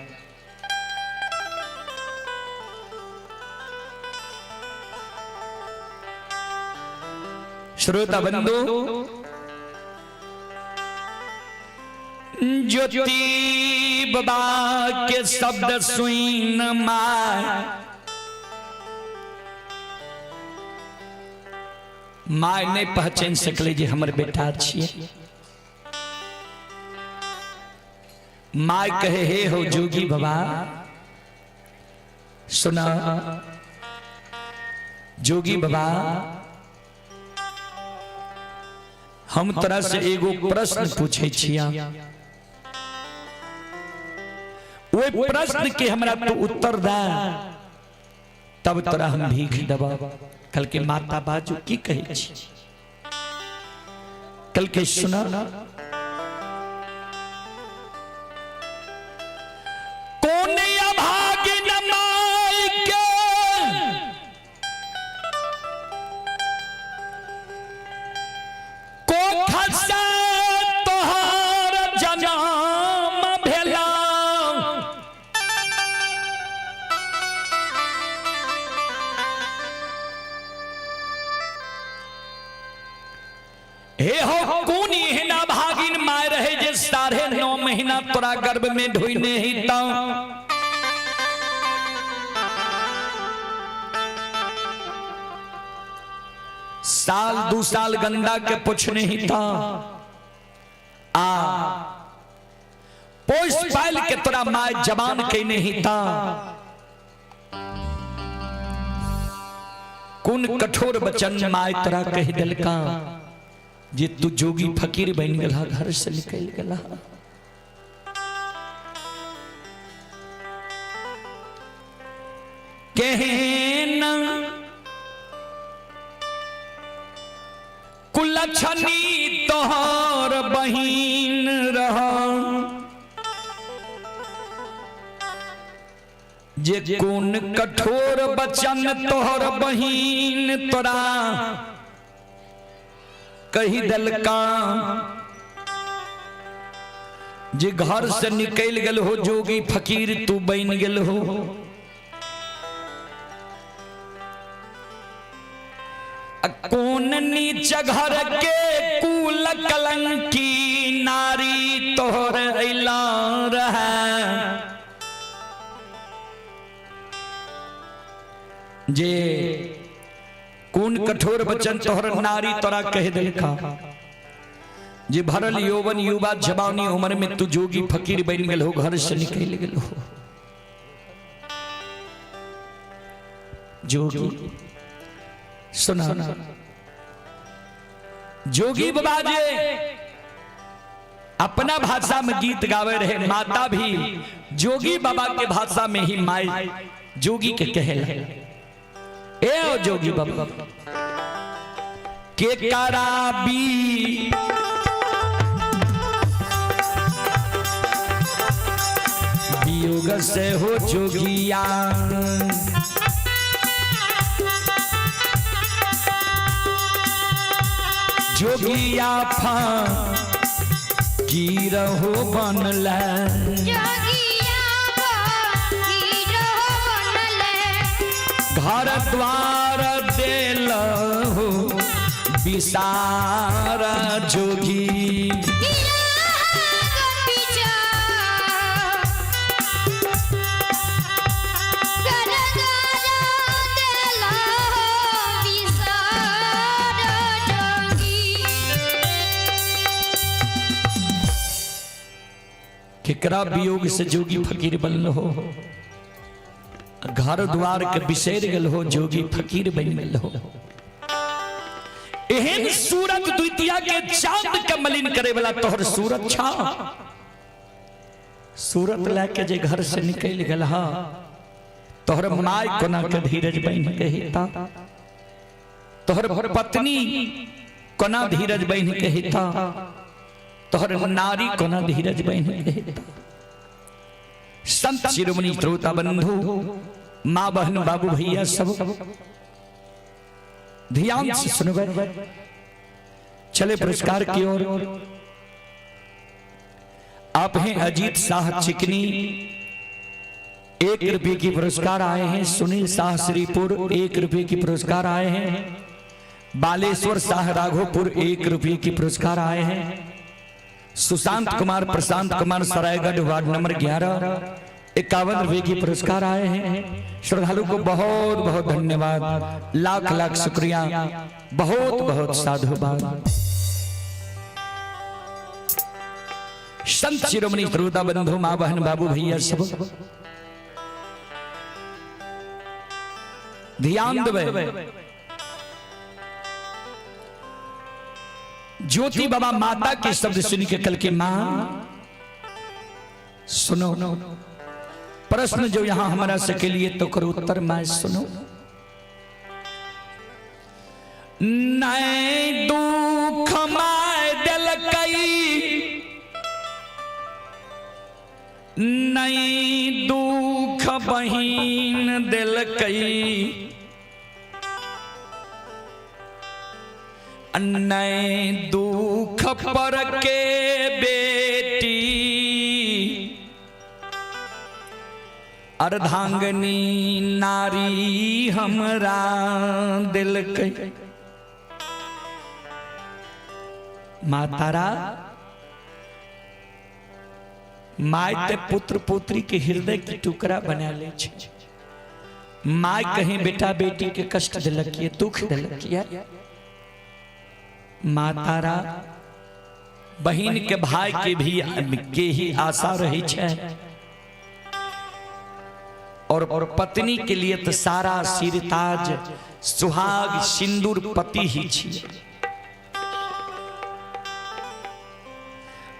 श्रोता बंधु, ज्योति बाबा के शब्द सुन my my नहीं पहचान सकले जे हमर बेटा छिए। My कहे हे हो जोगी बाबा, सुना जोगी बाबा, हम तोरा से एगो प्रश्न पूछे छिया, ओहि प्रश्न के हमरा तू उत्तर दे तब तोरा हम भीख देबा। कल के माता बाजू की कहै छी? कल के सुना, कोन अभागिन my के कोख से तोहर जनम भेला, हे हो कोन एहन अभागिन my रहे जे 9.5 महीना तोरा गर्भ में ढोइने ही ता। साल 2 साल गंदा के पुछने ही था, आ पोस पाल के तोरा my जवान केने ही था। कोन कठोर वचन my तोरा कह दिलका जे तू जोगी फकीर बन गेला, घर से निकल गेला। केहन कुलछनी तोहर बहिन रह, जे कोन कठोर वचन तोहर बहिन तोरा कही दिलका, जे घर से निकल गेल हो जोगी फकीर तू बन गेल हो। कौन नीच घर के कुल कलंकी नारी तोहर अइला रहे, जे कौन कठोर वचन तोहर नारी तोरा कह दिलका, जे भरल यौवन युवा जवानी उम्र में तू जोगी फकीर बन गेल हो, घर से निकल गेल हो। जोगी सुना, जोगी बाबा जे अपना भाषा में गीत गावे रहे, माता भी जोगी बाबा के भाषा में ही my जोगी के कहेला, ए ओ जोगी बाबा के कराबी वियोग से हो जोगिया, जोगिया फा की रहो बनला।
जोगिया फकीर बनले।
घर द्वार देल हो विसार जोगी। केकरा वियोग से जोगी फकीर बनल हो, घर द्वार के बिसर गेल हो, जोगी फकीर बन गेल हो। एहन सूरत द्वितीय के चांद के मलिन करे वाला तोहर सूरत छा। सूरत लेके जे घर से निकल गेल हा, तोहर माय कोना के धीरज बन के हिता, तोहर पत्नी कोना धीरज बन के हिता, तोहर नारी कोना धीरज बन के हिता। संत शिरोमणि श्रोता बंधु, माँ बहन बाबू भैया सब ध्यान से सुनबे। चले पुरस्कार की ओर। आप हैं अजीत शाह चिकनी, 1 रुपये की पुरस्कार आए हैं। सुनील शाह श्रीपुर, 1 रुपये की पुरस्कार आए हैं। बालेश्वर शाह राघोपुर, 1 रुपये की पुरस्कार आए हैं। सुशांत कुमार प्रशांत कुमार सरायगढ़ वार्ड नंबर 11, 51 रुपये की पुरस्कार आए हैं। श्रद्धालु को बहुत बहुत धन्यवाद, लाख लाख शुक्रिया, बहुत बहुत साधुवाद। संत शिरोमणि श्रोता बंधु, माँ बहन बाबू भैया सब ध्यान देवे। ज्योति बाबा माता के शब्द सुन के कल के मां सुनो, प्रश्न जो यहां हमारा से के लिए तो करो उत्तर मां सुनो। नए दुख my दिलकई, नई दुख बहिन दिलकई, नए दुख पर के बेटी अर्धांगनी नारी हमरा दिलकई। मातारा my ते पुत्र पुत्री के हृदय के टुकड़ा बना ले छे। My कहीं बेटा बेटी के कष्ट दिलकिए, दुख दिलकिए। मातारा बहन के भाई के भी के ही आशा रही छे, और पत्नी के लिए तो सारा सिर ताज सुहाग सिंदूर पति ही छी।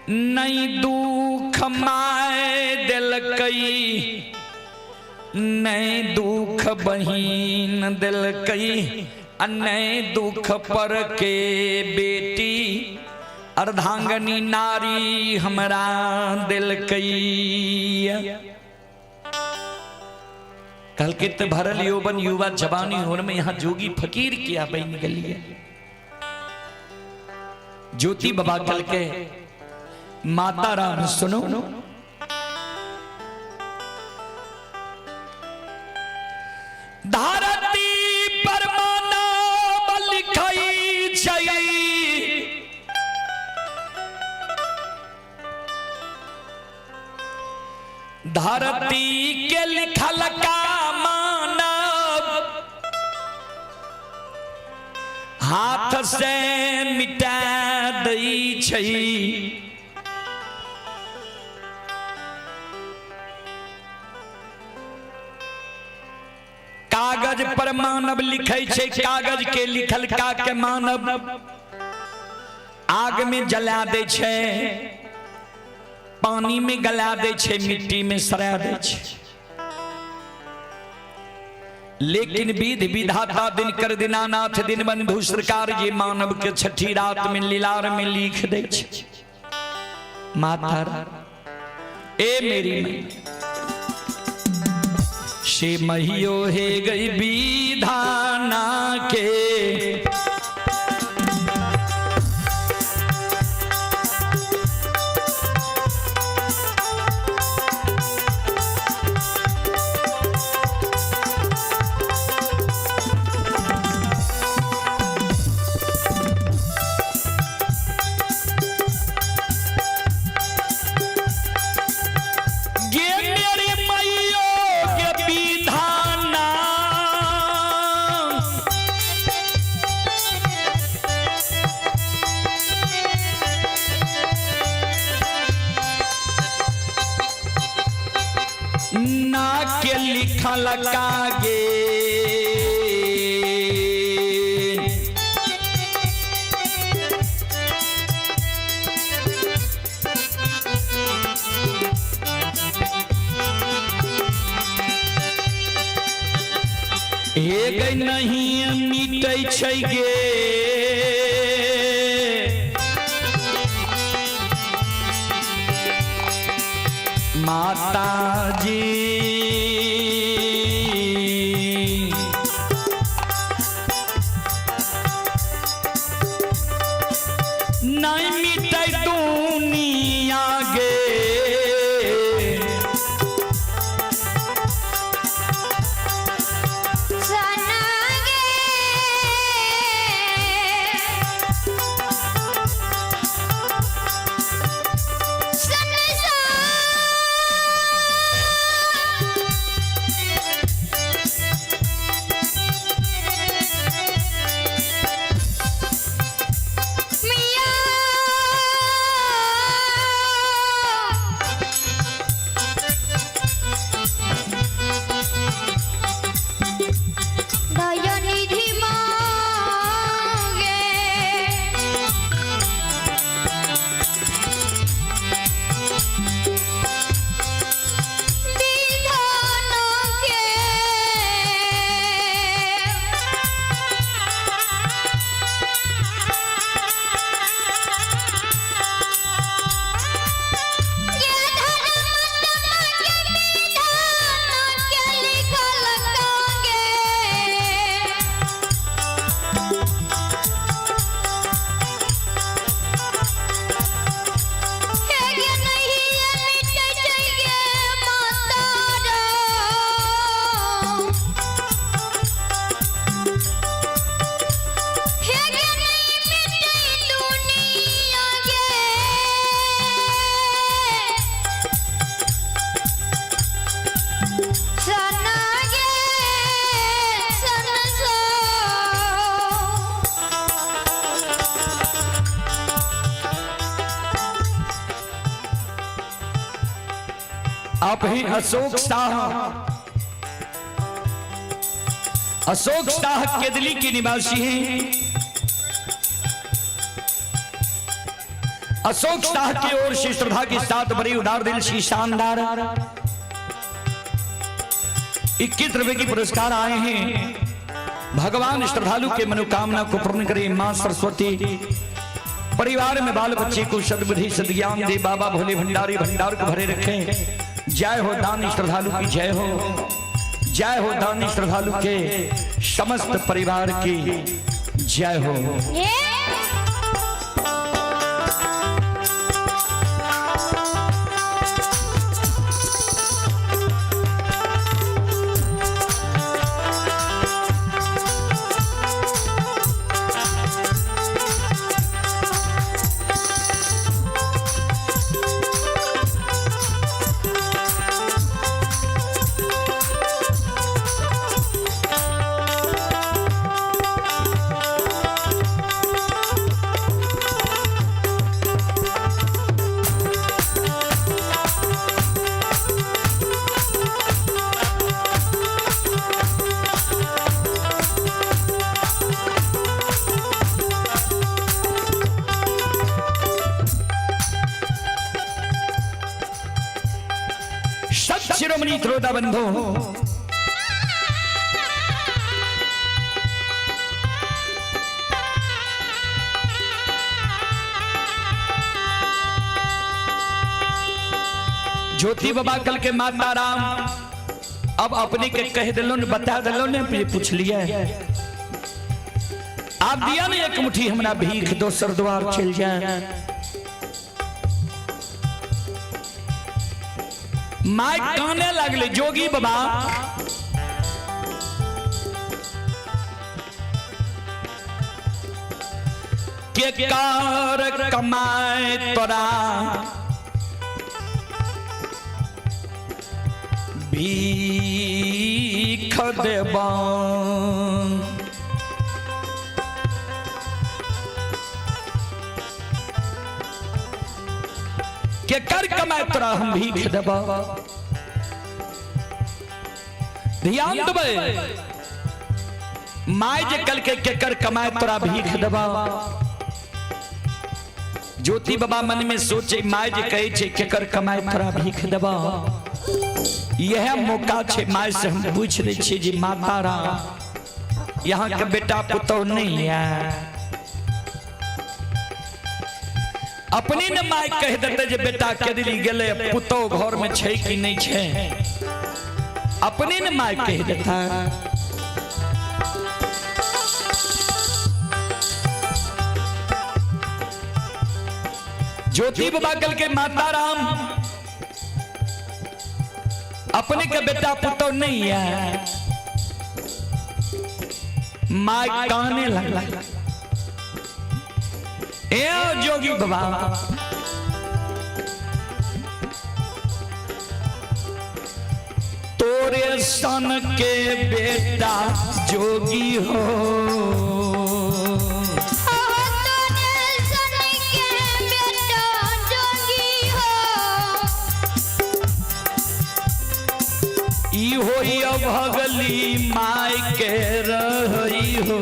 नहीं दुख my दिलकई, नहीं दुख बहिन दिलकई, नहीं दुख पर के बेटी अर्धांगनी नारी हमरा दिलकई। कल के तो भरल यौवन युवा जवानी होने में यहाँ जोगी फकीर किया बन गलिए। ज्योति बाबा कल के माता राम सुनो, धरती पर मानव लिखई छै, धरती के लिखल का मानव हाथ से मिटा दै छै। कागज पर मानव लिखै छै, कागज के लिखल का के मानव आग में जला दै छै, पानी में गला दै छै, मिट्टी में सड़ा दै छै। लेकिन विध विधाता दिनकर दीनानाथ दिन बंधु सरकार ये मानव के छठी रात में लीलार में लिख दै छै। माता ए मेरी से महियो हे गई विधाना के, विधना के लिखल कागे। हे गई नहीं मिटै छै गे, माताजी नहीं मिटै दुनिया गे।
सना गे संसार मिया दयानिधि मांगे। विधान के ये धर्म के विधान के लिखल कागे। हे गे नहीं मिटै छै गे माता रो। हे गे नहीं मिटै दुनिया गे। सना गे संसार।
आप हैं अशोक शाह, अशोक शाह केदली के निवासी हैं। अशोक शाह की ओर से श्रद्धा के साथ बड़ी उदार दिल सी शानदार 21 रुपए की पुरस्कार आए हैं। भगवान श्रद्धालु के मनोकामना को पूर्ण करे। मां सरस्वती परिवार में बाल बच्चे को सद्बुद्धि सद्ज्ञान दे। बाबा भोले भंडारी भंडार को भरे रखें। जय हो दानी श्रद्धालु की जय हो, जय हो दानी श्रद्धालु के समस्त परिवार की जय हो।
ये
सत शिरोमणि त्रोदा बंधु, ज्योति बाबा कल के माता राम अब अपने के कह दिलो ने बता दिलो ने फिर पूछ लिया आप दिया ने एक मुट्ठी हमरा भीख दोसर द्वार चल जाए। My काने लगले जोगी बाबा के कार कमाए तोरा भीख देबा। के कर कमाए तोरा हम भीख देबा। ध्यान देबै। माय जे कल के केकर कमाए तोरा भीख देबा। ज्योति बाबा मन में सोचे, माय जे कहे छे केकर कमाए तोरा भीख देबा, यह मौका छे माय से हम पूछ दै छियै जे माता राम यहाँ के बेटा पुतोह नहीं है। अपने ने my कह देते जे बेटा केदली गेले, पुतोह घर में छे कि नहीं छे, अपने ने my कह देता। ज्योति बाबा कल के माता राम अपने के बेटा पुतोह नहीं है। My काने लगला, ए जोगी बाबा तोरे सन के बेटा जोगी हो, ई होई अभगली my के रही हो।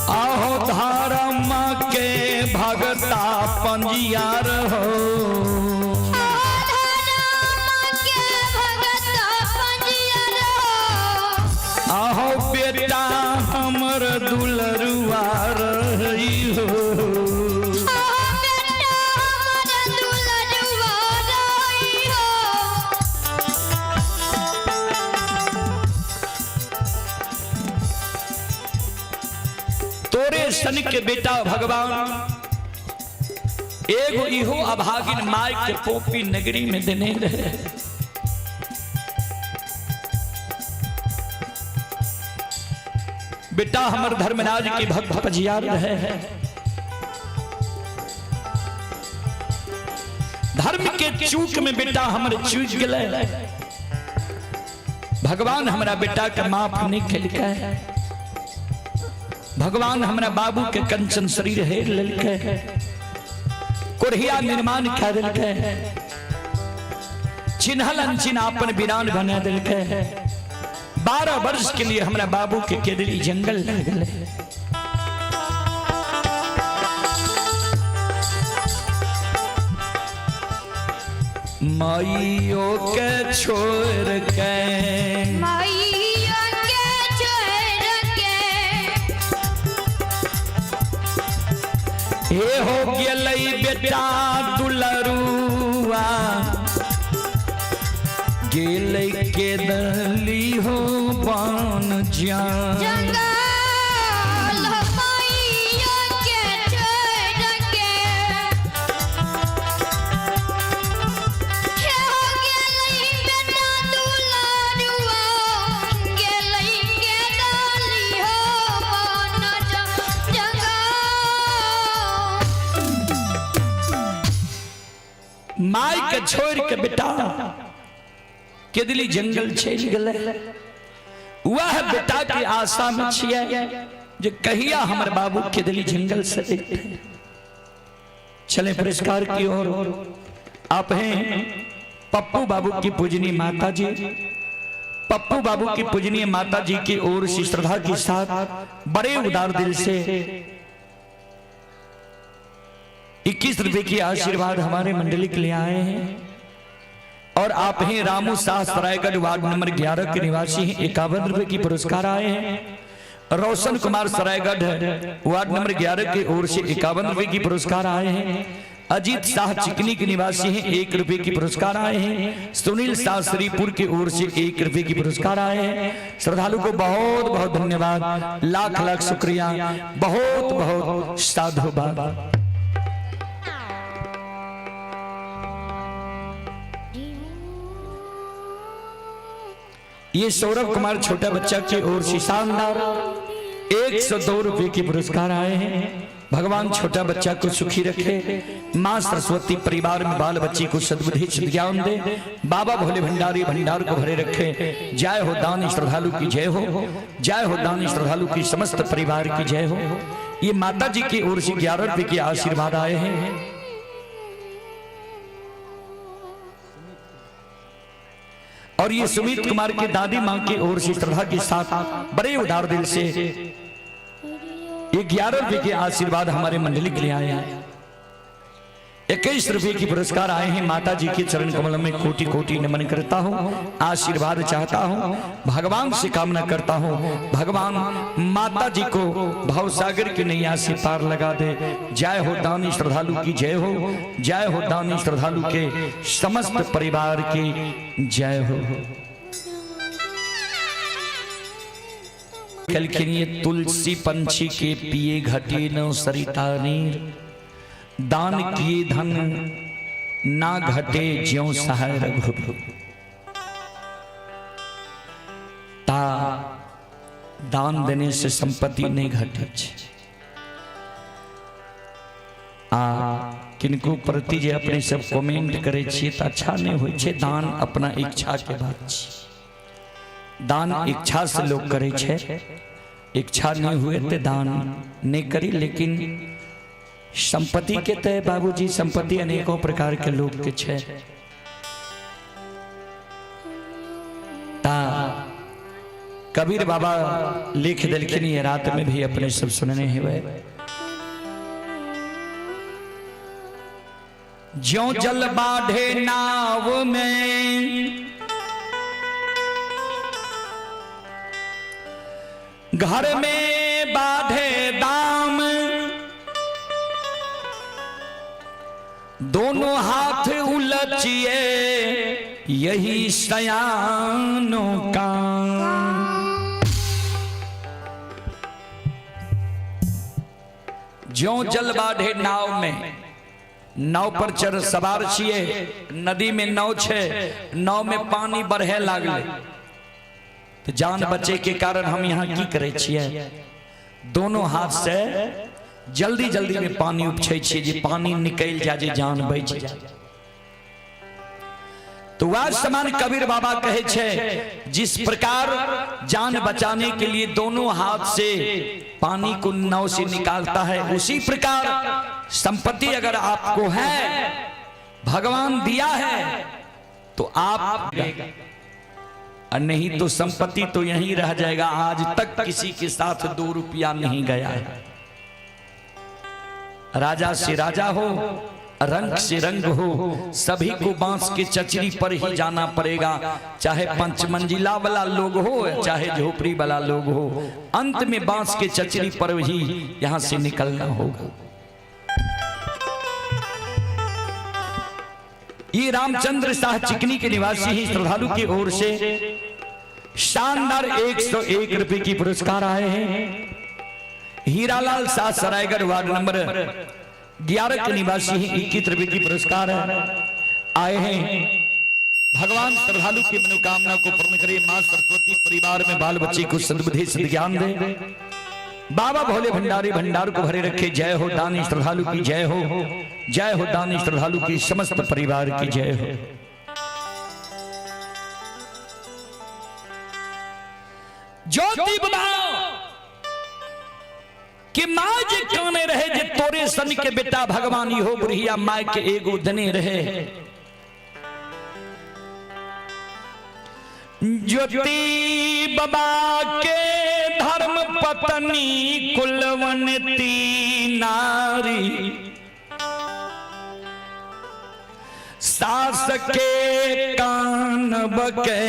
आहो धर्म के भगता पंजियार हो, आहो बेटा हमर दुलरुआ रही हो। तोरे सन के बेटा भगवान एगो इहो अभागिन my के पोपी नगरी में देने रहे। बेटा हमर धर्मराज के भक्त पजियार रहे। धर्म के चूक में बेटा हमर चूक गए, भगवान हमरा बेटा के माफ नहीं केलकै। भगवान हमरा बाबू के कंचन शरीर हेर लेलकै, कोढ़िया निर्माण कए देलकै, चिन्हल अनचिन्ह अपन वीरान बना देलकै। 12 वर्ष के लिए हमरा बाबू के केदली जंगल लग गेलै। माइयो के छोड़ के,
माइयो के छोड़ के,
हे हो गेलै बेटा दुलरुआ, गेलै के दली हो बन जान।
जंगल माइयो के छोड़ के, हे हो गेलै बेटा दुलरुआ, गेलै के दली हो बन जंगल।
My के छोड़ के बेटा केदली जंगल चलि गेलै। वह बेटा के आशा में छियै जे कहिया हमर बाबू केदली जंगल से अइतै। चले पुरस्कार की ओर। आप हैं पप्पू बाबू की पूजनीय माता जी। पप्पू बाबू की पूजनीय माता जी की ओर से श्रद्धा के साथ बड़े उदार दिल से 21 रुपए की आशीर्वाद हमारे मंडली के लिए आए हैं। और आप हैं रामू शाह सरायगढ़ वार्ड नंबर 11 के निवासी हैं, 51 रुपए की पुरस्कार आए हैं। रोशन कुमार सरायगढ़ वार्ड नंबर 11 की ओर से 51 रुपए की पुरस्कार आए हैं। अजीत शाह चिकनी के निवासी हैं, 1 रुपए की पुरस्कार आए हैं। सुनील शाह श्रीपुर की ओर से 1 रुपए की पुरस्कार आए हैं। श्रद्धालु को बहुत बहुत धन्यवाद, लाख लाख शुक्रिया, बहुत बहुत साधुवाद। ये सौरभ कुमार छोटा बच्चा की ओर से शानदार 102 रुपए के पुरस्कार आए हैं। भगवान छोटा बच्चा को सुखी रखे, माँ सरस्वती परिवार में बाल बच्चे को सद्बुद्धि सद्ज्ञान दे, बाबा भोले भंडारी भंडार को भरे रखे। जय हो दानी श्रद्धालु की जय हो, जय हो दानी श्रद्धालु की समस्त परिवार की जय हो। ये माता जी की ओर से 11 रुपए के आशीर्वाद आए हैं। और ये सुमित कुमार के दादी माँ की ओर से श्रद्धा के साथ बड़े उदार दिल से ये 11 रुपए के आशीर्वाद हमारे मंडली के लिए आए हैं। 21 रुपए की पुरस्कार आए हैं। माता जी के चरण कमल में कोटि कोटि नमन करता हूँ, आशीर्वाद चाहता हूँ, भगवान से कामना करता हूँ, भगवान माता जी को भवसागर की नैया से पार लगा दे। जय हो दानी श्रद्धालु की जय हो, जय हो दानी श्रद्धालु के समस्त परिवार की जय हो। कल के लिए तुलसी पंछी के पिए घटे न सरिता नीर, दान किए धन ना घटे ज्यों सहाय रघुपुर। ता दान देने से संपत्ति नहीं घटे छे। आ किनको प्रति जे अपने सब कमेंट करे छियै त अच्छा नहीं होइ छे। दान अपना इच्छा के बात छे, दान इच्छा से लोग करे छे, इच्छा नहीं हुए ते दान नहीं करी। लेकिन संपत्ति के ते बाबूजी संपत्ति अनेकों प्रकार के लोग के छे। ता कबीर बाबा लिख दिलखिन, ये रात में भी अपने सब सुनने हेबै। ज्यों जल बाढ़े नाव में, घर में बाढ़े दाम, दोनों हाथ उलचिए यही सयानों का। ज्यों जल बाढ़े नाव में, नाव पर चढ़ सवार छिए, नदी में नाव छे, नाव में पानी बढ़े लागले तो जान बचे के कारण हम यहाँ की करे छिए, दोनों हाथ से जल्दी जल्दी में पानी उपछे छिए जे पानी निकल जाए, जे जान बच जाए। तो वह समान कबीर बाबा कहे छे, जिस प्रकार जान बचाने के लिए दोनों हाथ से पानी को नाव से निकालता है, उसी प्रकार संपत्ति अगर आपको है, भगवान दिया है तो आप, नहीं तो संपत्ति तो यहीं रह जाएगा। आज तक किसी के साथ 2 रुपया नहीं गया है। राजा से राजा हो, रंग से रंग हो, सभी को बांस के चचरी पर ही जाना पड़ेगा, चाहे पंचमंजिला वाला लोग हो चाहे झोपड़ी वाला लोग हो, अंत में बांस के चचरी पर ही यहां से निकलना होगा। ये रामचंद्र शाह चिकनी के निवासी ही श्रद्धालु की ओर से शानदार 101 रुपए की पुरस्कार आए हैं। हीरालाल शाह सरायगढ़ वार्ड नंबर 11 के निवासी ही 21 रुपए की पुरस्कार आए हैं। भगवान श्रद्धालु की मनोकामना को पूर्ण करे, मां सरस्वती परिवार में बाल बच्चे को सद्बुद्धि सद्ज्ञान दे, बाबा भोले भंडारी भंडार को भरे रखे। जय हो दानी श्रद्धालु की जय हो, जय हो दानी श्रद्धालु की समस्त परिवार की जय हो। ज्योति बाबा कि माँ जे काने रहे जे तोरे सन के बेटा भगवान हो बुढ़िया माय के एगो दने रहे। ज्योति बाबा के धर्म पत्नी कुलवंती नारी, सास के कान बके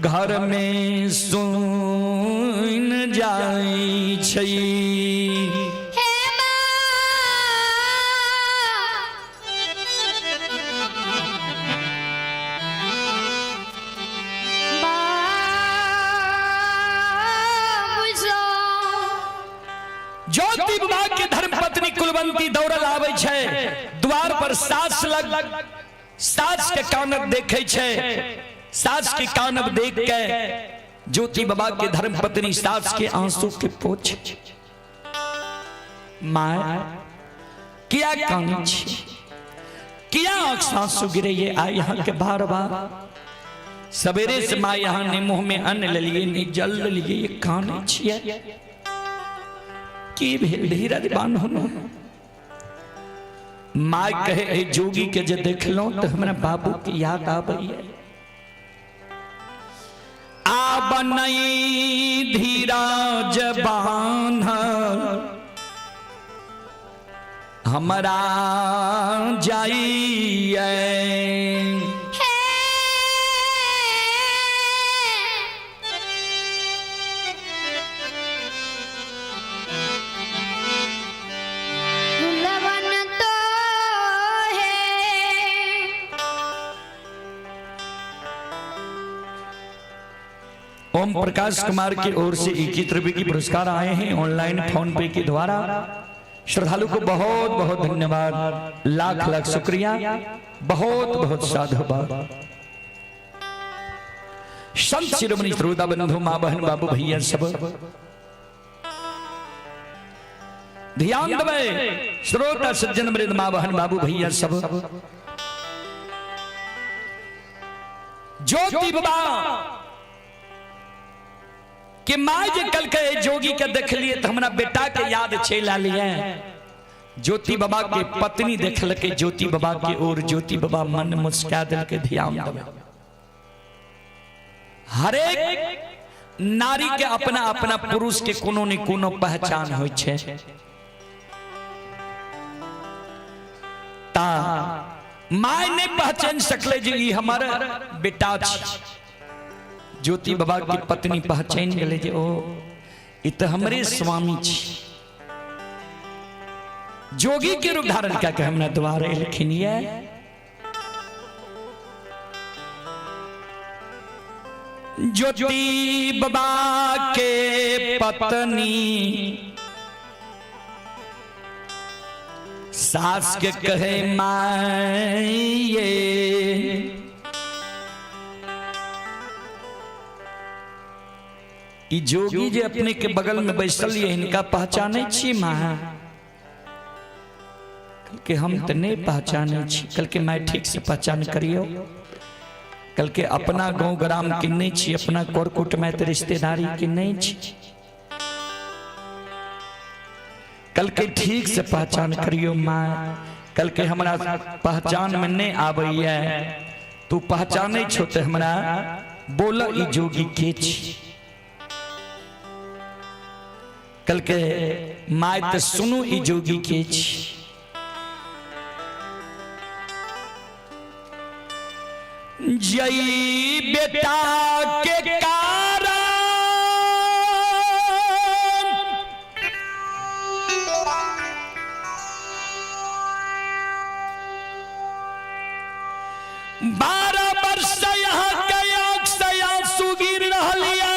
घर में सुन जाई छई।
हे माँ बाबू,
ज्योति बाबा के धर्म पत्नी कुलवंती दौड़ल आबै छै, द्वार पर सास लग सास के कानब देखे छै, सास के कानब देख के ज्योति बाबा के धर्म पत्नी सास के आंसू के पोछ, माय किया कानै छी, किया आंख आंसू गिरे ये आय यहाँ के बार बार। सवेरे से माँ यहाँ ने मुंह में अन्न ले लिए ने जल ले लिए, ये कानै छियै की भेल धीरज बान्हो। माय कहे ए जोगी के जे देखलहुं तो हमरा बाबू के याद आबैया। बनई धीरज बान्ह हमरा जाइए।
लवन तो है।
ओम प्रकाश कुमार की ओर से 21 रुपए की पुरस्कार आए हैं ऑनलाइन फोन पे के द्वारा। श्रद्धालु को बहुत बहुत धन्यवाद, लाख लाख शुक्रिया, बहुत बहुत साधुवाद। संत शिरोमणि श्रोता बंधु, माँ बहन बाबू भैया सब ध्यान दबे। श्रोता सज्जन वृंद, माँ बहन बाबू भैया सब, ज्योति बाबा के माय जे कल के जोगी के देखलिए तो हमरा बेटा के याद चल आलिए। ज्योति बाबा के पत्नी देखल के ज्योति बाबा के ओर, ज्योति बाबा मन मुस्का दिल के। ध्यान देवे, हरेक नारी के अपना अपना पुरुष के कोनो ने कोनो पहचान होइ छै। ता my नहीं पहचान सकले जे ई हमर बेटा छी। ज्योति बाबा की पत्नी पहचान गेले जे ओ ई तऽ हमरे स्वामी छी, जोगी के रूप धारण कऽ के हमरा द्वार एलखिन ये। ज्योति बाबा के पत्नी सास के कहे माये, ई जोगी जे अपने के बगल में बैसल ये, इनका पहचाने छी माँ? कल के हम तो नहीं पहचाने छी। कल के मैं ठीक से पहचान करियो। कल के अपना गांव ग्राम के नहीं छी, अपना कोरकुट में तो रिश्तेदारी के नहीं छी। कल के ठीक से पहचान करियो माँ। कल के हमरा पहचान में नहीं आबैया, तू पहचाने छो तो हमरा बोल ई जोगी के छी। कल के my तो सुनू ई जोगी के छी। जई बेटा के कारण 12 वर्ष से यहाँ के आंख से आंसू गिर रहा है।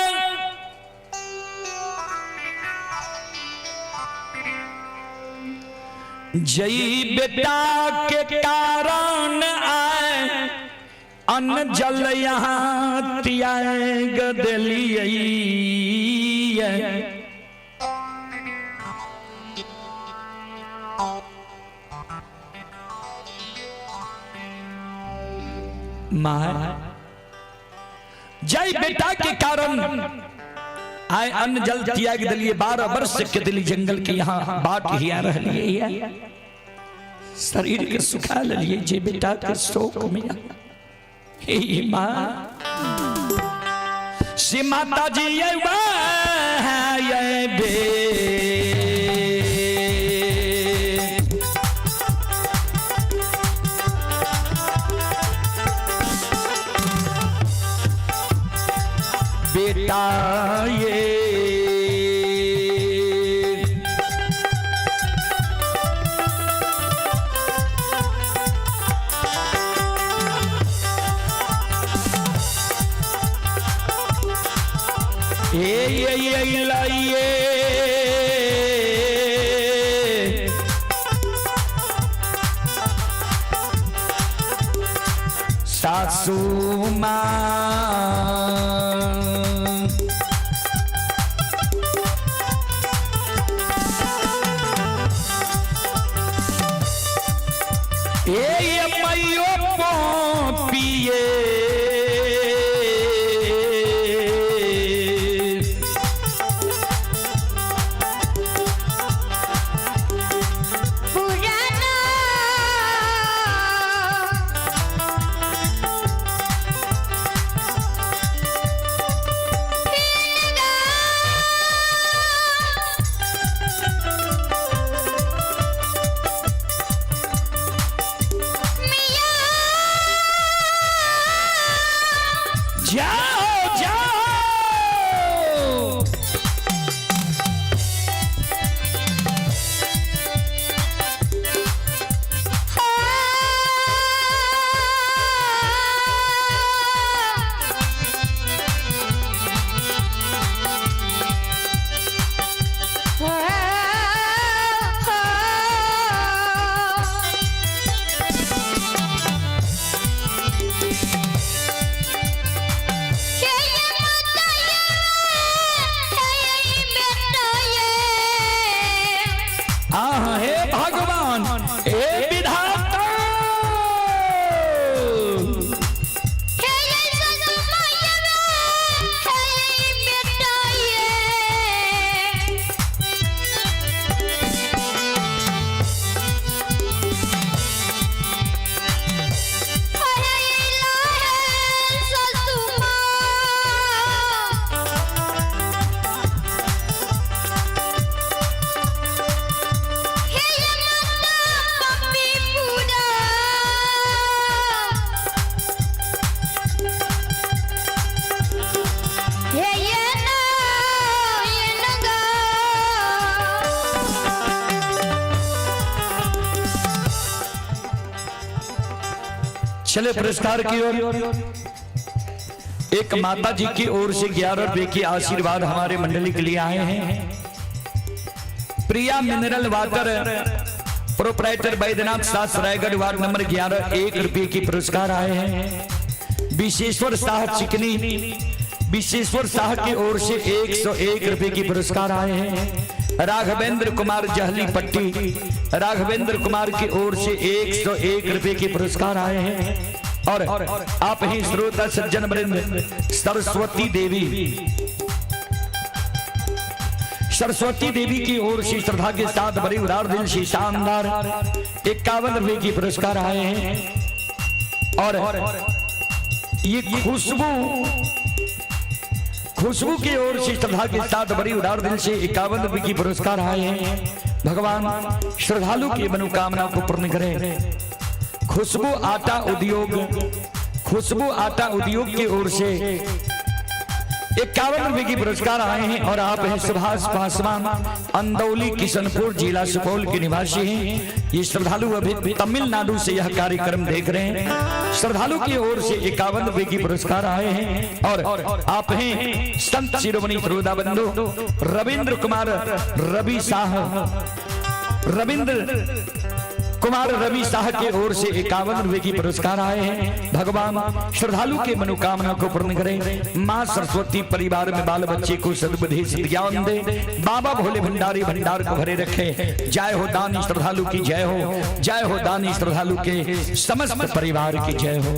जई बेटा के कारण आए अन्न जल यहाँ त्याग दिलियै। माँ जय बेटा के कारण आए अन्न जल त्याग दिलिए, 12 वर्ष के दिली जंगल के यहाँ बाट हिया रहलिए, शरीर के सुखा लिए जे बेटा के शोक में। हे माँ श्री माता जी ये ये बे बेटा ये ये लाइए सासू माँ ए मैयो पिए
पुराना
चले पुरस्कार की ओर। एक माता जी की ओर से 11 रुपए की आशीर्वाद हमारे मंडली के लिए आए हैं। Priya mineral water proprietor Baidyanath सास रायगढ़ वार्ड नंबर 11 1 रुपये की पुरस्कार आए हैं। विशेश्वर शाह चिकनी, विशेश्वर शाह की ओर से 101 रुपए की पुरस्कार आए हैं। राघवेंद्र कुमार जहली पट्टी, राघवेंद्र कुमार की ओर से 101 रुपए की पुरस्कार आए हैं। और आप ही श्रोता सज्जन वृंद, सरस्वती देवी, सरस्वती देवी की ओर से श्रद्धा के साथ बड़ी उदार दिल से शानदार 51 रुपए की पुरस्कार आए हैं। और ये खुशबू, खुशबू की ओर से श्रद्धा के साथ बड़ी उदार दिल से 51 रुपए की पुरस्कार आए हैं। भगवान श्रद्धालु की मनोकामना को पूर्ण करे। खुशबू आटा उद्योग, खुशबू आटा उद्योग की ओर से 51 रुपए की पुरस्कार आए हैं। और आप हैं सुभाष पासवान, अंदौली किशनपुर जिला सुपौल के निवासी हैं। ये श्रद्धालु अभी तमिलनाडु से यह कार्यक्रम देख रहे हैं। श्रद्धालु की ओर से 51 रुपए की पुरस्कार आए हैं। और आप हैं संत शिरोमणि श्रोता बंधु रविंद्र कुमार रवि शाह, रविंद्र कुमार रवि शाह के ओर से 51 रुपए की पुरस्कार आए हैं। भगवान श्रद्धालु के मनोकामना को पूर्ण करे। माँ सरस्वती परिवार में बाल बच्चे को सद्बुद्धि सद्ज्ञान दे। बाबा भोले भंडारी भंडार को भरे रखे। जय हो दानी श्रद्धालु की जय हो, जय हो दानी श्रद्धालु के समस्त परिवार की जय हो।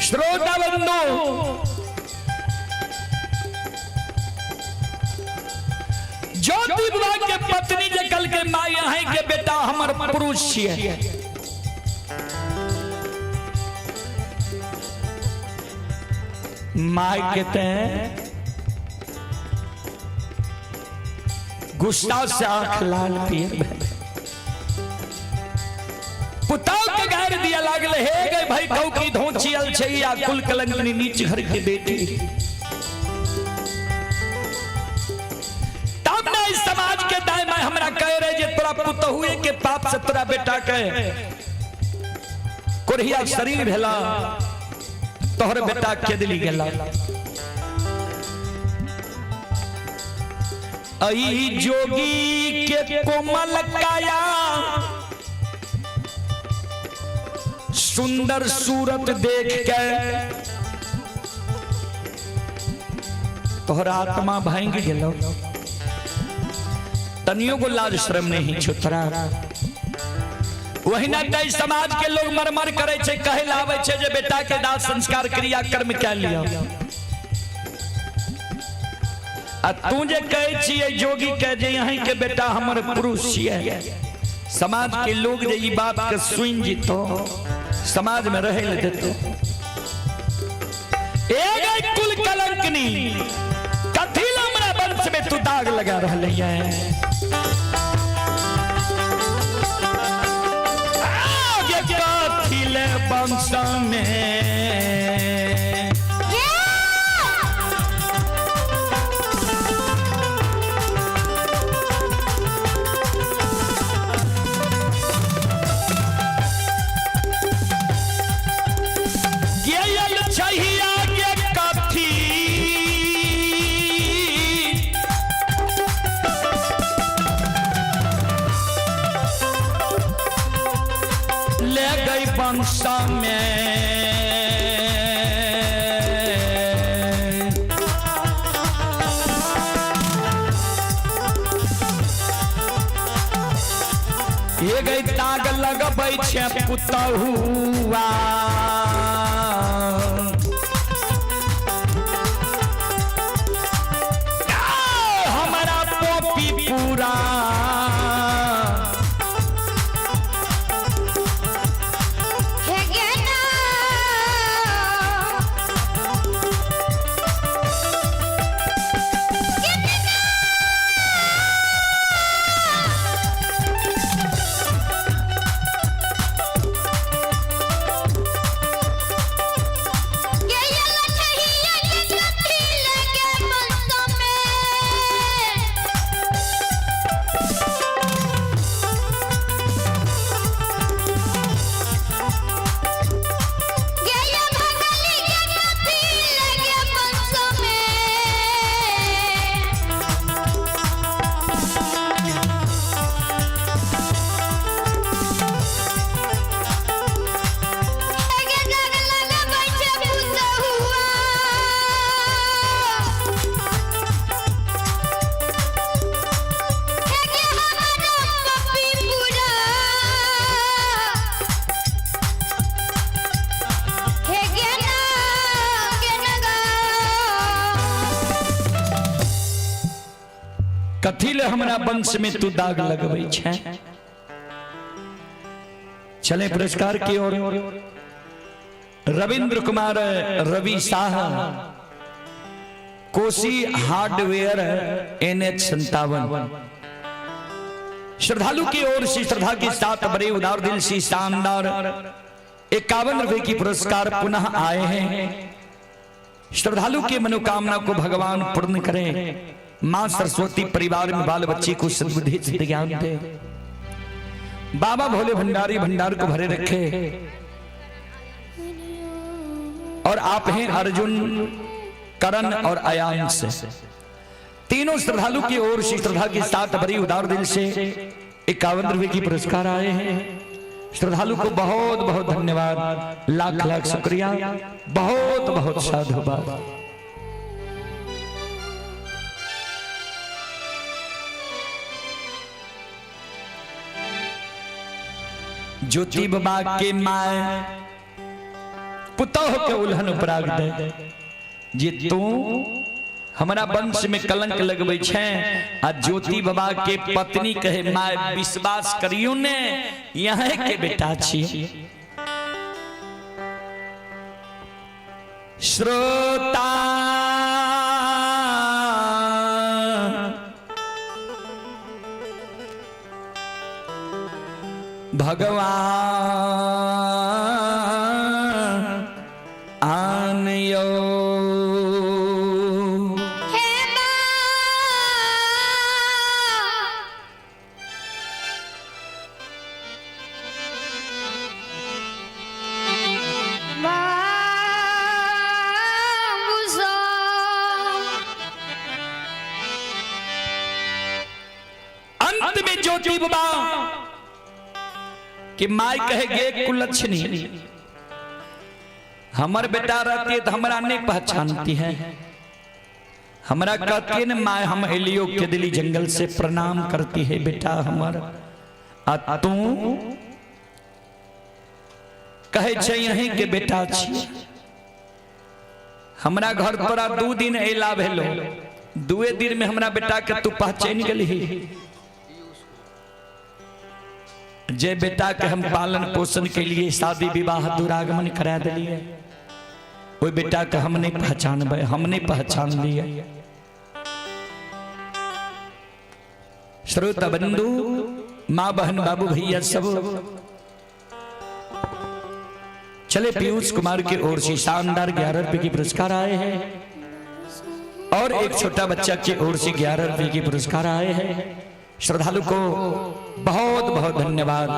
श्रोता बंधु, ज्योति बुआ के पत्नी जे कल के माई है के बेटा हमर पुरुष छिए, माय कहते हैं गुस्सा से आंख लाल पियर भेल, पुताव के गार दिया लागल, हे गए भाई कहू की धोचियल छै या कुल कलंकनी नीच घर के बेटी। तब ना इस समाज के दाय माय हमरा कह रहे जे तोरा पुतहुए के पाप से तोरा बेटा के कोरिया शरीर भेला, तोहर बेटा के दिली गेला। ऐ जोगी के कोमल काया सुंदर सूरत देख के तोहरा आत्मा भांग गेलो, तनियो को लाज शर्म नहीं छुतरा। वही ना तई समाज के लोग मरमर करे छे, कहे लावे छे जे बेटा के दाह संस्कार क्रिया कर्म कै लिया। आ तू जे कहे छिए जोगी के जे यहीं के बेटा हमर पुरुष छिए, समाज के लोग जे ई बात के सुन जितो समाज में रहे ले देतो। एक कुल कलंकनी कथी हमरा वंश में तू दाग लगा रहले है। आगे कथी ले वंश में वंश में। हे गई दाग लगबै छै पुतहुआ। हमरा पॉपी पूरा
हे गे ना। गे ये लठहिया के कथी लगे वंश में। गे ये भगली के कथी लगे वंश में। हे गे दाग लगबै छै पुतहुआ। हे गे हमरा पप्पी पूरा। हे गे ना गे ना गा।
कथी ले हमरा वंश में तू दाग लगबै छै। चले पुरस्कार की ओर। रविंद्र कुमार रवि शाह, कोसी हार्डवेयर NH 57, श्रद्धालु की ओर से श्रद्धा के साथ बड़े उदार दिल से शानदार 51 रुपए की पुरस्कार पुनः आए हैं। श्रद्धालु की मनोकामना को भगवान पूर्ण करें। मां सरस्वती परिवार में बाल बच्चे को सद्बुद्धि ज्ञान दे। बाबा भोले भंडारी भंडार को भरे रखे। और आप हैं अर्जुन, करण और अयांश, तीनों श्रद्धालु की ओर से श्रद्धा के साथ बड़ी उदार दिल से 51 रुपए की पुरस्कार आए हैं। श्रद्धालु को बहुत बहुत धन्यवाद, लाख लाख शुक्रिया, बहुत बहुत साधुवाद। ज्योति बाबा के my पुतोह के उल्हन उपराग दे जे तू हमरा वंश में कलंक लगबै छै। आ ज्योति बाबा के पत्नी कहे my विश्वास करियो ने, यहाँ के बेटा छी। श्रोता भगवान आन यो।
हे माँ। बाबूसा।
अंत में ज्योति बाबा कि my कहे गे कुलक्षणी, हमर बेटा रहती है तो हमरा नहीं पहचानती है। हमरा कहती है न my हम एलियो के दिली जंगल से प्रणाम करती है बेटा हमर, आ तू कहे छे यहीं के बेटा छी। हमरा घर तोरा 2 दिन अला भेलो, 2 दिन में हमरा बेटा के तू पहचान गेलही। जे बेटा के हम पालन पोषण के लिए शादी विवाह दुरागमन करा दिलिए, ओहि बेटा के हम नहीं पहचानबै, हम नहीं पहचान लिए। श्रोता बंधु, माँ बहन बाबू भैया सब चले पीयूष कुमार की ओर से शानदार 11 रुपए की पुरस्कार आए हैं और एक छोटा बच्चा की ओर से 11 रुपए की पुरस्कार आए हैं। श्रद्धालु को बहुत बहुत धन्यवाद,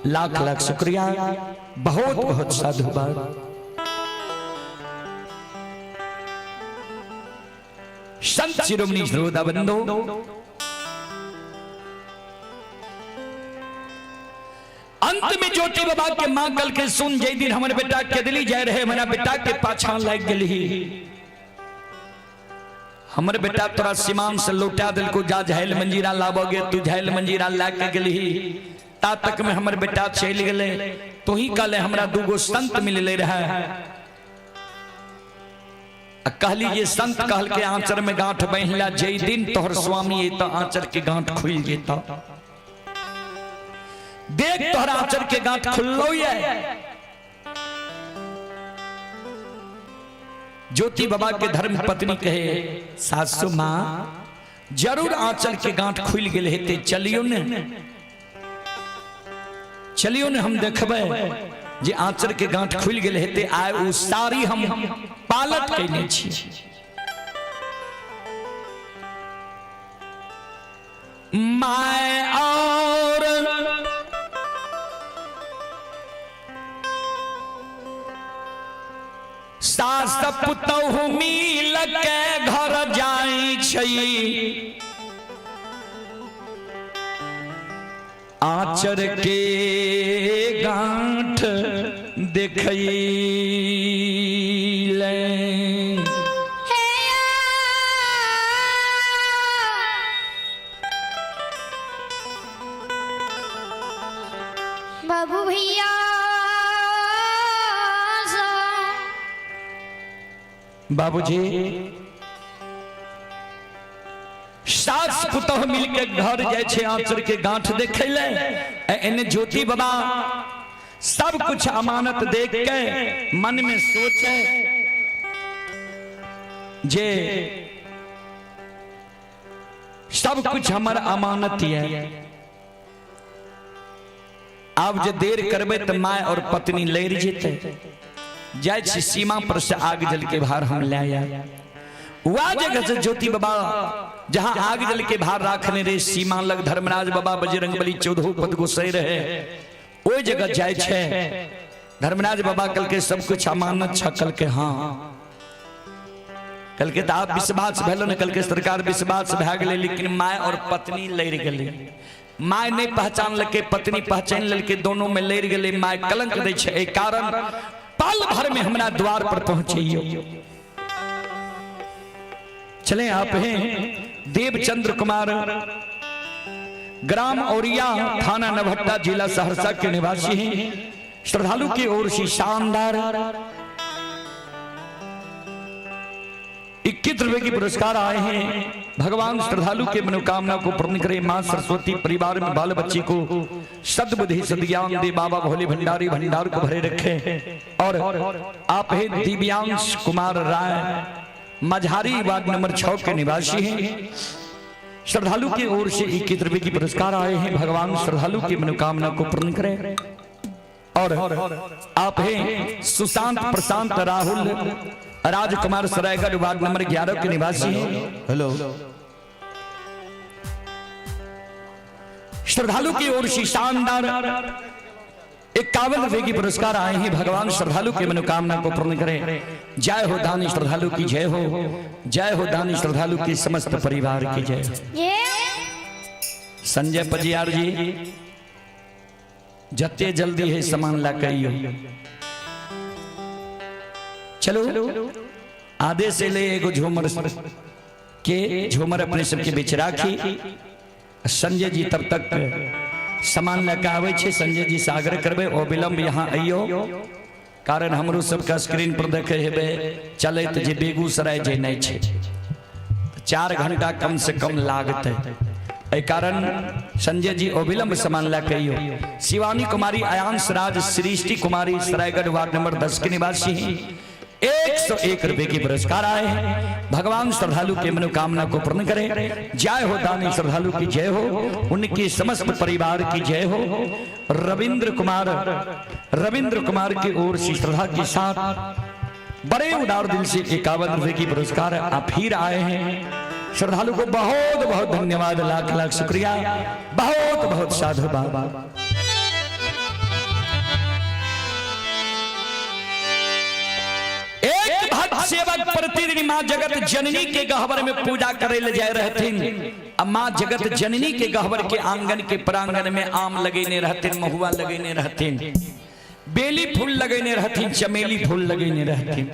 लाख लाख शुक्रिया, बहुत बहुत साधुवाद। संत शिरोमणि श्रोता बंधु, अंत में ज्योति बाबा के माँ कल के सुन जय दिन हमर बेटा केदली जाय रहे, हमरा बेटा के पाछा लाग गेली। हमर बेटा तोरा सीमान से लौटा दिलको, जा झाइल मंजीरा लाबोगे, तू झाइल मंजीरा ला के गेली, ता तक में हमर बेटा चल गेले। तो ही कहले हमरा दूगो संत मिलले रहे, आ कहली जे संत कहल के आंचर में गांठ बन्हला, जय दिन तोहर स्वामी अयतौ आंचर के गांठ खुल जेतौ। देख तोहर आंचर के गांठ खुललो ये। ज्योति बाबा के धर्म पत्नी कहे, सासु माँ जरूर आंचल के गांठ खुल गेल हेते, चलियो ने, चलियो ने, हम देखबै जे आंचल के गांठ खुल गेल हेते। आय ओ साड़ी हम पालत कैने छी। My और सास पुतहु मिल के घर जाई छै, आचर के गांठ देखैले।
हे बाबू भैया,
बाबूजी सास पुतोह मिलके घर जाय छै आंचर के गांठ देखे ले, एने ज्योति बाबा सब कुछ अमानत देख के मन में सोचे जे सब कुछ हमर अमानत है। आब जे देर करबै तऽ my और पत्नी लड़ि जेतै, जाइ छी सीमा पर से आग जल के भार हम ले आया। वह जगह से ज्योति बाबा जहां आग जल के भार राखने रहे सीमा लग धर्मराज बाबा बजरंग बली चौदह पद गोसै रहे, ओहि जगह जाइ छै। धर्मराज बाबा कल के सब कुछ अमानत छ, कल के हाँ, कल के तो आप विश्वास भेलो ने, कल के सरकार विश्वास भए गेलै, लेकिन my और पत्नी लड़ि गेलै। My नहीं पहचान लके, पत्नी पहचान ललके, दोनों में लड़ि गेलै। My कलंक दै छै, एहि कारण पल भर में हमरा द्वार पर पहुंचैयो। चले आप हैं देवचंद्र कुमार, ग्राम औरिया, थाना नवहट्टा, जिला सहरसा के निवासी हैं। श्रद्धालु की ओर से शानदार 21 रुपए की पुरस्कार आए हैं। भगवान श्रद्धालु के मनोकामना को पूर्ण करे। मां सरस्वती परिवार में बाल बच्चे को सद्बुद्धि सद्ज्ञान दे। बाबा भोले भंडारी भंडार को भरे रखे। और आप हैं दिव्यांश कुमार राय, मझारी वार्ड नंबर 6 के निवासी हैं। श्रद्धालु की ओर से 21 रुपए की पुरस्कार आए हैं। भगवान श्रद्धालु की मनोकामना को पूर्ण करे। और आप हैं सुशांत प्रशांत राहुल राजकुमार, सरायगढ़ वार्ड नंबर 11 के निवासी हैं।
हेलो।
श्रद्धालु की ओर से शानदार 51 रुपए की पुरस्कार आए हैं। भगवान श्रद्धालु की मनोकामना को पूर्ण करें। जय हो दानी श्रद्धालु की जय हो, जय हो दानी श्रद्धालु की समस्त परिवार की जय हो।
ये
संजय पजियार जी जते जल्दी है सामान ला कहियो। चलो आधे से ले एगो झूमर के झूमर अपने सबके बीच राखी। संजय जी तब तक सामान लऽ आबै छै। संजय जी से आग्रह करबै अविलंब यहाँ अइयो, कारण हमरो सबके स्क्रीन पर देखे हेबै चलैत जे बेगूसराय जेनाइ छै, 4 घंटा कम से कम लागतै। एहि कारण संजय जी अविलंब सामान लऽ के अइयो। शिवानी कुमारी, आयांश राज, सृष्टि कुमारी, सरायगढ़ वार्ड नंबर 10 के निवासी हैं। 101 रुपए की पुरस्कार आए हैं। भगवान श्रद्धालु के मनोकामना को पूर्ण करे। जय हो दानी श्रद्धालु की जय हो, उनकी समस्त परिवार की जय हो। रविंद्र कुमार, रविंद्र कुमार की ओर से श्रद्धा के साथ बड़े उदार दिल से 51 रुपए की पुरस्कार आप फिर आए हैं। श्रद्धालु को बहुत बहुत धन्यवाद, लाख लाख शुक्रिया, बहुत बहुत साधुवाद। एक भक्त सेवक प्रतिदिन माँ जगत जननी के गहबर में पूजा करे ले जाए रहथिन। आ माँ जगत जननी के गहबर के आंगन के प्रांगण में आम लगेने रहथिन, महुआ लगेने रहथिन, बेली फूल लगेने रहथिन, चमेली फूल लगेने रहथिन।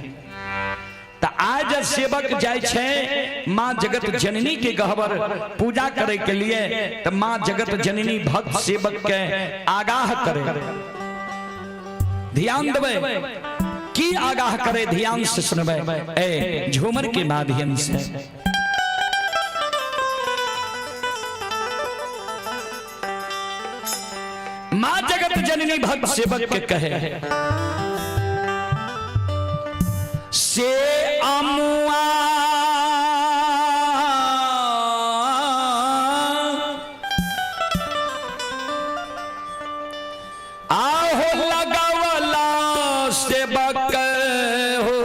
त आज सेवक जाय छै माँ जगत जननी के गहबर पूजा करे के लिए, त माँ जगत जननी भक्त सेवक के आगाह करे। ध्यान देबै की आगाह करे, ध्यान से सुनबै ए झूमर के माध्यम से। माँ जगत जननी भक्त सेवक के कहे से अमुआ आहो लगावला सेवक हो,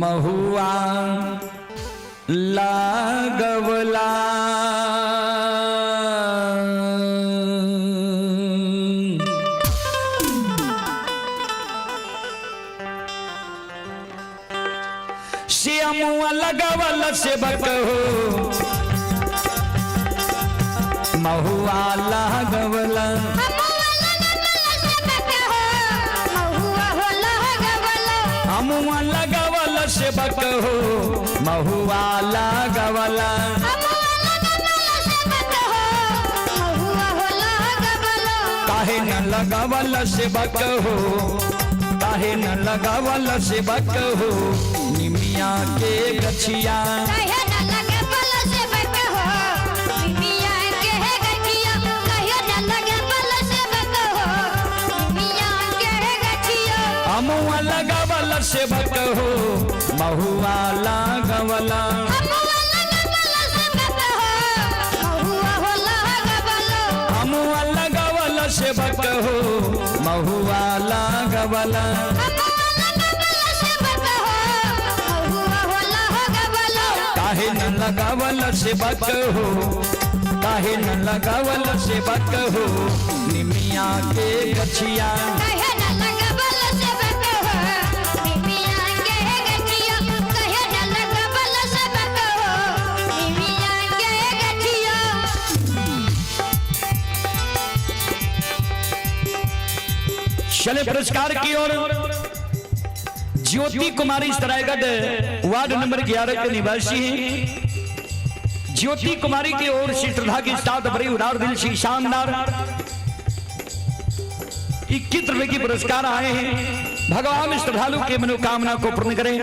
महुआ लागवला। श्यामुआ लगवल सेवक हो, महुआ लागवला।
अमुआ लगवल सेवक हो, महुआ हो लगवल।
अमुआ लगवल सेवक हो, महुआ लागवला।
अमुआ लगवल सेवक हो, महुआ हो लगवल।
काहे न लगवल सेवक हो, काहे न लगवल सेवक हो, निमिया के गछिया।
काहे न लगवल सेवक हो, मिया के गठिया। काहे न लगवल सेवक हो, मिया के गठिया।
अमुआ लगवल सेवक हो, महुआ लागवला।
अमुआ लगवल सेवक हो, महुआ हो लगवल।
अमुआ लगवल सेवक हो, महुआ लागवला।
अमुआ लगवल सेवक हो, महुआ हो लगवल।
काहे न लगवल सेवक हो, काहे न लगवल सेवक हो, निमिया के गछिया।
काहे न लगवल सेवक हो, मिया के गठिया। काहे न लगवल सेवक हो, मिया के गठिया।
चले पुरस्कार की ओर। ज्योति कुमारी सरायगढ़ वार्ड नंबर 11 के निवासी हैं। ज्योति कुमारी की ओर से श्रद्धा के साथ बड़ी उदार दिल से शानदार 21 रुपए की पुरस्कार आए हैं। भगवान श्रद्धालु के मनोकामना को पूर्ण करें।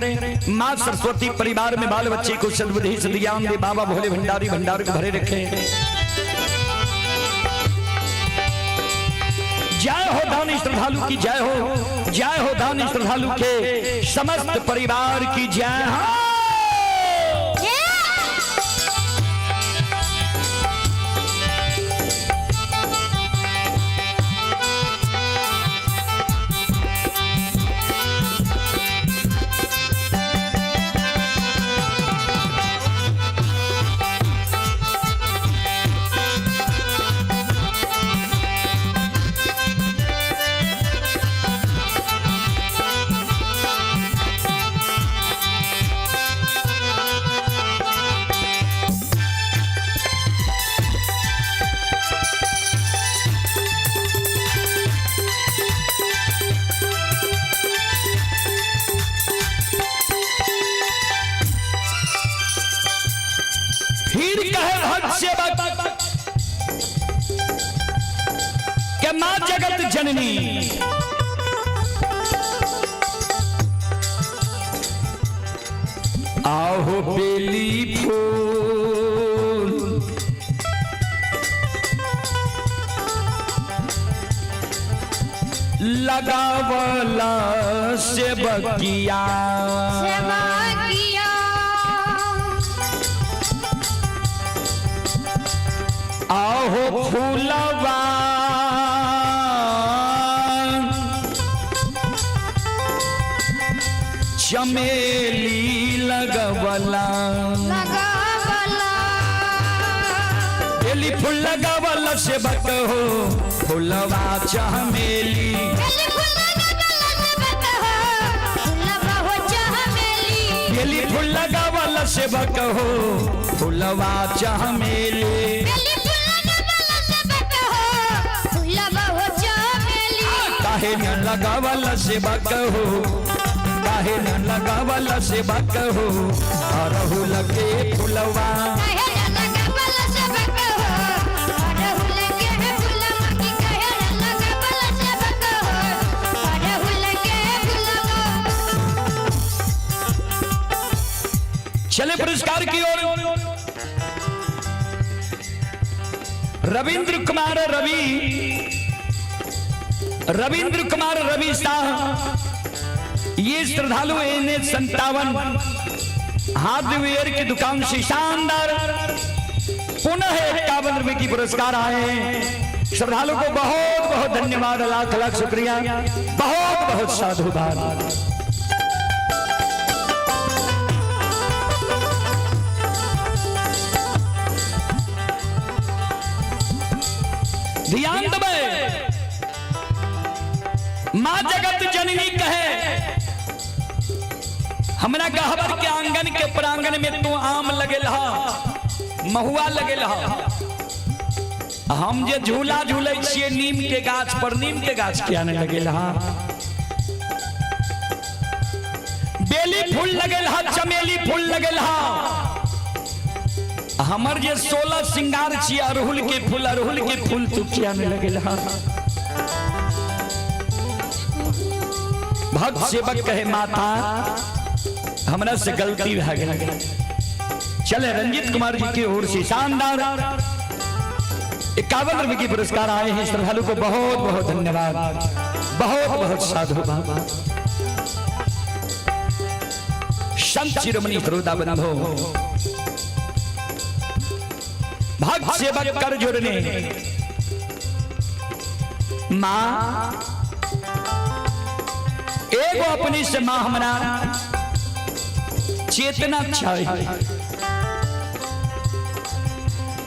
माँ सरस्वती परिवार में बाल बच्चे को सद्बुद्धि सद्ज्ञान दे। बाबा भोले भंडारी भंडार को भरे रखे। जय हो दानी श्रद्धालु की जय हो, जय हो दानी श्रद्धालु के समस्त परिवार की जय हो। फिर कहे भक्त सेवक के मां जगत जननी आहो बेली फूल लगावला सेवकिया।
सेवकिया।
आहो फूलवा चमेली लगवला।
लगावला।
बेली फूल लगावल सेवक हो फुलवा चमेली।
बेली फूल लगावल सेवक हो फुलवा हो चमेली।
बेली फूल लगावल सेवक हो फुलवा चमेली।
बेली फूल लगावल सेवक हो फुलवा हो चमेली।
काहे न लगावल सेवक हो, काहे न लगावल सेवक हो अरहुल के फुलवा।
काहे न लगावल सेवक हो अड़हुल के फुलवा की काहे न लगावल सेवक हो अड़हुल के फुलवा।
चले पुरस्कार की ओर। रविंद्र कुमार रवि, रविंद्र कुमार रवि शाह, ये श्रद्धालु एन 57 हार्डवेयर की दुकान से शानदार पुनः 51 रुपए की पुरस्कार आए हैं। श्रद्धालु को बहुत बहुत धन्यवाद, लाख लाख शुक्रिया, बहुत बहुत साधुवाद। ध्यान दबे, मां जगत जननी कहे हमरा गहबर के आंगन के प्रांगण में तू आम लगेल हा, महुआ लगेल हा। हम जे झूला झूले छिए नीम के गाछ पर, नीम के गाछ किया नहीं लगेल हा? बेली फूल लगेल हा, चमेली फूल लगेल हा। हमर जे 16 सिंगार छिए अरहुल के फूल, अरहुल के फूल तू किया नहीं लगेल हा? भक्त सेवक कहे माता हमरा से गलती भा गई। चले रंजीत कुमार जी की ओर से शानदार 51 रुपए की पुरस्कार आए हैं। श्रद्धालु को बहुत बहुत धन्यवाद, बहुत बहुत साधुवाद। संत शिरोमणि श्रोता बंधो, भक्त सेवक कर जोड़ने माँ एगो अपनी से माँ हमरा चेतना चाहिए।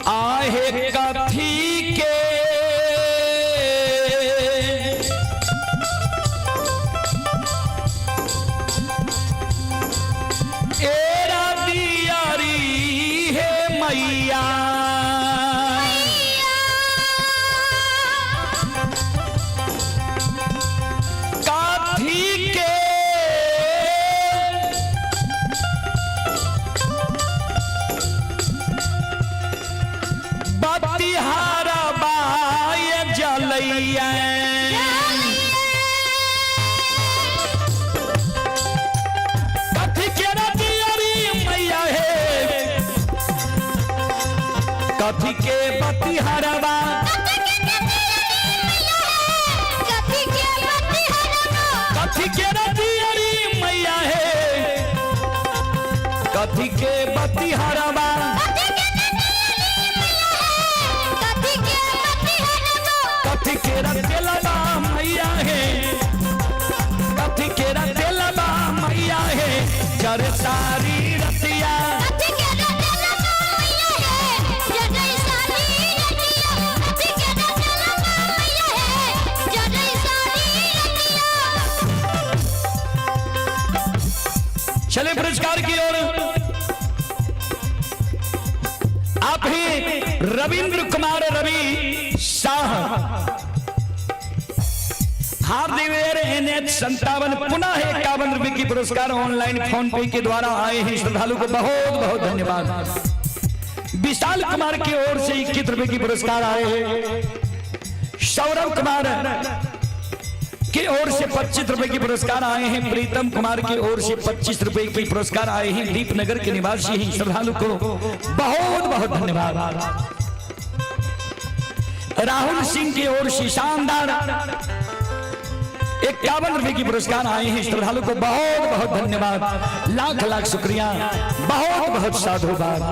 आहे कथी के एरा दियारी हे मैया, काथी के बतिहारा बाय जलैया, कथी के रतियारी मैया हे, कथी के बतिहारा बा,
कथी के बतिहारवा,
कथी के रतियारी मैया हे, कथी के बतिहारवा,
कथी के बतिहारवा,
कथी के रतेलबा मैया हे, कथी के रतेलबा मैया हे, जर सारी रतिया।
कथी के रतेलवा मैया हे, जरई सारी रतिया। कथी के रतेलवा मैया हे, जरई सारी रतिया।
चले पुरस्कार की ओर। आप ही रविंद्र कुमार रवि शाह हार्डवेयर NH 57 पुनः 51 रुपए की पुरस्कार ऑनलाइन फोन पे के द्वारा आए हैं। श्रद्धालु को बहुत बहुत धन्यवाद। विशाल कुमार की ओर से 21 रुपए की पुरस्कार आए हैं। सौरभ कुमार की ओर से 25 रुपए की पुरस्कार आए हैं। प्रीतम कुमार की ओर से 25 रुपए की पुरस्कार आए हैं। दीपनगर के निवासी हैं। श्रद्धालु को बहुत बहुत धन्यवाद। राहुल सिंह की ओर से शानदार 51 रुपए की पुरस्कार आए हैं। श्रद्धालु को बहुत बहुत धन्यवाद, लाख लाख शुक्रिया, बहुत बहुत साधुवाद।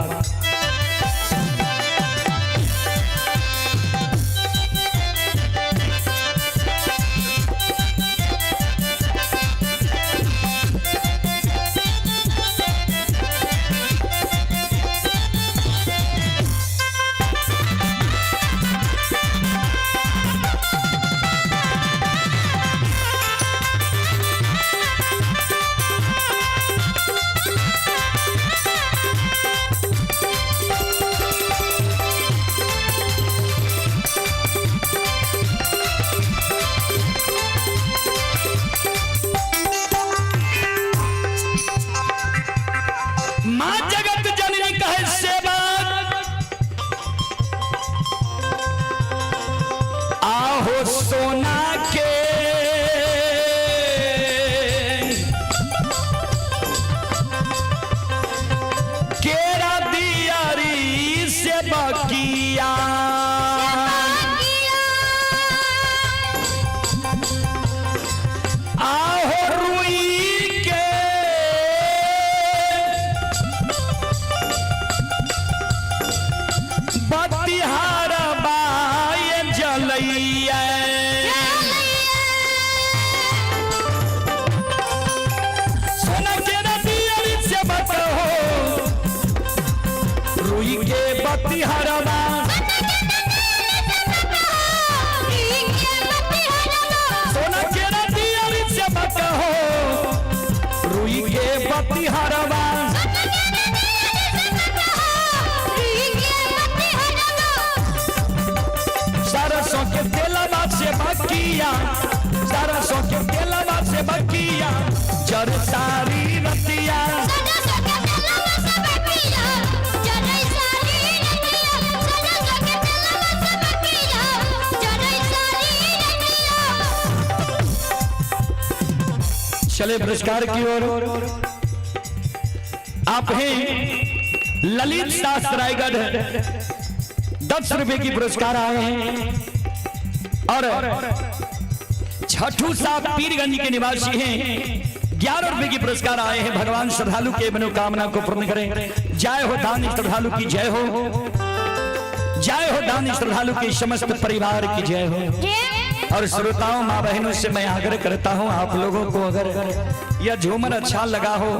जर सारी रतिया। चले पुरस्कार की ओर। आप हैं ललित शास्त्र रायगढ़, 10 रुपए की पुरस्कार आए हैं और छठू साहब पीरगंज के निवासी हैं, 11 रुपए की पुरस्कार आए हैं। भगवान श्रद्धालु के मनोकामना को पूर्ण करें। जय हो दानी श्रद्धालु की जय हो, जय हो दानी श्रद्धालु के समस्त परिवार की जय हो। और श्रोताओं, माँ बहनों से मैं आग्रह करता हूं, आप लोगों को अगर यह झूमर अच्छा लगा हो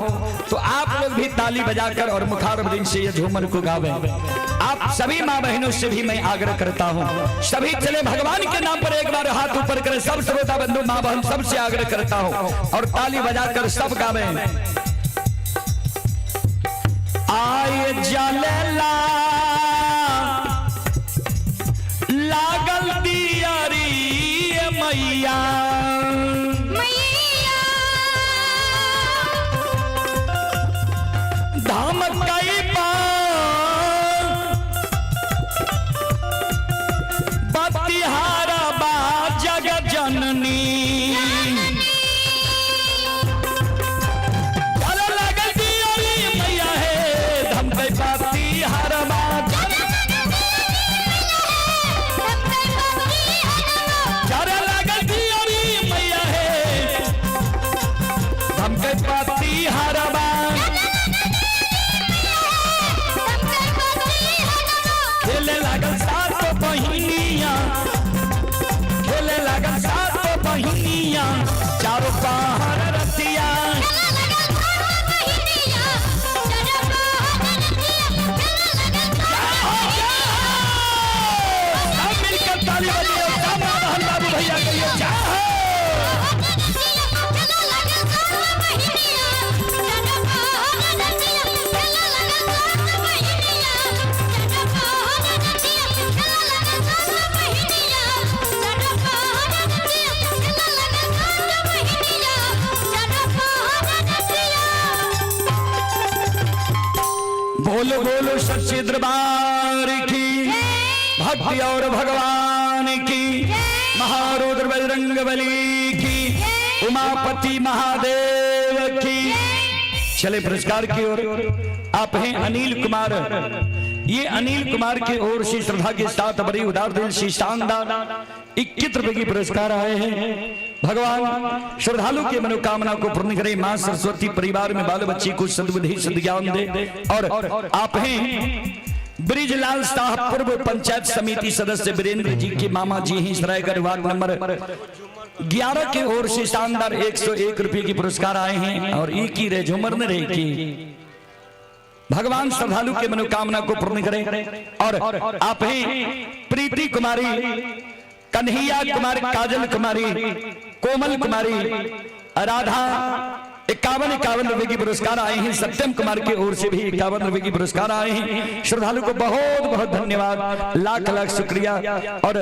तो आप लोग भी ताली बजाकर और मुखारविंद से यह झूमर को गावें। आप सभी माँ बहनों से भी मैं आग्रह करता हूं, सभी चले भगवान के नाम पर एक बार हाथ ऊपर करें। सब श्रोता बंधु, माँ बहन, सबसे आग्रह करता हूं और ताली बजाकर सब गावें। आए जलेला लागल दियारी मैया, धाम कई बतिहारा बा जग जननी। अरे लागल दियारी मैया हे, धाम कई बतिहारा बा। अरे लागल दियारी मैया हे, धाम कई बतिहारा बा। खेले लागल सात बहिनिया, खेले लागल सात बहिनिया, चारों पहाड़ रतिया। सब मिलकर ताली बजाओ, सब मोहन बाबू भैया कहिए जय हो। बोलो बोलो सच्चे दरबार की, भक्ति और भगवान की, महारुद्र बजरंग बली की, उमापति महादेव की। चले पुरस्कार की ओर। आप हैं अनिल कुमार, ये अनिल कुमार की ओर से श्रद्धा के साथ बड़ी उदार दिल से शानदार 21 रुपए की पुरस्कार आए हैं। भगवान श्रद्धालु की मनोकामना को पूर्ण करे। मां सरस्वती परिवार में बाल बच्चे को सद्बुद्धि सद्ज्ञान दे। और आप हैं ब्रिजलाल साहब, पूर्व पंचायत समिति सदस्य वीरेंद्र जी के मामा जी ही, सरायगढ़ वार्ड नंबर 11 के ओर से शानदार 101 रुपए की पुरस्कार आए हैं। और एक ही रे झूमर न रहे की भगवान श्रद्धालु के मनोकामना को पूर्ण करें। और आप हैं प्रीति कुमारी, कन्हैया कुमार, काजल कुमारी, कोमल कुमारी, राधा, 51 51 रुपए की पुरस्कार आए हैं। सत्यम कुमार की ओर से भी 51 रुपए की पुरस्कार आए हैं। श्रद्धालु को बहुत बहुत धन्यवाद, लाख लाख शुक्रिया। और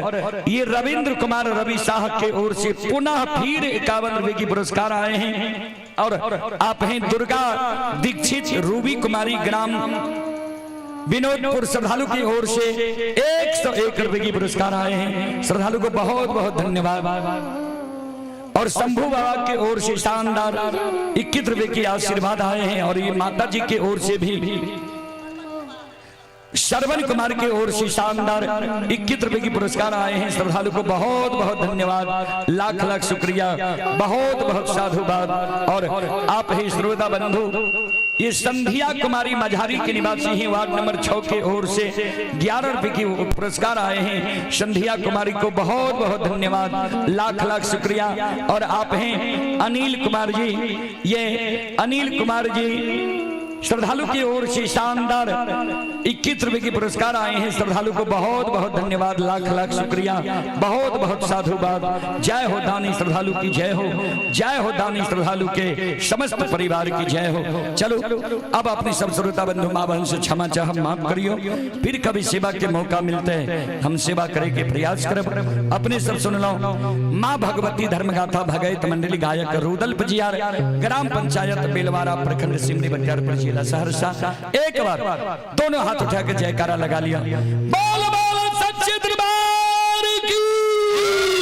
ये रविंद्र कुमार रवि शाह के ओर से पुनः फिर 51 रुपए की पुरस्कार आए हैं। और आप हैं दुर्गा दीक्षित, रूबी कुमारी, ग्राम विनोदपुर, श्रद्धालु की ओर से 101 रुपए की पुरस्कार आए हैं। श्रद्धालु को बहुत बहुत धन्यवाद। और शंभू बाबा के ओर से शानदार 21 रुपए की आशीर्वाद आए हैं। और ये माता जी के ओर से भी श्रवण कुमार की ओर से शानदार 21 रुपए की पुरस्कार आए हैं। श्रद्धालु को बहुत बहुत धन्यवाद, लाख लाख शुक्रिया, बहुत बहुत साधुवाद। और आप ही श्रोता बंधु, ये संध्या कुमारी मझारी के निवासी हैं, वार्ड नंबर 6 के ओर से 11 रुपए की पुरस्कार आए हैं। संध्या कुमारी को बहुत बहुत धन्यवाद, लाख लाख शुक्रिया। और आप हैं अनिल कुमार जी, ये अनिल कुमार जी। श्रद्धालु की ओर से शानदार 21 रुपए के पुरस्कार आए हैं। श्रद्धालु को बहुत बहुत धन्यवाद, लाख लाख शुक्रिया, बहुत बहुत साधुवाद। जय हो दानी श्रद्धालु की जय हो, जय हो दानी श्रद्धालु के समस्त परिवार की जय हो। चलो अब अपनी सब श्रोता बंधु माँ बहन से क्षमा चाह, माफ करियो। फिर कभी सेवा के मौका मिलते हैं, हम सेवा करे के प्रयास करब। अपने सब सुन लो माँ भगवती धर्मगाथा भगैत मंडली, गायक रुदल पजियार, ग्राम पंचायत बेलवारा, प्रखंड सिमरी बख्तियारपुर, जिला सहरसा। एक बार दोनों हाथ उठा के जयकारा लगा लिया, बोल